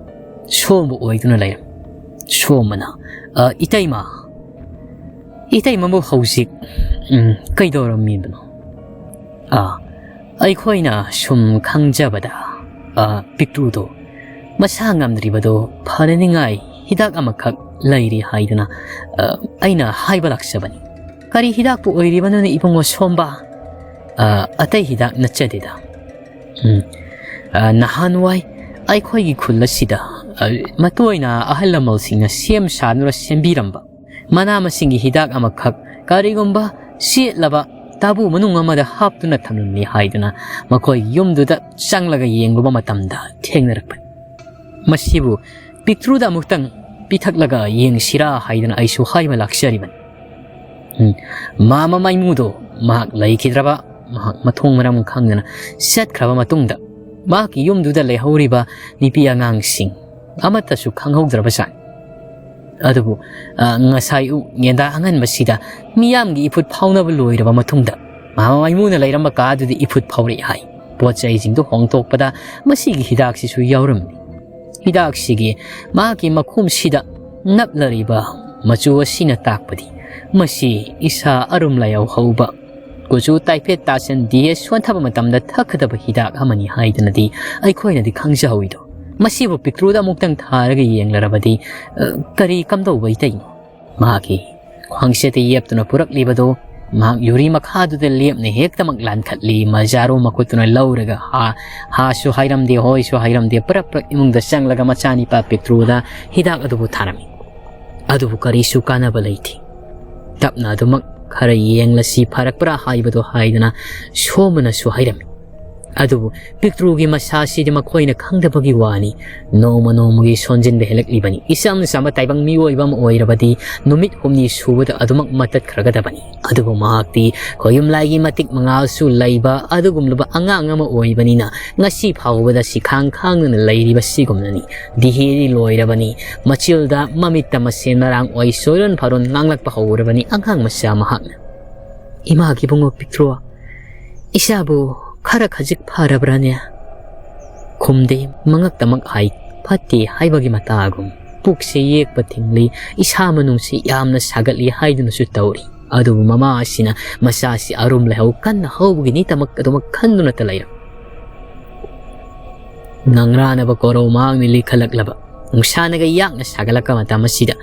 ꯁꯣꯝꯕ ꯑꯣꯏꯗꯨꯅ ꯂꯩꯔꯝꯃꯤ꯫ ꯁꯣꯝꯕꯅ, "ꯑ, ꯏꯇꯩꯃ, ꯏꯇꯩꯃꯕꯨ ꯍꯧꯖꯤꯛ, ꯎꯝ, ꯀꯩꯗꯧꯔꯝꯃꯤꯕꯅꯣ?" "ꯑ, ꯑꯩꯈꯣꯏꯅ ꯁꯨꯝ ꯈꯪꯖꯕꯗ, ꯑ, ꯄꯤꯛꯇ꯭ꯔꯨꯗꯣ ꯃꯁꯥ ꯉꯝꯗ꯭ꯔꯤꯕꯗꯣ ꯐꯅꯅꯤꯡꯉꯥꯏ ꯍꯤꯗꯥꯛ ꯑꯃꯈꯛ ꯂꯩꯔꯤ ꯍꯥꯏꯗꯅ, ꯑ, ꯑꯩꯅ ꯍꯥꯏꯕ ꯂꯥꯛꯆꯕꯅꯤ꯫" "ꯀꯔꯤ ꯍꯤꯗꯥꯛꯄꯨ ꯑꯣꯏꯔꯤꯕꯅꯣꯅꯦ ꯏꯕꯨꯡꯉꯣ ꯁꯣꯝꯕ?" "ꯑ, ꯑꯇꯩ ꯍꯤꯗꯥꯛ ꯅꯠꯆꯗꯦꯗ꯫ ꯎꯝ, ꯑ, ꯅꯍꯥꯟꯋꯥꯏ ꯑꯩꯈꯣꯏꯒꯤ ꯈꯨꯜ ꯑꯁꯤꯗ, ꯑ, ꯃꯇꯣꯏꯅ ꯑꯍꯜ ꯂꯃꯟꯁꯤꯡꯅ ꯁꯦꯝ ꯁꯥꯗꯨꯅ ꯁꯦꯝꯕꯤꯔꯝꯕ ꯃꯅꯥ ꯃꯁꯤꯡꯒꯤ ꯍꯤꯗꯥꯛ ꯑꯃꯈꯛ, ꯀꯔꯤꯒꯨꯝꯕ ꯁꯦꯠꯂꯕ ꯇꯥꯕꯨ ꯃꯅꯨꯡ ꯑꯃꯗ ꯍꯥꯞꯇꯨꯅ ꯊꯝꯂꯝꯃꯤ ꯍꯥꯏꯗꯨꯅ ꯃꯈꯣꯏ ꯌꯨꯝꯗꯨꯗ ꯆꯪꯂꯒ ꯌꯦꯡꯂꯨꯕ ꯃꯇꯝꯗ ꯊꯦꯡꯅꯔꯛꯄꯅꯤ꯫ "ꯃꯁꯤꯕꯨ ꯄꯤꯛꯇ꯭ꯔꯨꯗ ꯑꯃꯨꯛꯇꯪ ꯄꯤꯊꯛꯂꯒ ꯌꯦꯡꯁꯤꯔꯥ ꯍꯥꯏꯗꯨꯅ ꯑꯩꯁꯨ ꯍꯥꯏꯕ ꯂꯥꯛꯆꯔꯤꯕꯅꯤ"꯫ ꯎꯝ, ꯃꯥꯃ ꯃꯥꯏꯃꯨꯗꯣ ꯃꯍꯥꯛ ꯂꯩꯈꯤꯗ꯭ꯔꯕ, ꯃꯍꯥꯛ ꯃꯊꯣꯡ ꯃꯔꯝ ꯈꯪꯗꯅ ꯆꯠꯈ꯭ꯔꯕ ꯃꯇꯨꯡꯗ ꯃꯍꯥꯛꯀꯤ ꯌꯨꯝꯗꯨꯗ ꯂꯩꯍꯧꯔꯤꯕ ꯅꯨꯄꯤ ꯑꯉꯥꯡꯁꯤꯡ ꯑꯃꯠꯇꯁꯨ ꯈꯪꯍꯧꯗ꯭ꯔꯕꯖꯥꯠꯅꯤ꯫ ꯑꯗꯨꯕꯨ, ꯑ, ꯉꯁꯥꯏ ꯎ ꯌꯦꯟꯗꯥ ꯑꯉꯟꯕꯁꯤꯗ ꯃꯤꯌꯥꯝꯒꯤ ꯏꯐꯨꯠ ꯐꯥꯎꯅꯕ ꯂꯣꯏꯔꯕ ꯃꯇꯨꯡꯗ ꯃꯥꯃ ꯃꯥꯏꯃꯨꯅ ꯂꯩꯔꯝꯕ ꯀꯥꯗꯨꯗ ꯏꯐꯨꯠ ꯐꯥꯎꯔꯛꯏ ꯍꯥꯏ꯫ ꯄꯣꯠ ꯆꯩꯁꯤꯡꯗꯨ ꯍꯣꯡꯗꯣꯛꯄꯗ ꯃꯁꯤꯒꯤ ꯍꯤꯗꯥꯛꯁꯤꯁꯨ ꯌꯥꯎꯔꯝꯃꯤ꯫ ꯍꯤꯗꯥꯛꯁꯤꯒꯤ ꯃꯍꯥꯛꯀꯤ ꯃꯈꯣꯝꯁꯤꯗ ꯅꯞꯂꯔꯤꯕ ꯃꯆꯨ ꯑꯁꯤꯅ ꯇꯥꯛꯄꯗꯤ ꯃꯁꯤ ꯏꯁꯥ ꯑꯔꯨꯝ ꯂꯥꯏꯍꯧ ꯍꯧꯕ, ꯀꯨꯆꯨ ꯇꯥꯏꯐꯦꯠ ꯇꯥꯁꯤꯟ ꯗꯤꯍꯦ ꯁꯣꯟꯊꯕ ꯃꯇꯝꯗ ꯊꯛꯀꯗꯕ ꯍꯤꯗꯥꯛ ꯑꯃꯅꯤ ꯍꯥꯏꯗꯨꯅꯗꯤ ꯑꯩꯈꯣꯏꯅꯗꯤ ꯈꯪꯖꯍꯧꯏꯗꯣ꯫ ꯃꯁꯤꯕꯨ ꯄꯤꯛꯇ꯭ꯔꯨꯗ ꯑꯃꯨꯛꯇꯪ ꯊꯥꯔꯒ ꯌꯦꯡꯂꯔꯕꯗꯤ, ꯑ, ꯀꯔꯤ ꯀꯝꯗꯧꯕ ꯏꯇꯩꯅꯣ? ꯃꯍꯥꯛꯀꯤ ꯈ꯭ꯋꯥꯡꯆꯦꯠꯇ ꯌꯦꯞꯇꯨꯅ ꯄꯨꯔꯛꯂꯤꯕꯗꯨ ꯃꯍꯥꯛ ꯌꯨꯔꯤ ꯃꯈꯥꯗꯨꯗ ꯂꯦꯞꯅ ꯍꯦꯛꯇꯃꯛ ꯂꯥꯟꯈꯠꯂꯤ꯫ ꯃꯖꯥꯔꯨ ꯃꯈꯨꯠꯇꯨꯅ ꯂꯧꯔꯒ ꯍꯥ, ꯍꯥꯁꯨ ꯍꯥꯏꯔꯝꯗꯦ, ꯍꯣꯏꯁꯨ ꯍꯥꯏꯔꯝꯗꯦ, ꯄ꯭ꯔꯞ ꯄ꯭ꯔꯞ ꯏꯃꯨꯡꯗ ꯆꯪꯂꯒ ꯃꯆꯥꯅꯤꯄꯥ ꯄꯤꯛꯇ꯭ꯔꯨꯗ ꯍꯤꯗꯥꯛ ꯑꯗꯨꯕꯨ ꯊꯥꯔꯝꯃꯤ꯫ ꯑꯗꯨꯕꯨ ꯀꯔꯤꯁꯨ ꯀꯥꯟꯅꯕ ꯂꯩꯇꯦ꯫ "ꯇꯞꯅ ꯑꯗꯨꯃꯛ ꯈꯔ ꯌꯦꯡꯂꯁꯤ, ꯐꯔꯛꯄ꯭ꯔꯥ ꯍꯥꯏꯕꯗꯨ" ꯍꯥꯏꯗꯨꯅ ꯁꯣꯝꯕꯅꯁꯨ ꯍꯥꯏꯔꯝꯃꯤ꯫ ꯑꯗꯨꯕꯨ ꯄꯤꯛꯇ꯭ꯔꯨꯒꯤ ꯃꯁꯥꯁꯤꯗꯤ ꯃꯈꯣꯏꯅ ꯈꯪꯗꯕꯒꯤ ꯋꯥꯅꯤ, ꯅꯣꯡꯃ ꯅꯣꯡꯃꯒꯤ ꯁꯣꯟꯖꯤꯟꯕ ꯍꯦꯜꯂꯛꯂꯤꯕꯅꯤ꯫ ꯏꯆꯝ ꯆꯝꯕ ꯇꯥꯏꯕꯪ ꯃꯤꯑꯣꯏꯕ ꯑꯃ ꯑꯣꯏꯔꯕꯗꯤ ꯅꯨꯃꯤꯠ ꯍꯨꯝꯅꯤ ꯁꯨꯕꯗ ꯑꯗꯨꯃꯛ ꯃꯇꯠꯈ꯭ꯔꯒꯗꯕꯅꯤ꯫ ꯑꯗꯨꯕꯨ ꯃꯍꯥꯛꯇꯤ ꯈꯣꯌꯨꯝꯂꯥꯏꯒꯤ ꯃꯇꯤꯛ ꯃꯉꯥꯜꯁꯨ ꯂꯩꯕ ꯑꯗꯨꯒꯨꯝꯂꯕ ꯑꯉꯥꯡ ꯑꯃ ꯑꯣꯏꯕꯅꯤꯅ ꯉꯁꯤ ꯐꯥꯎꯕꯗ ꯁꯤꯈꯥꯡ ꯈꯥꯡꯗꯨꯅ ꯂꯩꯔꯤꯕ ꯁꯤꯒꯨꯝꯅꯅꯤ꯫ ꯗꯤꯍꯦꯗꯤ ꯂꯣꯏꯔꯕꯅꯤ꯫ ꯃꯆꯤꯜꯗ ꯃꯃꯤꯠꯇ ꯃꯁꯦꯟ ꯃꯔꯥꯡ ꯑꯣꯏ ꯁꯣꯏꯔꯣꯟ ꯐꯥꯔꯣꯟ ꯉꯥꯡꯂꯛꯄ ꯍꯧꯔꯕꯅꯤ ꯑꯉꯥꯡ ꯃꯆꯥ ꯃꯍꯥꯛꯅ꯫ "ꯏꯃꯥꯒꯤ ꯏꯕꯨꯡꯉꯣ ꯄꯤꯛꯇ꯭ꯔꯨ, ꯏꯆꯥꯕꯨ ꯈꯔ ꯈꯖꯤꯛ ꯐꯔꯕ꯭ꯔꯥꯅꯦ?" ꯈꯨꯝꯗꯦ, ꯃꯉꯛꯇꯃꯛ ꯍꯥꯏ꯫ ꯐꯠꯇꯦ ꯍꯥꯏꯕꯒꯤ ꯃꯇꯥꯒꯨꯝ ꯄꯨꯛꯁꯦ ꯌꯦꯛꯄ ꯊꯤꯡꯂꯤ, ꯏꯁꯥ ꯃꯅꯨꯡꯁꯤ ꯌꯥꯝꯅ ꯁꯥꯒꯠꯂꯤ ꯍꯥꯏꯗꯨꯅꯁꯨ ꯇꯧꯔꯤ꯫ ꯑꯗꯨꯕꯨ ꯃꯃꯥ ꯑꯁꯤꯅ ꯃꯆꯥꯁꯤ ꯑꯔꯨꯝ ꯂꯥꯏꯍꯧ ꯀꯟꯅ ꯍꯧꯕꯒꯤꯅꯤꯇꯃꯛ ꯑꯗꯨꯃꯛ ꯈꯟꯗꯨꯅꯇ ꯂꯩꯔꯝ꯫ ꯉꯪꯔꯥꯅꯕ ꯀꯣꯔꯧ ꯃꯍꯥꯛꯅ ꯂꯤꯈꯠꯂꯛꯂꯕ ꯅꯨꯡꯁꯥꯅꯒ ꯌꯥꯛꯅ ꯁꯥꯒꯠꯂꯛꯄ ꯃꯇꯝ ꯑꯁꯤꯗ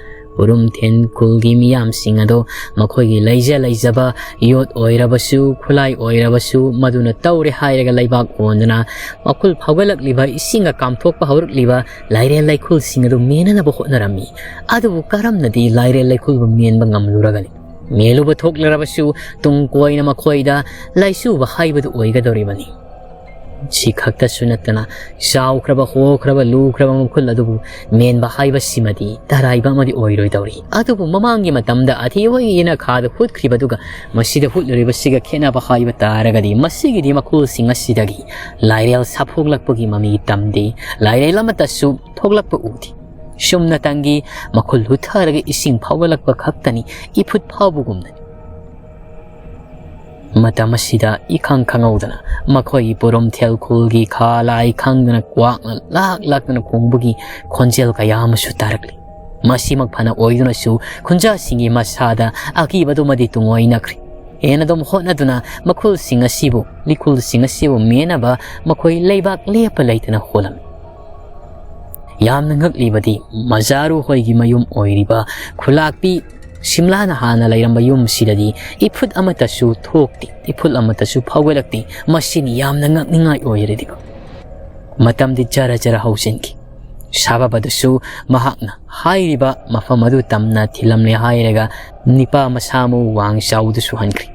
ꯎꯔꯨꯝꯊꯦꯟ ꯈꯨꯜꯒꯤ ꯃꯤꯌꯥꯝꯁꯤꯡ ꯑꯗꯣ ꯃꯈꯣꯏꯒꯤ ꯂꯩꯖ ꯂꯩꯖꯕ ꯌꯣꯠ ꯑꯣꯏꯔꯕꯁꯨ, ꯈꯨꯠꯂꯥꯏ ꯑꯣꯏꯔꯕꯁꯨ, ꯃꯗꯨꯅ ꯇꯧꯔꯦ ꯍꯥꯏꯔꯒ ꯂꯩꯕꯥꯛ ꯍꯣꯟꯗꯨꯅ ꯃꯈꯨꯜ ꯐꯥꯎꯒꯠꯂꯛꯂꯤꯕ, ꯏꯁꯤꯡꯒ ꯀꯥꯝꯊꯣꯛꯄ ꯍꯧꯔꯛꯂꯤꯕ ꯂꯥꯏꯔꯦꯜ ꯂꯩꯈꯨꯜꯁꯤꯡ ꯑꯗꯨ ꯃꯦꯟꯅꯅꯕ ꯍꯣꯠꯅꯔꯝꯃꯤ꯫ ꯑꯗꯨꯕꯨ ꯀꯔꯝꯅꯗꯤ ꯂꯥꯏꯔꯦꯜ ꯂꯩꯈꯨꯜꯕꯨ ꯃꯦꯟꯕ ꯉꯝꯂꯨꯔꯒꯅꯤ? ꯃꯦꯜꯂꯨꯕ ꯊꯣꯛꯂꯔꯕꯁꯨ ꯇꯨꯡ ꯀꯣꯏꯅ ꯃꯈꯣꯏꯗ ꯂꯥꯏꯆꯨꯕ ꯍꯥꯏꯕꯗꯨ ꯑꯣꯏꯒꯗꯧꯔꯤꯕꯅꯤ꯫ ꯁꯤ ꯈꯛꯇꯁꯨ ꯅꯠꯇꯅ ꯆꯥꯎꯈ꯭ꯔꯕ, ꯍꯣꯈ꯭ꯔꯕ, ꯂꯨꯈ꯭ꯔꯕ ꯃꯈꯨꯜ ꯑꯗꯨꯕꯨ ꯃꯦꯟꯕ ꯍꯥꯏꯕꯁꯤꯃꯗꯤ ꯇꯔꯥꯏꯕ ꯑꯃꯗꯤ ꯑꯣꯏꯔꯣꯏꯗꯧꯔꯤ꯫ ꯑꯗꯨꯕꯨ ꯃꯃꯥꯡꯒꯤ ꯃꯇꯝꯗ ꯑꯊꯦ ꯍꯣꯏꯒꯤ ꯌꯦꯅꯈꯥꯗ ꯍꯨꯠꯈ꯭ꯔꯤꯕꯗꯨꯒ ꯃꯁꯤꯗ ꯍꯨꯠꯂꯨꯔꯤꯕꯁꯤꯒ ꯈꯦꯠꯅꯕ ꯍꯥꯏꯕ ꯇꯥꯔꯒꯗꯤ, ꯃꯁꯤꯒꯤꯗꯤ ꯃꯈꯨꯜꯁꯤꯡ ꯑꯁꯤꯗꯒꯤ ꯂꯥꯏꯔꯦꯜ ꯁꯥꯐꯣꯛꯂꯛꯄꯒꯤ ꯃꯃꯤ ꯇꯝꯗꯦ, ꯂꯥꯏꯔꯦꯜ ꯑꯃꯠꯇꯁꯨ ꯊꯣꯛꯂꯛꯄ ꯎꯗꯦ꯫ ꯆꯨꯝꯅꯇꯪꯒꯤ ꯃꯈꯨꯜ ꯍꯨꯠꯊꯔꯒ ꯏꯁꯤꯡ ꯐꯥꯎꯒꯠꯂꯛꯄ ꯈꯛꯇꯅꯤ ꯏꯐꯨꯠ ꯐꯥꯎꯕꯒꯨꯝꯅ꯫ ꯃꯇꯝ ꯑꯁꯤꯗ ꯏꯈꯪ ꯈꯪꯍꯧꯗꯅ ꯃꯈꯣꯏꯒꯤ ꯄꯨꯔꯨꯝ ꯊꯦꯜꯈꯨꯜꯒꯤ ꯈꯥ ꯂꯥꯏ ꯈꯪꯗꯅ ꯀ꯭ꯋꯥꯛꯅ ꯂꯥꯛ ꯂꯥꯛꯇꯅ ꯈꯣꯡꯕꯒꯤ ꯈꯣꯟꯖꯦꯜ ꯀꯌꯥ ꯑꯃꯁꯨ ꯇꯥꯔꯛꯂꯤ꯫ ꯃꯁꯤꯃꯛ ꯐꯅ ꯑꯣꯏꯗꯨꯅꯁꯨ ꯈꯨꯟꯖꯥꯁꯤꯡꯒꯤ ꯃꯁꯥꯗ ꯑꯀꯤꯕꯗꯨꯃꯗꯤ ꯇꯨꯡꯑꯣꯏꯅꯈ꯭ꯔꯦ꯫ ꯍꯦꯟꯅ ꯑꯗꯨꯝ ꯍꯣꯠꯅꯗꯨꯅ ꯃꯈꯨꯜꯁꯤꯡ ꯑꯁꯤꯕꯨ, ꯂꯤꯈꯨꯜꯁꯤꯡ ꯑꯁꯤꯕꯨ ꯃꯦꯟꯅꯕ ꯃꯈꯣꯏ ꯂꯩꯕꯥꯛ ꯂꯦꯞꯄ ꯂꯩꯇꯅ ꯍꯣꯜꯂꯝꯃꯤ꯫ ꯌꯥꯝꯅ ꯉꯛꯂꯤꯕꯗꯤ ꯃꯖꯥꯔꯨ ꯍꯣꯏꯒꯤ ꯃꯌꯨꯝ ꯑꯣꯏꯔꯤꯕ ꯈꯨꯂꯥꯛꯄꯤ ꯁꯤꯝꯂꯥꯅ ꯍꯥꯟꯅ ꯂꯩꯔꯝꯕ ꯌꯨꯝꯁꯤꯗꯗꯤ ꯏꯐꯨꯠ ꯑꯃꯠꯇꯁꯨ ꯊꯣꯛꯇꯦ, ꯏꯐꯨꯠ ꯑꯃꯠꯇꯁꯨ ꯐꯥꯎꯒꯠꯂꯛꯇꯦ꯫ ꯃꯁꯤꯅꯤ ꯌꯥꯝꯅ ꯉꯛꯅꯤꯡꯉꯥꯏ ꯑꯣꯏꯔꯤꯕ꯫ ꯃꯇꯝꯗꯤ ꯖꯔ ꯖꯔ ꯍꯧꯖꯤꯟꯈꯤ꯫ ꯁꯥꯕꯕꯗꯨꯁꯨ ꯃꯍꯥꯛꯅ ꯍꯥꯏꯔꯤꯕ ꯃꯐꯝ ꯑꯗꯨ ꯇꯝꯅ ꯊꯤꯜꯂꯝꯂꯦ ꯍꯥꯏꯔꯒ ꯅꯤꯄꯥ ꯃꯁꯥ ꯃꯎ ꯋꯥꯡ ꯆꯥꯎꯗꯨꯁꯨ ꯍꯟꯈ꯭ꯔꯤ꯫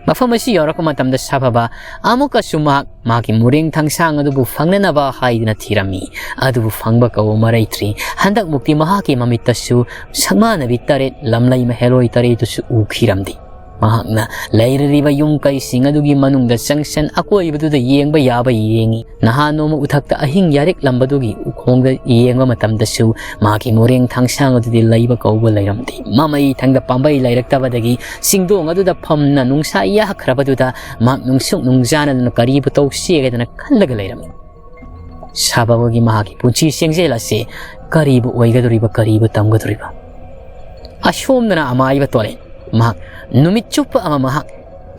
ꯃꯐꯝ ꯑꯁꯤ ꯌꯧꯔꯛꯄ ꯃꯇꯝꯗ ꯁꯥꯐꯕ ꯑꯃꯨꯛꯀꯁꯨ ꯃꯍꯥꯛ ꯃꯍꯥꯛꯀꯤ ꯃꯨꯔꯦꯡ ꯊꯥꯡꯁꯥꯡ ꯑꯗꯨꯕꯨ ꯐꯪꯅꯅꯕ ꯍꯥꯏꯗꯨꯅ ꯊꯤꯔꯝꯃꯤ꯫ ꯑꯗꯨꯕꯨ ꯐꯪꯕ ꯀꯧꯕ ꯃꯔꯩꯇ꯭ꯔꯤ꯫ ꯍꯟꯗꯛꯃꯨꯛꯇꯤ ꯃꯍꯥꯛꯀꯤ ꯃꯃꯤꯠꯇꯁꯨ ꯁꯛꯃꯥꯟꯅꯕꯤ ꯇꯔꯦꯠ, ꯂꯝꯂꯩ ꯃꯍꯦꯂꯣꯏ ꯇꯔꯦꯠꯇꯨꯁꯨ ꯎꯈꯤꯔꯝꯗꯦ꯫ ꯃꯍꯥꯛꯅ ꯂꯩꯔꯤꯕ ꯌꯨꯝ ꯀꯩꯁꯤꯡ ꯑꯗꯨꯒꯤ ꯃꯅꯨꯡꯗ ꯆꯪꯁꯟ ꯑꯀꯣꯏꯕꯗꯨꯗ ꯌꯦꯡꯕ ꯌꯥꯕ ꯌꯦꯡꯉꯤ꯫ ꯅꯍꯥꯟ ꯅꯣꯡꯃ ꯎꯊꯛꯇ ꯑꯍꯤꯡ ꯌꯥꯔꯤꯛꯂꯝꯕꯗꯨꯒꯤ ꯎꯈꯣꯡꯗ ꯌꯦꯡꯕ ꯃꯇꯝꯗꯁꯨ ꯃꯍꯥꯛꯀꯤ ꯃꯨꯔꯦꯡ ꯊꯥꯡꯁꯥꯡ ꯑꯗꯨꯗꯤ ꯂꯩꯕ ꯀꯧꯕ ꯂꯩꯔꯝꯗꯦ꯫ ꯃꯃꯩ ꯊꯪꯗ ꯄꯥꯝꯕꯩ ꯂꯩꯔꯛꯇꯕꯗꯒꯤ ꯆꯤꯡꯗꯣꯡ ꯑꯗꯨꯗ ꯐꯝꯅ ꯅꯨꯡꯁꯥ ꯌꯥꯈ꯭ꯔꯕꯗꯨꯗ ꯃꯍꯥꯛ ꯅꯨꯡꯁꯨꯛ ꯅꯨꯡꯖꯥꯅꯗꯨꯅ ꯀꯔꯤꯕꯨ ꯇꯧꯁꯤꯒꯦꯗꯅ ꯈꯜꯂꯒ ꯂꯩꯔꯝꯃꯤ꯫ ꯁꯥꯕꯕꯒꯤ ꯃꯍꯥꯛꯀꯤ ꯄꯨꯟꯁꯤ ꯆꯦꯡꯖꯦꯜ ꯑꯁꯤ ꯀꯔꯤꯕꯨ ꯑꯣꯏꯒꯗꯧꯔꯤꯕ, ꯀꯔꯤꯕꯨ ꯇꯝꯒꯗꯧꯔꯤꯕ? ꯑꯁꯣꯝꯗꯅ ꯑꯃꯥꯏꯕ ꯇꯣꯔꯦꯟ꯫ ꯃꯍꯥꯛ ꯅꯨꯃꯤꯠ ꯆꯨꯞꯄ ꯑꯃ ꯃꯍꯥꯛ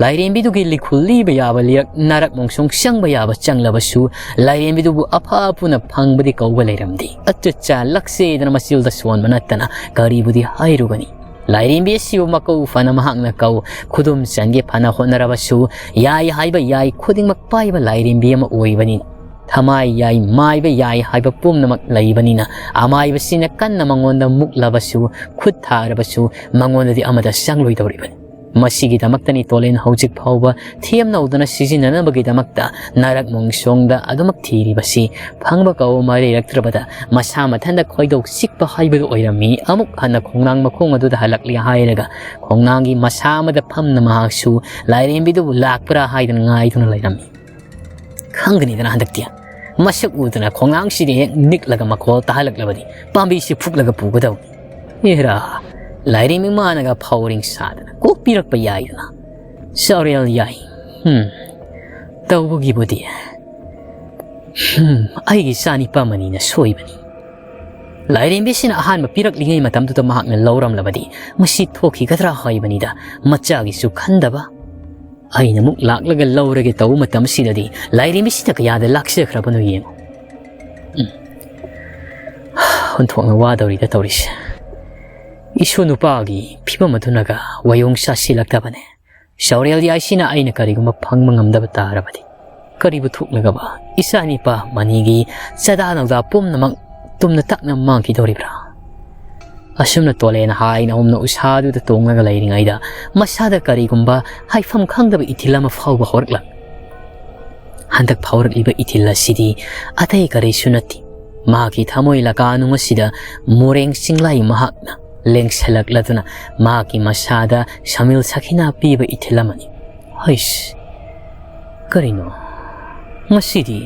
ꯂꯥꯏꯔꯦꯝꯕꯤꯗꯨꯒꯤ ꯂꯤꯈꯨꯜ ꯂꯤꯕ ꯌꯥꯕ ꯂꯤꯔꯛ ꯅꯥꯔꯛ ꯃꯣꯡꯁꯣꯡ ꯆꯪꯕ ꯌꯥꯕ ꯆꯪꯂꯕꯁꯨ, ꯂꯥꯏꯔꯦꯝꯕꯤꯗꯨꯕꯨ ꯑꯐ ꯑꯐꯨꯅ ꯐꯪꯕꯗꯤ ꯀꯧꯕ ꯂꯩꯔꯝꯗꯦ꯫ ꯑꯆꯨꯆꯥ ꯂꯛꯆꯦꯗꯅ ꯃꯆꯤꯜꯗ ꯁꯣꯟꯕ ꯅꯠꯇꯅ ꯀꯔꯤꯕꯨꯗꯤ ꯍꯥꯏꯔꯨꯒꯅꯤ? ꯂꯥꯏꯔꯦꯝꯕꯤ ꯑꯁꯤꯕꯨ ꯃꯀꯧ ꯐꯅ ꯃꯍꯥꯛꯅ ꯀꯧ, ꯈꯨꯗꯨꯝ ꯆꯟꯒꯦ ꯐꯅ ꯍꯣꯠꯅꯔꯕꯁꯨ, ꯌꯥꯏ ꯍꯥꯏꯕ ꯌꯥꯏ ꯈꯨꯗꯤꯡꯃꯛ ꯄꯥꯏꯕ ꯂꯥꯏꯔꯦꯝꯕꯤ ꯑꯃ ꯑꯣꯏꯕꯅꯤꯅ꯫ ꯊꯃꯥꯏ ꯌꯥꯏ, ꯃꯥꯏꯕ ꯌꯥꯏ ꯍꯥꯏꯕ ꯄꯨꯝꯅꯃꯛ ꯂꯩꯕꯅꯤꯅ, ꯑꯃꯥꯏꯕꯁꯤꯅ ꯀꯟꯅ ꯃꯉꯣꯟꯗ ꯃꯨꯛꯂꯕꯁꯨ, ꯈꯨꯠ ꯊꯥꯔꯕꯁꯨ, ꯃꯉꯣꯟꯗꯗꯤ ꯑꯃꯗ ꯆꯪꯂꯣꯏꯗꯧꯔꯤꯕꯅꯤ꯫ ꯃꯁꯤꯒꯤꯗꯃꯛꯇꯅꯤ ꯇꯣꯂꯦꯟ ꯍꯧꯖꯤꯛ ꯐꯥꯎꯕ ꯊꯦꯝꯅꯧꯗꯅ ꯁꯤꯖꯤꯟꯅꯅꯕꯒꯤꯗꯃꯛꯇ ꯅꯔꯛ ꯃꯣꯡꯁꯣꯡꯗ ꯑꯗꯨꯃꯛ ꯊꯤꯔꯤꯕꯁꯤ꯫ ꯐꯪꯕ ꯀꯧꯕ ꯑꯃ ꯂꯩꯔꯛꯇ꯭ꯔꯕꯗ ꯃꯁꯥ ꯃꯊꯟꯇ ꯈꯣꯏꯗꯧ ꯆꯤꯛꯄ ꯍꯥꯏꯕꯗꯨ ꯑꯣꯏꯔꯝꯃꯤ꯫ ꯑꯃꯨꯛ ꯍꯟꯅ ꯈꯣꯡꯅꯥꯡ ꯃꯈꯣꯡ ꯑꯗꯨꯗ ꯍꯜꯂꯛꯂꯤ ꯍꯥꯏꯔꯒ ꯈꯣꯡꯅꯥꯡꯒꯤ ꯃꯁꯥ ꯑꯃꯗ ꯐꯝꯅ ꯃꯍꯥꯛꯁꯨ ꯂꯥꯏꯔꯦꯝꯕꯤꯗꯨꯕꯨ ꯂꯥꯛꯄ꯭ꯔꯥ ꯍꯥꯏꯗꯨꯅ ꯉꯥꯏꯗꯨꯅ ꯂꯩꯔꯝꯃꯤ꯫ ꯈꯪꯒꯅꯤꯗꯅ ꯍꯟꯗꯛꯇꯤ꯫ ꯃꯁꯛ ꯎꯗꯅ ꯈꯣꯡꯅꯥꯡꯁꯤꯗ ꯍꯦꯛ ꯅꯤꯛꯂꯒ ꯃꯈꯣꯜ ꯇꯥꯍꯜꯂꯛꯂꯕꯗꯤ ꯄꯥꯝꯕꯤꯁꯤ ꯐꯨꯛꯂꯒ ꯄꯨꯒꯗꯧꯅꯤ꯫ ꯑꯦꯔꯥ, ꯂꯥꯏꯔꯦꯝꯕꯤ ꯃꯥꯅꯒ ꯐꯥꯎꯔꯤꯡ ꯁꯥꯗꯅ ꯀꯣꯛꯄꯤꯔꯛꯄ ꯌꯥꯏꯗꯅ꯫ ꯁꯥꯎꯔꯦꯜ ꯌꯥꯏ꯫ ꯍꯝ, ꯇꯧꯕꯒꯤꯕꯨꯗꯤ꯫ ꯍꯝ, ꯑꯩꯒꯤ ꯏꯆꯥꯅꯤꯄꯥ ꯃꯅꯤꯅ ꯁꯣꯏꯕꯅꯤ꯫ ꯂꯥꯏꯔꯦꯝꯕꯤꯁꯤꯅ ꯑꯍꯥꯟꯕ ꯄꯤꯔꯛꯂꯤꯉꯩ ꯃꯇꯝꯗꯨꯗ ꯃꯍꯥꯛꯅ ꯂꯧꯔꯝꯂꯕꯗꯤ ꯃꯁꯤ ꯊꯣꯛꯈꯤꯒꯗ꯭ꯔꯥ ꯍꯥꯏꯕꯅꯤꯗ, ꯃꯆꯥꯒꯤꯁꯨ ꯈꯟꯗꯕ꯫ ꯑꯩꯅ ꯑꯃꯨꯛ ꯂꯥꯛꯂꯒ ꯂꯧꯔꯒꯦ ꯇꯧꯕ ꯃꯇꯝꯁꯤꯗꯗꯤ ꯂꯥꯏꯔꯦꯝꯕꯤꯁꯤꯅ ꯀꯌꯥꯗ ꯂꯥꯛꯆꯈ꯭ꯔꯕꯅꯣ ꯌꯦꯡꯉꯨ꯫ ꯎꯝ꯫ ꯑꯣꯟꯊꯣꯛꯅ ꯋꯥꯗꯧꯔꯤꯗ ꯇꯧꯔꯤꯁꯦ꯫ ꯏꯁꯨ ꯅꯨꯄꯥꯒꯤ ꯐꯤꯕꯝ ꯑꯗꯨꯅꯒ ꯋꯥꯌꯣꯡ ꯆꯥꯁꯤꯜꯂꯛꯇꯕꯅꯦ꯫ ꯁꯥꯎꯔꯦꯜ ꯌꯥꯏꯁꯤꯅ ꯑꯩꯅ ꯀꯔꯤꯒꯨꯝꯕ ꯐꯪꯕ ꯉꯝꯗꯕ ꯇꯥꯔꯕꯗꯤ, ꯀꯔꯤꯕꯨ ꯊꯣꯛꯂꯒꯕ ꯏꯆꯥ ꯅꯤꯄꯥ ꯃꯅꯤꯒꯤ ꯆꯥꯗꯥ ꯅꯧꯗꯥ ꯄꯨꯝꯅꯃꯛ ꯇꯨꯝꯅ ꯇꯛꯅ ꯃꯥꯡꯈꯤꯗꯧꯔꯤꯕ꯭ꯔꯥ? ꯑꯁꯨꯝꯅ ꯇꯣꯂꯦꯟ ꯍꯥꯏꯅ ꯍꯨꯝꯅ ꯎꯁꯥꯗꯨꯗ ꯇꯣꯡꯂꯒ ꯂꯩꯔꯤꯉꯩꯗ ꯃꯁꯥꯗ ꯀꯔꯤꯒꯨꯝꯕ ꯍꯥꯏꯐꯝ ꯈꯪꯗꯕ ꯏꯊꯤꯜ ꯑꯃ ꯐꯥꯎꯕ ꯍꯧꯔꯛꯂꯝꯃꯤ꯫ ꯍꯟꯗꯛ ꯐꯥꯎꯔꯛꯂꯤꯕ ꯏꯊꯤꯜ ꯑꯁꯤꯗꯤ ꯑꯇꯩ ꯀꯔꯤꯁꯨ ꯅꯠꯇꯦ꯫ ꯃꯍꯥꯛꯀꯤ ꯊꯃꯣꯏ ꯂꯀꯥꯅꯨꯡ ꯑꯁꯤꯗ ꯃꯣꯔꯦꯡ ꯆꯤꯡꯂꯥꯏ ꯃꯍꯥꯛꯅ ꯂꯦꯡꯁꯜꯂꯛꯂꯗꯨꯅ ꯃꯍꯥꯛꯀꯤ ꯃꯁꯥꯗ ꯁꯃꯤꯜ ꯁꯈꯤꯅꯥ ꯄꯤꯕ ꯏꯊꯤꯜ ꯑꯃꯅꯤ꯫ ꯍꯩꯁ, ꯀꯔꯤꯅꯣ? ꯉꯁꯤꯗꯤ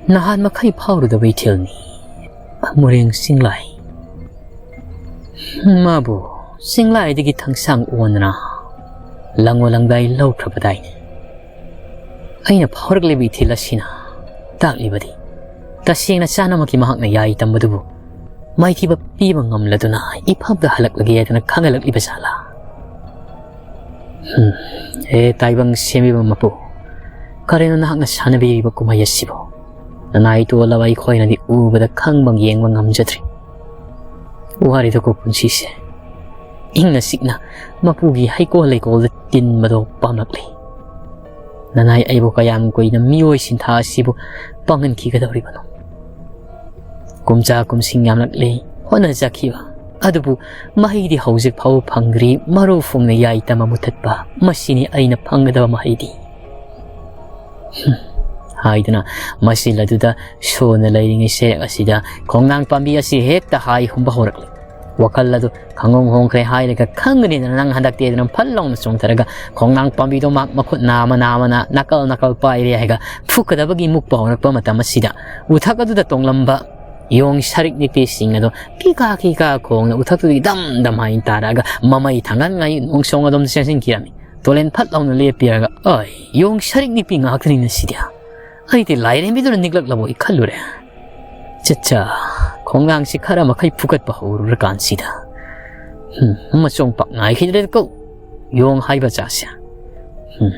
ꯅꯍꯥꯟ ꯃꯈꯩ ꯐꯥꯎꯔꯨꯗꯕ ꯏꯊꯤꯜꯅꯤ꯫ ꯃꯣꯔꯦꯡ ꯆꯤꯡꯂꯥꯏ꯫ ꯃꯥꯕꯨ ꯆꯤꯡꯂꯥꯏꯗꯒꯤ ꯊꯥꯡꯁꯥꯡ ꯑꯣꯟꯗꯨꯅ ꯂꯪꯉꯣ ꯂꯪꯗꯥꯏ ꯂꯧꯈ꯭ꯔꯕꯗꯥꯏꯅꯦ꯫ ꯑꯩꯅ ꯐꯥꯎꯔꯛꯂꯤꯕ ꯏꯊꯤꯜ ꯑꯁꯤꯅ ꯇꯥꯛꯂꯤꯕꯗꯤ ꯇꯁꯦꯡꯅ ꯆꯥꯅꯃꯛꯀꯤ ꯃꯍꯥꯛꯅ ꯌꯥꯏ ꯇꯝꯕꯗꯨꯕꯨ ꯃꯥꯏꯊꯤꯕ ꯄꯤꯕ ꯉꯝꯂꯗꯨꯅ ꯏꯐꯝꯗ ꯍꯜꯂꯛꯂꯒꯦ ꯍꯥꯏꯗꯅ ꯈꯪꯍꯜꯂꯛꯂꯤꯕ ꯖꯥꯠꯂꯥ? ꯍꯝ, ꯍꯦ ꯇꯥꯏꯕꯪ ꯁꯦꯝꯕꯤꯕ ꯃꯄꯨ, ꯀꯔꯤꯅꯣ ꯅꯍꯥꯛꯅ ꯁꯥꯟꯅꯕꯤꯔꯤꯕ ꯀꯨꯝꯍꯩ ꯑꯁꯤꯕꯨ? ꯅꯅꯥꯏ ꯇꯣꯜꯂꯕ ꯑꯩꯈꯣꯏꯅꯗꯤ ꯎꯕꯗ ꯈꯪꯕ ꯌꯦꯡꯕ ꯉꯝꯖꯗ꯭ꯔꯤ꯫ ꯋꯥꯔꯤꯗꯀꯣ ꯄꯨꯟꯁꯤꯁꯦ꯫ ꯏꯪꯅ ꯆꯤꯛꯅ ꯃꯄꯨꯒꯤ ꯍꯩꯀꯣꯜ ꯂꯩꯀꯣꯜꯗ ꯇꯤꯟꯕꯗꯣ ꯄꯥꯝꯂꯛꯂꯤ꯫ ꯅꯅꯥꯏ ꯑꯩꯕꯨ ꯀꯌꯥꯝ ꯀꯨꯏꯅ ꯃꯤꯑꯣꯏ ꯁꯤꯟꯊꯥ ꯑꯁꯤꯕꯨ ꯄꯥꯡꯍꯟꯈꯤꯒꯗꯧꯔꯤꯕꯅꯣ? ꯀꯨꯝꯖꯥ ꯀꯨꯝꯁꯤꯡ ꯌꯥꯝꯂꯛꯂꯦ ꯍꯣꯠꯅꯖꯈꯤꯕ, ꯑꯗꯨꯕꯨ ꯃꯍꯩꯗꯤ ꯍꯧꯖꯤꯛ ꯐꯥꯎꯕ ꯐꯪꯗ꯭ꯔꯤ꯫ ꯃꯔꯨ ꯐꯣꯡꯅ ꯌꯥꯏ ꯇꯝꯕ ꯃꯨꯊꯠꯄ, ꯃꯁꯤꯅꯤ ꯑꯩꯅ ꯐꯪꯒꯗꯕ ꯃꯍꯩꯗꯤ꯫ ꯍꯨꯝ, ꯍꯥꯏꯗꯨꯅ ꯃꯁꯤꯜ ꯑꯗꯨꯗ ꯁꯣꯟꯅ ꯂꯩꯔꯤꯉꯩ ꯁꯦꯔꯦꯛ ꯑꯁꯤꯗ ꯈꯣꯡꯅꯥꯡ ꯄꯥꯝꯕꯤ ꯑꯁꯤ ꯍꯦꯛꯇ ꯍꯥꯏ ꯍꯨꯝꯕ ꯍꯧꯔꯛꯂꯦ꯫ ꯋꯥꯈꯜ ꯑꯗꯨ ꯈꯪꯍꯣꯡ ꯍꯣꯡꯈ꯭ꯔꯦ ꯍꯥꯏꯔꯒ ꯈꯪꯒꯅꯤꯗꯅ ꯅꯪ ꯍꯟꯗꯛꯇꯤ ꯑꯗꯨꯅ ꯐꯠ ꯂꯥꯎꯅ ꯆꯣꯡꯊꯔꯒ ꯈꯣꯡꯅꯥꯡ ꯄꯥꯝꯕꯤꯗꯣ ꯃꯍꯥꯛ ꯃꯈꯨꯠ ꯅꯥꯝꯃ ꯅꯥꯝꯃꯅ ꯅꯥꯀꯜ ꯅꯥꯀꯜ ꯄꯥꯏꯔꯦ ꯍꯥꯏꯒ ꯐꯨꯛꯀꯗꯕꯒꯤ ꯃꯨꯛꯄ ꯍꯧꯔꯛꯄ ꯃꯇꯝ ꯑꯁꯤꯗ ꯎꯊꯛ ꯑꯗꯨꯗ ꯇꯣꯡꯂꯝꯕ ꯌꯣꯡ ꯁꯔꯤꯛ ꯅꯤꯛꯄꯤꯁꯤꯡ ꯑꯗꯣ ꯀꯤꯀꯥ ꯀꯤꯀꯥ ꯈꯣꯡꯅ ꯎꯊꯛꯇꯨꯗꯒꯤ ꯗꯝ ꯗꯝ ꯍꯥꯏꯅ ꯇꯥꯔꯛꯑꯒ ꯃꯃꯩ ꯊꯥꯡꯒꯠꯉꯥꯏ ꯅꯣꯡꯁꯣꯡ ꯑꯗꯣꯝꯗ ꯆꯦꯟꯁꯤꯟꯈꯤꯔꯝꯃꯤ꯫ ꯇꯣꯂꯦꯟ ꯐꯠ ꯂꯥꯎꯅ ꯂꯦꯞꯄꯤꯔꯒ, "ꯑꯩ, ꯌꯣꯡ ꯁꯔꯤꯛ ꯅꯤꯛꯄꯤ ꯉꯥꯛꯇꯅꯤꯅ ꯁꯤꯗꯤ꯫ ꯑꯩꯗꯤ ꯂꯥꯏꯔꯦꯝꯕꯤꯗꯨꯅ ꯅꯤꯛꯂꯛꯂꯕꯣꯏ ꯈꯜꯂꯨꯔꯦ꯫ ꯆꯠꯆꯥ, ꯈꯣꯡꯅꯥꯡꯁꯤ ꯈꯔ ꯃꯈꯩ ꯐꯨꯒꯠꯄ ꯍꯧꯔꯨꯔꯀꯥꯟꯁꯤꯗ꯫ ꯍꯨꯝ, ꯃꯆꯣꯡ ꯄꯥꯛ ꯉꯥꯏꯈꯤꯗ꯭ꯔꯦꯗꯀꯣ, ꯌꯣꯡ ꯍꯥꯏꯕ ꯆꯥꯁꯦ꯫ ꯍꯨꯝ꯫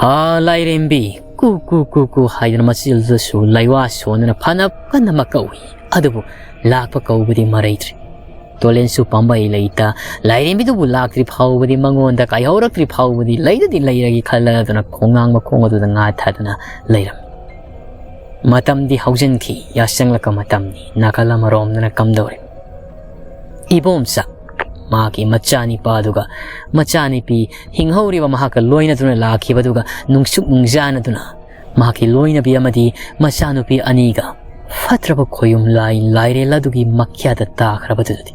ꯍꯥ, ꯂꯥꯏꯔꯦꯝꯕꯤ, ꯀꯨ, ꯀꯨ, ꯀꯨ, ꯀꯨ ꯍꯥꯏꯗꯨꯅ ꯃꯆꯤꯜꯗꯨꯁꯨ ꯂꯩꯋꯥ ꯁꯣꯟꯗꯨꯅ ꯐꯅ ꯀꯟꯅ ꯑꯃ ꯀꯧꯏ꯫ ꯑꯗꯨꯕꯨ ꯂꯥꯛꯄ ꯀꯧꯕꯗꯤ ꯃꯔꯩꯗ꯭ꯔꯤ꯫ ꯇꯣꯂꯦꯟꯁꯨ ꯄꯥꯝꯕꯩ ꯂꯩꯇ, ꯂꯥꯏꯔꯦꯝꯕꯤꯗꯨꯕꯨ ꯂꯥꯛꯇ꯭ꯔꯤ ꯐꯥꯎꯕꯗꯤ, ꯃꯉꯣꯟꯗ ꯀꯥꯏꯍꯧꯔꯛꯇ꯭ꯔꯤ ꯐꯥꯎꯕꯗꯤ ꯂꯩꯗꯗꯤ ꯂꯩꯔꯒꯦ ꯈꯜꯂꯗꯨꯅ ꯈꯣꯡꯅꯥꯡ ꯃꯈꯣꯡ ꯑꯗꯨꯗ ꯉꯥꯊꯗꯨꯅ ꯂꯩꯔꯝꯃꯤ꯫ ꯃꯇꯝꯗꯤ ꯍꯧꯖꯤꯟꯈꯤ, ꯌꯥꯆꯪꯂꯛꯄ ꯃꯇꯝꯅꯤ, ꯅꯥꯀꯜ ꯑꯃꯔꯣꯝꯗꯅ ꯀꯝꯗꯧꯔꯤ? ꯏꯕꯣꯝꯆꯥ, ꯃꯍꯥꯛꯀꯤ ꯃꯆꯥꯅꯤꯄꯥꯗꯨꯒ ꯃꯆꯥꯅꯨꯄꯤ ꯍꯤꯡꯍꯧꯔꯤꯕ ꯃꯍꯥꯛꯀ ꯂꯣꯏꯅꯗꯨꯅ ꯂꯥꯛꯈꯤꯕꯗꯨꯒ ꯅꯨꯡꯁꯨꯛ ꯅꯨꯡꯖꯥꯅꯗꯨꯅ ꯃꯍꯥꯛꯀꯤ ꯂꯣꯏꯅꯕꯤ ꯑꯃꯗꯤ ꯃꯆꯥꯅꯨꯄꯤ ꯑꯅꯤꯒ ꯐꯠꯇ꯭ꯔꯕ ꯈꯣꯌꯨꯝ ꯂꯥꯏ ꯂꯥꯏꯔꯦꯜ ꯑꯗꯨꯒꯤ ꯃꯈ꯭ꯌꯥꯗ ꯇꯥꯈ꯭ꯔꯕꯗꯨꯗꯗꯤ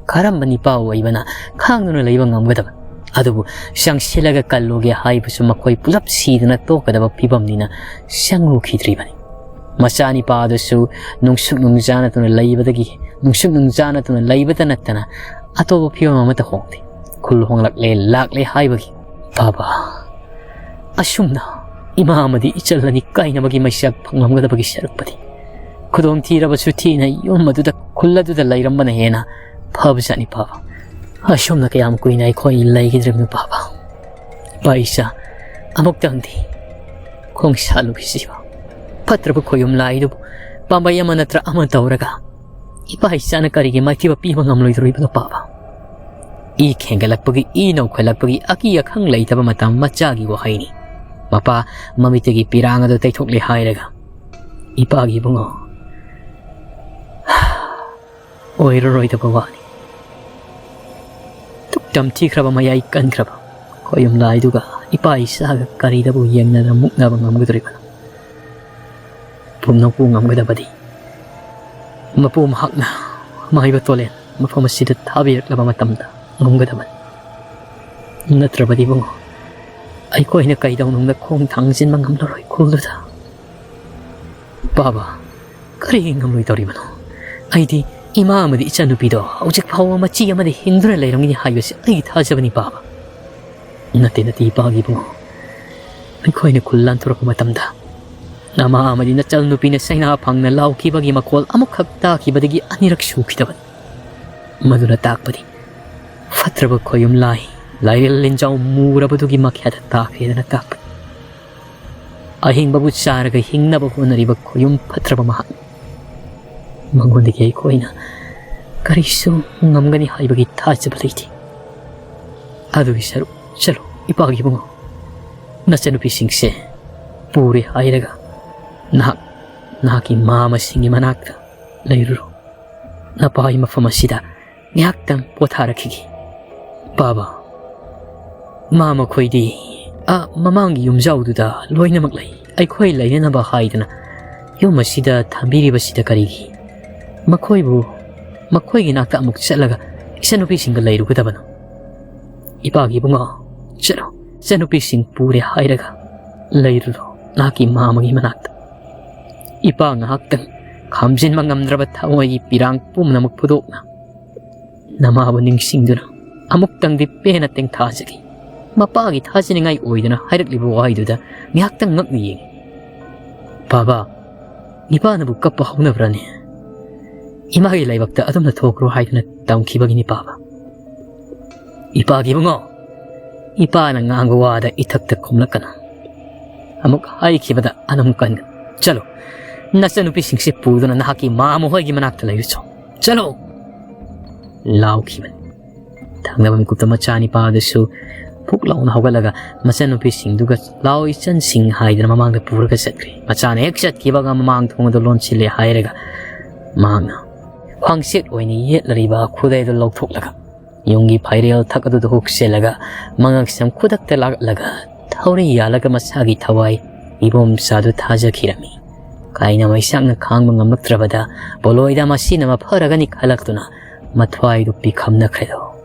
ꯀꯔꯝꯕ ꯅꯤꯄꯥ ꯑꯣꯏꯕꯅ ꯈꯥꯡꯗꯨꯅ ꯂꯩꯕ ꯉꯝꯒꯗꯕ? ꯑꯗꯨꯕꯨ ꯆꯪꯁꯤꯜꯂꯒ ꯀꯜꯂꯨꯒꯦ ꯍꯥꯏꯕꯁꯨ ꯃꯈꯣꯏ ꯄꯨꯂꯞ ꯁꯤꯗꯨꯅ ꯇꯣꯛꯀꯗꯕ ꯐꯤꯕꯝꯅꯤꯅ ꯆꯪꯂꯨꯈꯤꯗ꯭ꯔꯤꯕꯅꯤ꯫ ꯃꯆꯥꯅꯤꯄꯥ ꯑꯗꯨꯁꯨ ꯅꯨꯡꯁꯨꯛ ꯅꯨꯡꯖꯥꯅꯗꯨꯅ ꯂꯩꯕꯗꯒꯤ, ꯅꯨꯡꯁꯨꯛ ꯅꯨꯡꯖꯥꯅꯗꯨꯅ ꯂꯩꯕꯇ ꯅꯠꯇꯅ ꯑꯇꯣꯞꯄ ꯐꯤꯕꯝ ꯑꯃꯠꯇ ꯍꯣꯡꯗꯦ꯫ ꯈꯨꯜ ꯍꯣꯡꯂꯛꯂꯦ ꯂꯥꯛꯂꯦ ꯍꯥꯏꯕꯒꯤ ꯕꯥꯕꯥ꯫ ꯑꯁꯨꯝꯅ ꯏꯃꯥ ꯑꯃꯗꯤ ꯏꯆꯜ ꯑꯅꯤ ꯀꯥꯏꯅꯕꯒꯤ ꯃꯩꯁꯥꯛ ꯐꯪꯂꯝꯒꯗꯕꯒꯤ ꯁꯔꯨꯛꯄꯨꯗꯤ ꯈꯨꯗꯣꯡꯊꯤꯔꯕꯁꯨ ꯊꯤꯅ ꯌꯨꯝ ꯑꯗꯨꯗ, ꯈꯨꯜ ꯑꯗꯨꯗ ꯂꯩꯔꯝꯕꯅ ꯍꯦꯟꯅ ꯐꯕꯖꯥꯠꯅꯤ ꯄꯥꯕ꯫ ꯑꯁꯨꯝꯅ ꯀꯌꯥꯝ ꯀꯨꯏꯅ ꯑꯩꯈꯣꯏ ꯂꯩꯒꯗ꯭ꯔꯤꯕꯅꯣ ꯄꯥꯕ? ꯏꯄꯥ ꯏꯆꯥ, ꯑꯃꯨꯛꯇꯪꯗꯤ ꯈꯣꯡꯁꯥꯜꯂꯨꯈꯤꯁꯤꯕ꯫ ꯐꯠꯇ꯭ꯔꯕ ꯈꯣꯌꯨꯝ ꯂꯥꯏꯗꯨꯕꯨ ꯄꯥꯝꯕꯩ ꯑꯃ ꯅꯠꯇ꯭ꯔ ꯑꯃ ꯇꯧꯔꯒ ꯏꯄꯥ ꯏꯆꯥꯅ ꯀꯔꯤꯒꯤ ꯃꯥꯏꯊꯤꯕ ꯄꯤꯕ ꯉꯝꯂꯣꯏꯗꯧꯔꯤꯕꯅꯣ ꯄꯥꯕ? ꯏ ꯈꯦꯡꯒꯠꯂꯛꯄꯒꯤ, ꯏ ꯅꯧꯈꯠꯂꯛꯄꯒꯤ ꯑꯀꯤ ꯑꯈꯪ ꯂꯩꯇꯕ ꯃꯇꯝ ꯃꯆꯥꯒꯤ ꯋꯥꯍꯩꯅꯤ꯫ ꯃꯄꯥ ꯃꯃꯤꯠꯇꯒꯤ ꯄꯤꯔꯥꯡ ꯑꯗꯨ ꯇꯩꯊꯣꯛꯂꯦ ꯍꯥꯏꯔꯒ, "ꯏꯄꯥꯒꯤ ꯏꯕꯨꯡꯉꯣ, ꯑꯣꯏꯔꯔꯣꯏꯗꯕ ꯋꯥꯅꯤ꯫ ꯗꯨꯛ ꯇꯝꯊꯤꯈ꯭ꯔꯕ, ꯃꯌꯥꯏ ꯀꯟꯈ꯭ꯔꯕ ꯈꯣꯌꯨꯝ ꯂꯥꯏꯗꯨꯒ ꯏꯄꯥ ꯏꯆꯥꯒ ꯀꯔꯤꯗꯕꯨ ꯌꯦꯡꯅꯗꯨꯅ ꯃꯨꯛꯅꯕ ꯉꯝꯒꯗꯧꯔꯤꯕꯅꯣ? ꯄꯨꯝꯅꯃꯛꯄꯨ ꯉꯝꯒꯗꯕꯗꯤ ꯃꯄꯨ ꯃꯍꯥꯛꯅ ꯃꯍꯩꯕ ꯇꯣꯂꯦꯟ ꯃꯐꯝ ꯑꯁꯤꯗ ꯊꯥꯕꯤꯔꯛꯂꯕ ꯃꯇꯝꯗ ꯉꯝꯒꯗꯕꯅꯤ꯫ ꯅꯠꯇ꯭ꯔꯕꯗꯤ ꯏꯕꯨꯡꯉꯣ, ꯑꯩꯈꯣꯏꯅ ꯀꯩꯗꯧꯅꯨꯡꯗ ꯈꯣꯡ ꯊꯥꯡꯖꯤꯟꯕ ꯉꯝꯂꯔꯣꯏ ꯈꯨꯜꯗꯨꯗ꯫" "ꯕꯥꯕꯥ, ꯀꯔꯤ ꯉꯝꯂꯣꯏꯗꯧꯔꯤꯕꯅꯣ? ꯑꯩꯗꯤ ꯏꯃꯥ ꯑꯃꯗꯤ ꯏꯆꯟꯅꯨꯄꯤꯗꯣ ꯍꯧꯖꯤꯛ ꯐꯥꯎꯕ ꯃꯆꯤ ꯑꯃꯗ ꯍꯤꯡꯗꯨꯅ ꯂꯩꯔꯝꯒꯅꯤ ꯍꯥꯏꯕꯁꯤ ꯑꯩꯒꯤ ꯊꯥꯖꯕꯅꯤ, ꯕꯥꯕꯥ꯫" "ꯅꯠꯇꯦ, ꯅꯠꯇꯦ, ꯏꯄꯥꯒꯤ ꯏꯕꯨꯡꯉꯣ, ꯑꯩꯈꯣꯏꯅ ꯈꯨꯜ ꯂꯥꯟꯊꯣꯔꯛꯄ ꯃꯇꯝꯗ ꯅꯃꯥ ꯑꯃꯗꯤ ꯅꯆꯜ ꯅꯨꯄꯤꯅ ꯆꯩꯅꯥ ꯐꯪꯅ ꯂꯥꯎꯈꯤꯕꯒꯤ ꯃꯈꯣꯜ ꯑꯃꯨꯛꯈꯛ ꯇꯥꯈꯤꯕꯗꯒꯤ ꯑꯅꯤꯔꯛ ꯁꯨꯈꯤꯗꯕꯅꯤ꯫ ꯃꯗꯨꯅ ꯇꯥꯛꯄꯗꯤ ꯐꯠꯇ꯭ꯔꯕ ꯈꯣꯌꯨꯝ ꯂꯥꯏ, ꯂꯥꯏꯔꯦꯜ ꯂꯤꯟꯖꯥꯎ ꯃꯨꯔꯕꯗꯨꯒꯤ ꯃꯈꯥꯗ ꯇꯥꯈ꯭ꯔꯦꯗꯅ ꯇꯥꯛꯄꯅꯤ꯫ ꯑꯍꯤꯡꯕꯕꯨ ꯆꯥꯔꯒ ꯍꯤꯡꯅꯕ ꯍꯣꯠꯅꯔꯤꯕ ꯈꯣꯌꯨꯝ ꯐꯠꯇ꯭ꯔꯕ ꯃꯍꯥꯛ ꯃꯉꯣꯟꯗꯒꯤ ꯑꯩꯈꯣꯏꯅ ꯀꯔꯤꯁꯨ ꯉꯝꯒꯅꯤ ꯍꯥꯏꯕꯒꯤ ꯊꯥꯖꯕ ꯂꯩꯇꯦ꯫ ꯑꯗꯨꯒꯤ ꯁꯔꯨꯛ, ꯆꯠꯂꯣ, ꯏꯄꯥꯒꯤ ꯏꯕꯨꯡꯉꯣ, ꯅꯆꯟꯅꯨꯄꯤꯁꯤꯡꯁꯦ ꯄꯨꯔꯦ ꯍꯥꯏꯔꯒ ꯅꯍꯥꯛ ꯅꯍꯥꯛꯀꯤ ꯃꯥꯃꯁꯤꯡꯒꯤ ꯃꯅꯥꯛꯇ ꯂꯩꯔꯨꯔꯣ꯫ ꯅꯄꯥꯒꯤ ꯃꯐꯝ ꯑꯁꯤꯗ ꯉꯥꯏꯍꯥꯛꯇꯪ ꯄꯣꯊꯥꯔꯛꯈꯤꯒꯦ꯫ ꯕꯥꯕꯥ, ꯃꯥ ꯃꯈꯣꯏꯗꯤ, ꯑ, ꯃꯃꯥꯡꯒꯤ ꯌꯨꯝꯖꯥꯎꯗꯨꯗ ꯂꯣꯏꯅꯃꯛ ꯂꯩ꯫ ꯑꯩꯈꯣꯏ ꯂꯩꯅꯅꯕ ꯍꯥꯏꯗꯅ ꯌꯨꯝ ꯑꯁꯤꯗ ꯊꯝꯕꯤꯔꯤꯕꯁꯤꯗ ꯀꯔꯤꯒꯤ? ꯃꯈꯣꯏꯕꯨ, ꯃꯈꯣꯏꯒꯤ ꯅꯥꯛꯇ ꯑꯃꯨꯛ ꯆꯠꯂꯒ ꯏꯆꯟꯅꯨꯄꯤꯁꯤꯡꯒ ꯂꯩꯔꯨꯒꯗꯕꯅꯣ? ꯏꯄꯥꯒꯤ ꯏꯕꯨꯡꯉꯣ, ꯆꯠꯂꯣ, ꯏꯆꯟꯅꯨꯄꯤꯁꯤꯡ ꯄꯨꯔꯦ ꯍꯥꯏꯔꯒ ꯂꯩꯔꯨꯔꯣ ꯅꯍꯥꯛꯀꯤ ꯃꯥꯃꯒꯤ ꯃꯅꯥꯛꯇ꯫" ꯏꯄꯥ ꯉꯥꯏꯍꯥꯛꯇꯪ ꯈꯥꯝꯖꯤꯟꯕ ꯉꯝꯗ꯭ꯔꯕ ꯊꯃꯣꯏꯒꯤ ꯄꯤꯔꯥꯡ ꯄꯨꯝꯅꯃꯛ ꯐꯨꯗꯣꯛꯅ ꯅꯃꯥꯕꯨ ꯅꯤꯡꯁꯤꯡꯗꯨꯅ ꯑꯃꯨꯛꯇꯪꯗꯤ ꯄꯦꯟꯅ ꯇꯦꯡꯊꯥꯖꯈꯤ꯫ ꯃꯄꯥꯒꯤ ꯊꯥꯖꯅꯤꯡꯉꯥꯏ ꯑꯣꯏꯗꯅ ꯍꯥꯏꯔꯛꯂꯤꯕ ꯋꯥꯍꯩꯗꯨꯗ ꯉꯥꯏꯍꯥꯛꯇꯪ ꯉꯛꯅ ꯌꯦꯡꯉꯤ꯫ "ꯕꯥꯕꯥ, ꯅꯤꯄꯥꯅꯕꯨ ꯀꯞꯄ ꯍꯧꯅꯕ꯭ꯔꯅꯦ? ꯏꯃꯥꯒꯤ ꯂꯥꯏꯕꯛꯇ ꯑꯗꯨꯝꯅ ꯊꯣꯛꯈ꯭ꯔꯣ ꯍꯥꯏꯗꯨꯅ ꯇꯝꯈꯤꯕꯒꯤꯅꯤ, ꯕꯥꯕꯥ꯫" "ꯏꯄꯥꯒꯤ ꯏꯕꯨꯡꯉꯣ, ꯏꯄꯥꯅ ꯉꯥꯡꯕ ꯋꯥꯗ ꯏꯊꯛꯇ ꯈꯨꯝꯂꯛꯀꯅꯨ꯫ ꯑꯃꯨꯛ ꯍꯥꯏꯈꯤꯕꯗ ꯑꯗꯨꯝ ꯀꯟꯒꯅꯨ꯫ ꯆꯠꯂꯣ, ꯅꯆꯟꯅꯨꯄꯤꯁꯤꯡꯁꯤ ꯄꯨꯗꯨꯅ ꯅꯍꯥꯛꯀꯤ ꯃꯥꯃ ꯍꯣꯏꯒꯤ ꯃꯅꯥꯛꯇ ꯂꯩꯔꯨꯆꯣ꯫ ꯆꯠꯂꯣ!" ꯂꯥꯎꯈꯤꯕꯅꯤ꯫ ꯊꯪꯅꯕ ꯃꯤꯀꯨꯞꯇ ꯃꯆꯥꯅꯤꯄꯥ ꯑꯗꯨꯁꯨ ꯐꯨꯛ ꯂꯥꯎꯅ ꯍꯧꯒꯠꯂꯒ ꯃꯆꯟꯅꯨꯄꯤꯁꯤꯡꯗꯨꯒ "ꯂꯥꯎ ꯏꯆꯟꯁꯤꯡ" ꯍꯥꯏꯗꯅ ꯃꯃꯥꯡꯗ ꯄꯨꯔꯒ ꯆꯠꯈ꯭ꯔꯦ꯫ ꯃꯆꯥꯅ ꯍꯦꯛ ꯆꯠꯈꯤꯕꯒ ꯃꯃꯥꯡ ꯊꯣꯡ ꯑꯗꯨ ꯂꯣꯟꯁꯤꯜꯂꯦ ꯍꯥꯏꯔꯒ ꯃꯍꯥꯛꯅ ꯈ꯭ꯋꯥꯡꯆꯦꯠ ꯑꯣꯏꯅ ꯌꯦꯠꯂꯔꯤꯕ ꯈꯨꯗꯩ ꯑꯗꯨ ꯂꯧꯊꯣꯛꯂꯒ ꯌꯨꯝꯒꯤ ꯐꯥꯏꯔꯦꯜ ꯊꯛ ꯑꯗꯨꯗ ꯍꯨꯛꯆꯤꯜꯂꯒ ꯃꯉꯛꯁꯝ ꯈꯨꯗꯛꯇ ꯂꯥꯛꯂꯒ ꯊꯧꯔꯤ ꯌꯥꯜꯂꯒ ꯃꯁꯥꯒꯤ ꯊꯋꯥꯏ ꯏꯕꯣꯝꯆꯥꯗꯨ ꯊꯥꯖꯈꯤꯔꯝꯃꯤ꯫ ꯀꯥꯏꯅ ꯃꯩꯁꯥꯛꯅ ꯈꯥꯡꯕ ꯉꯝꯂꯛꯇ꯭ꯔꯕꯗ ꯄꯣꯂꯣꯏꯗ ꯃꯁꯤꯅ ꯃꯐꯔꯒꯅꯤ ꯈꯜꯂꯛꯇꯨꯅ ꯃꯊ꯭ꯋꯥꯏꯗꯨ ꯄꯤꯈꯝꯅꯈ꯭ꯔꯦꯗꯣ꯫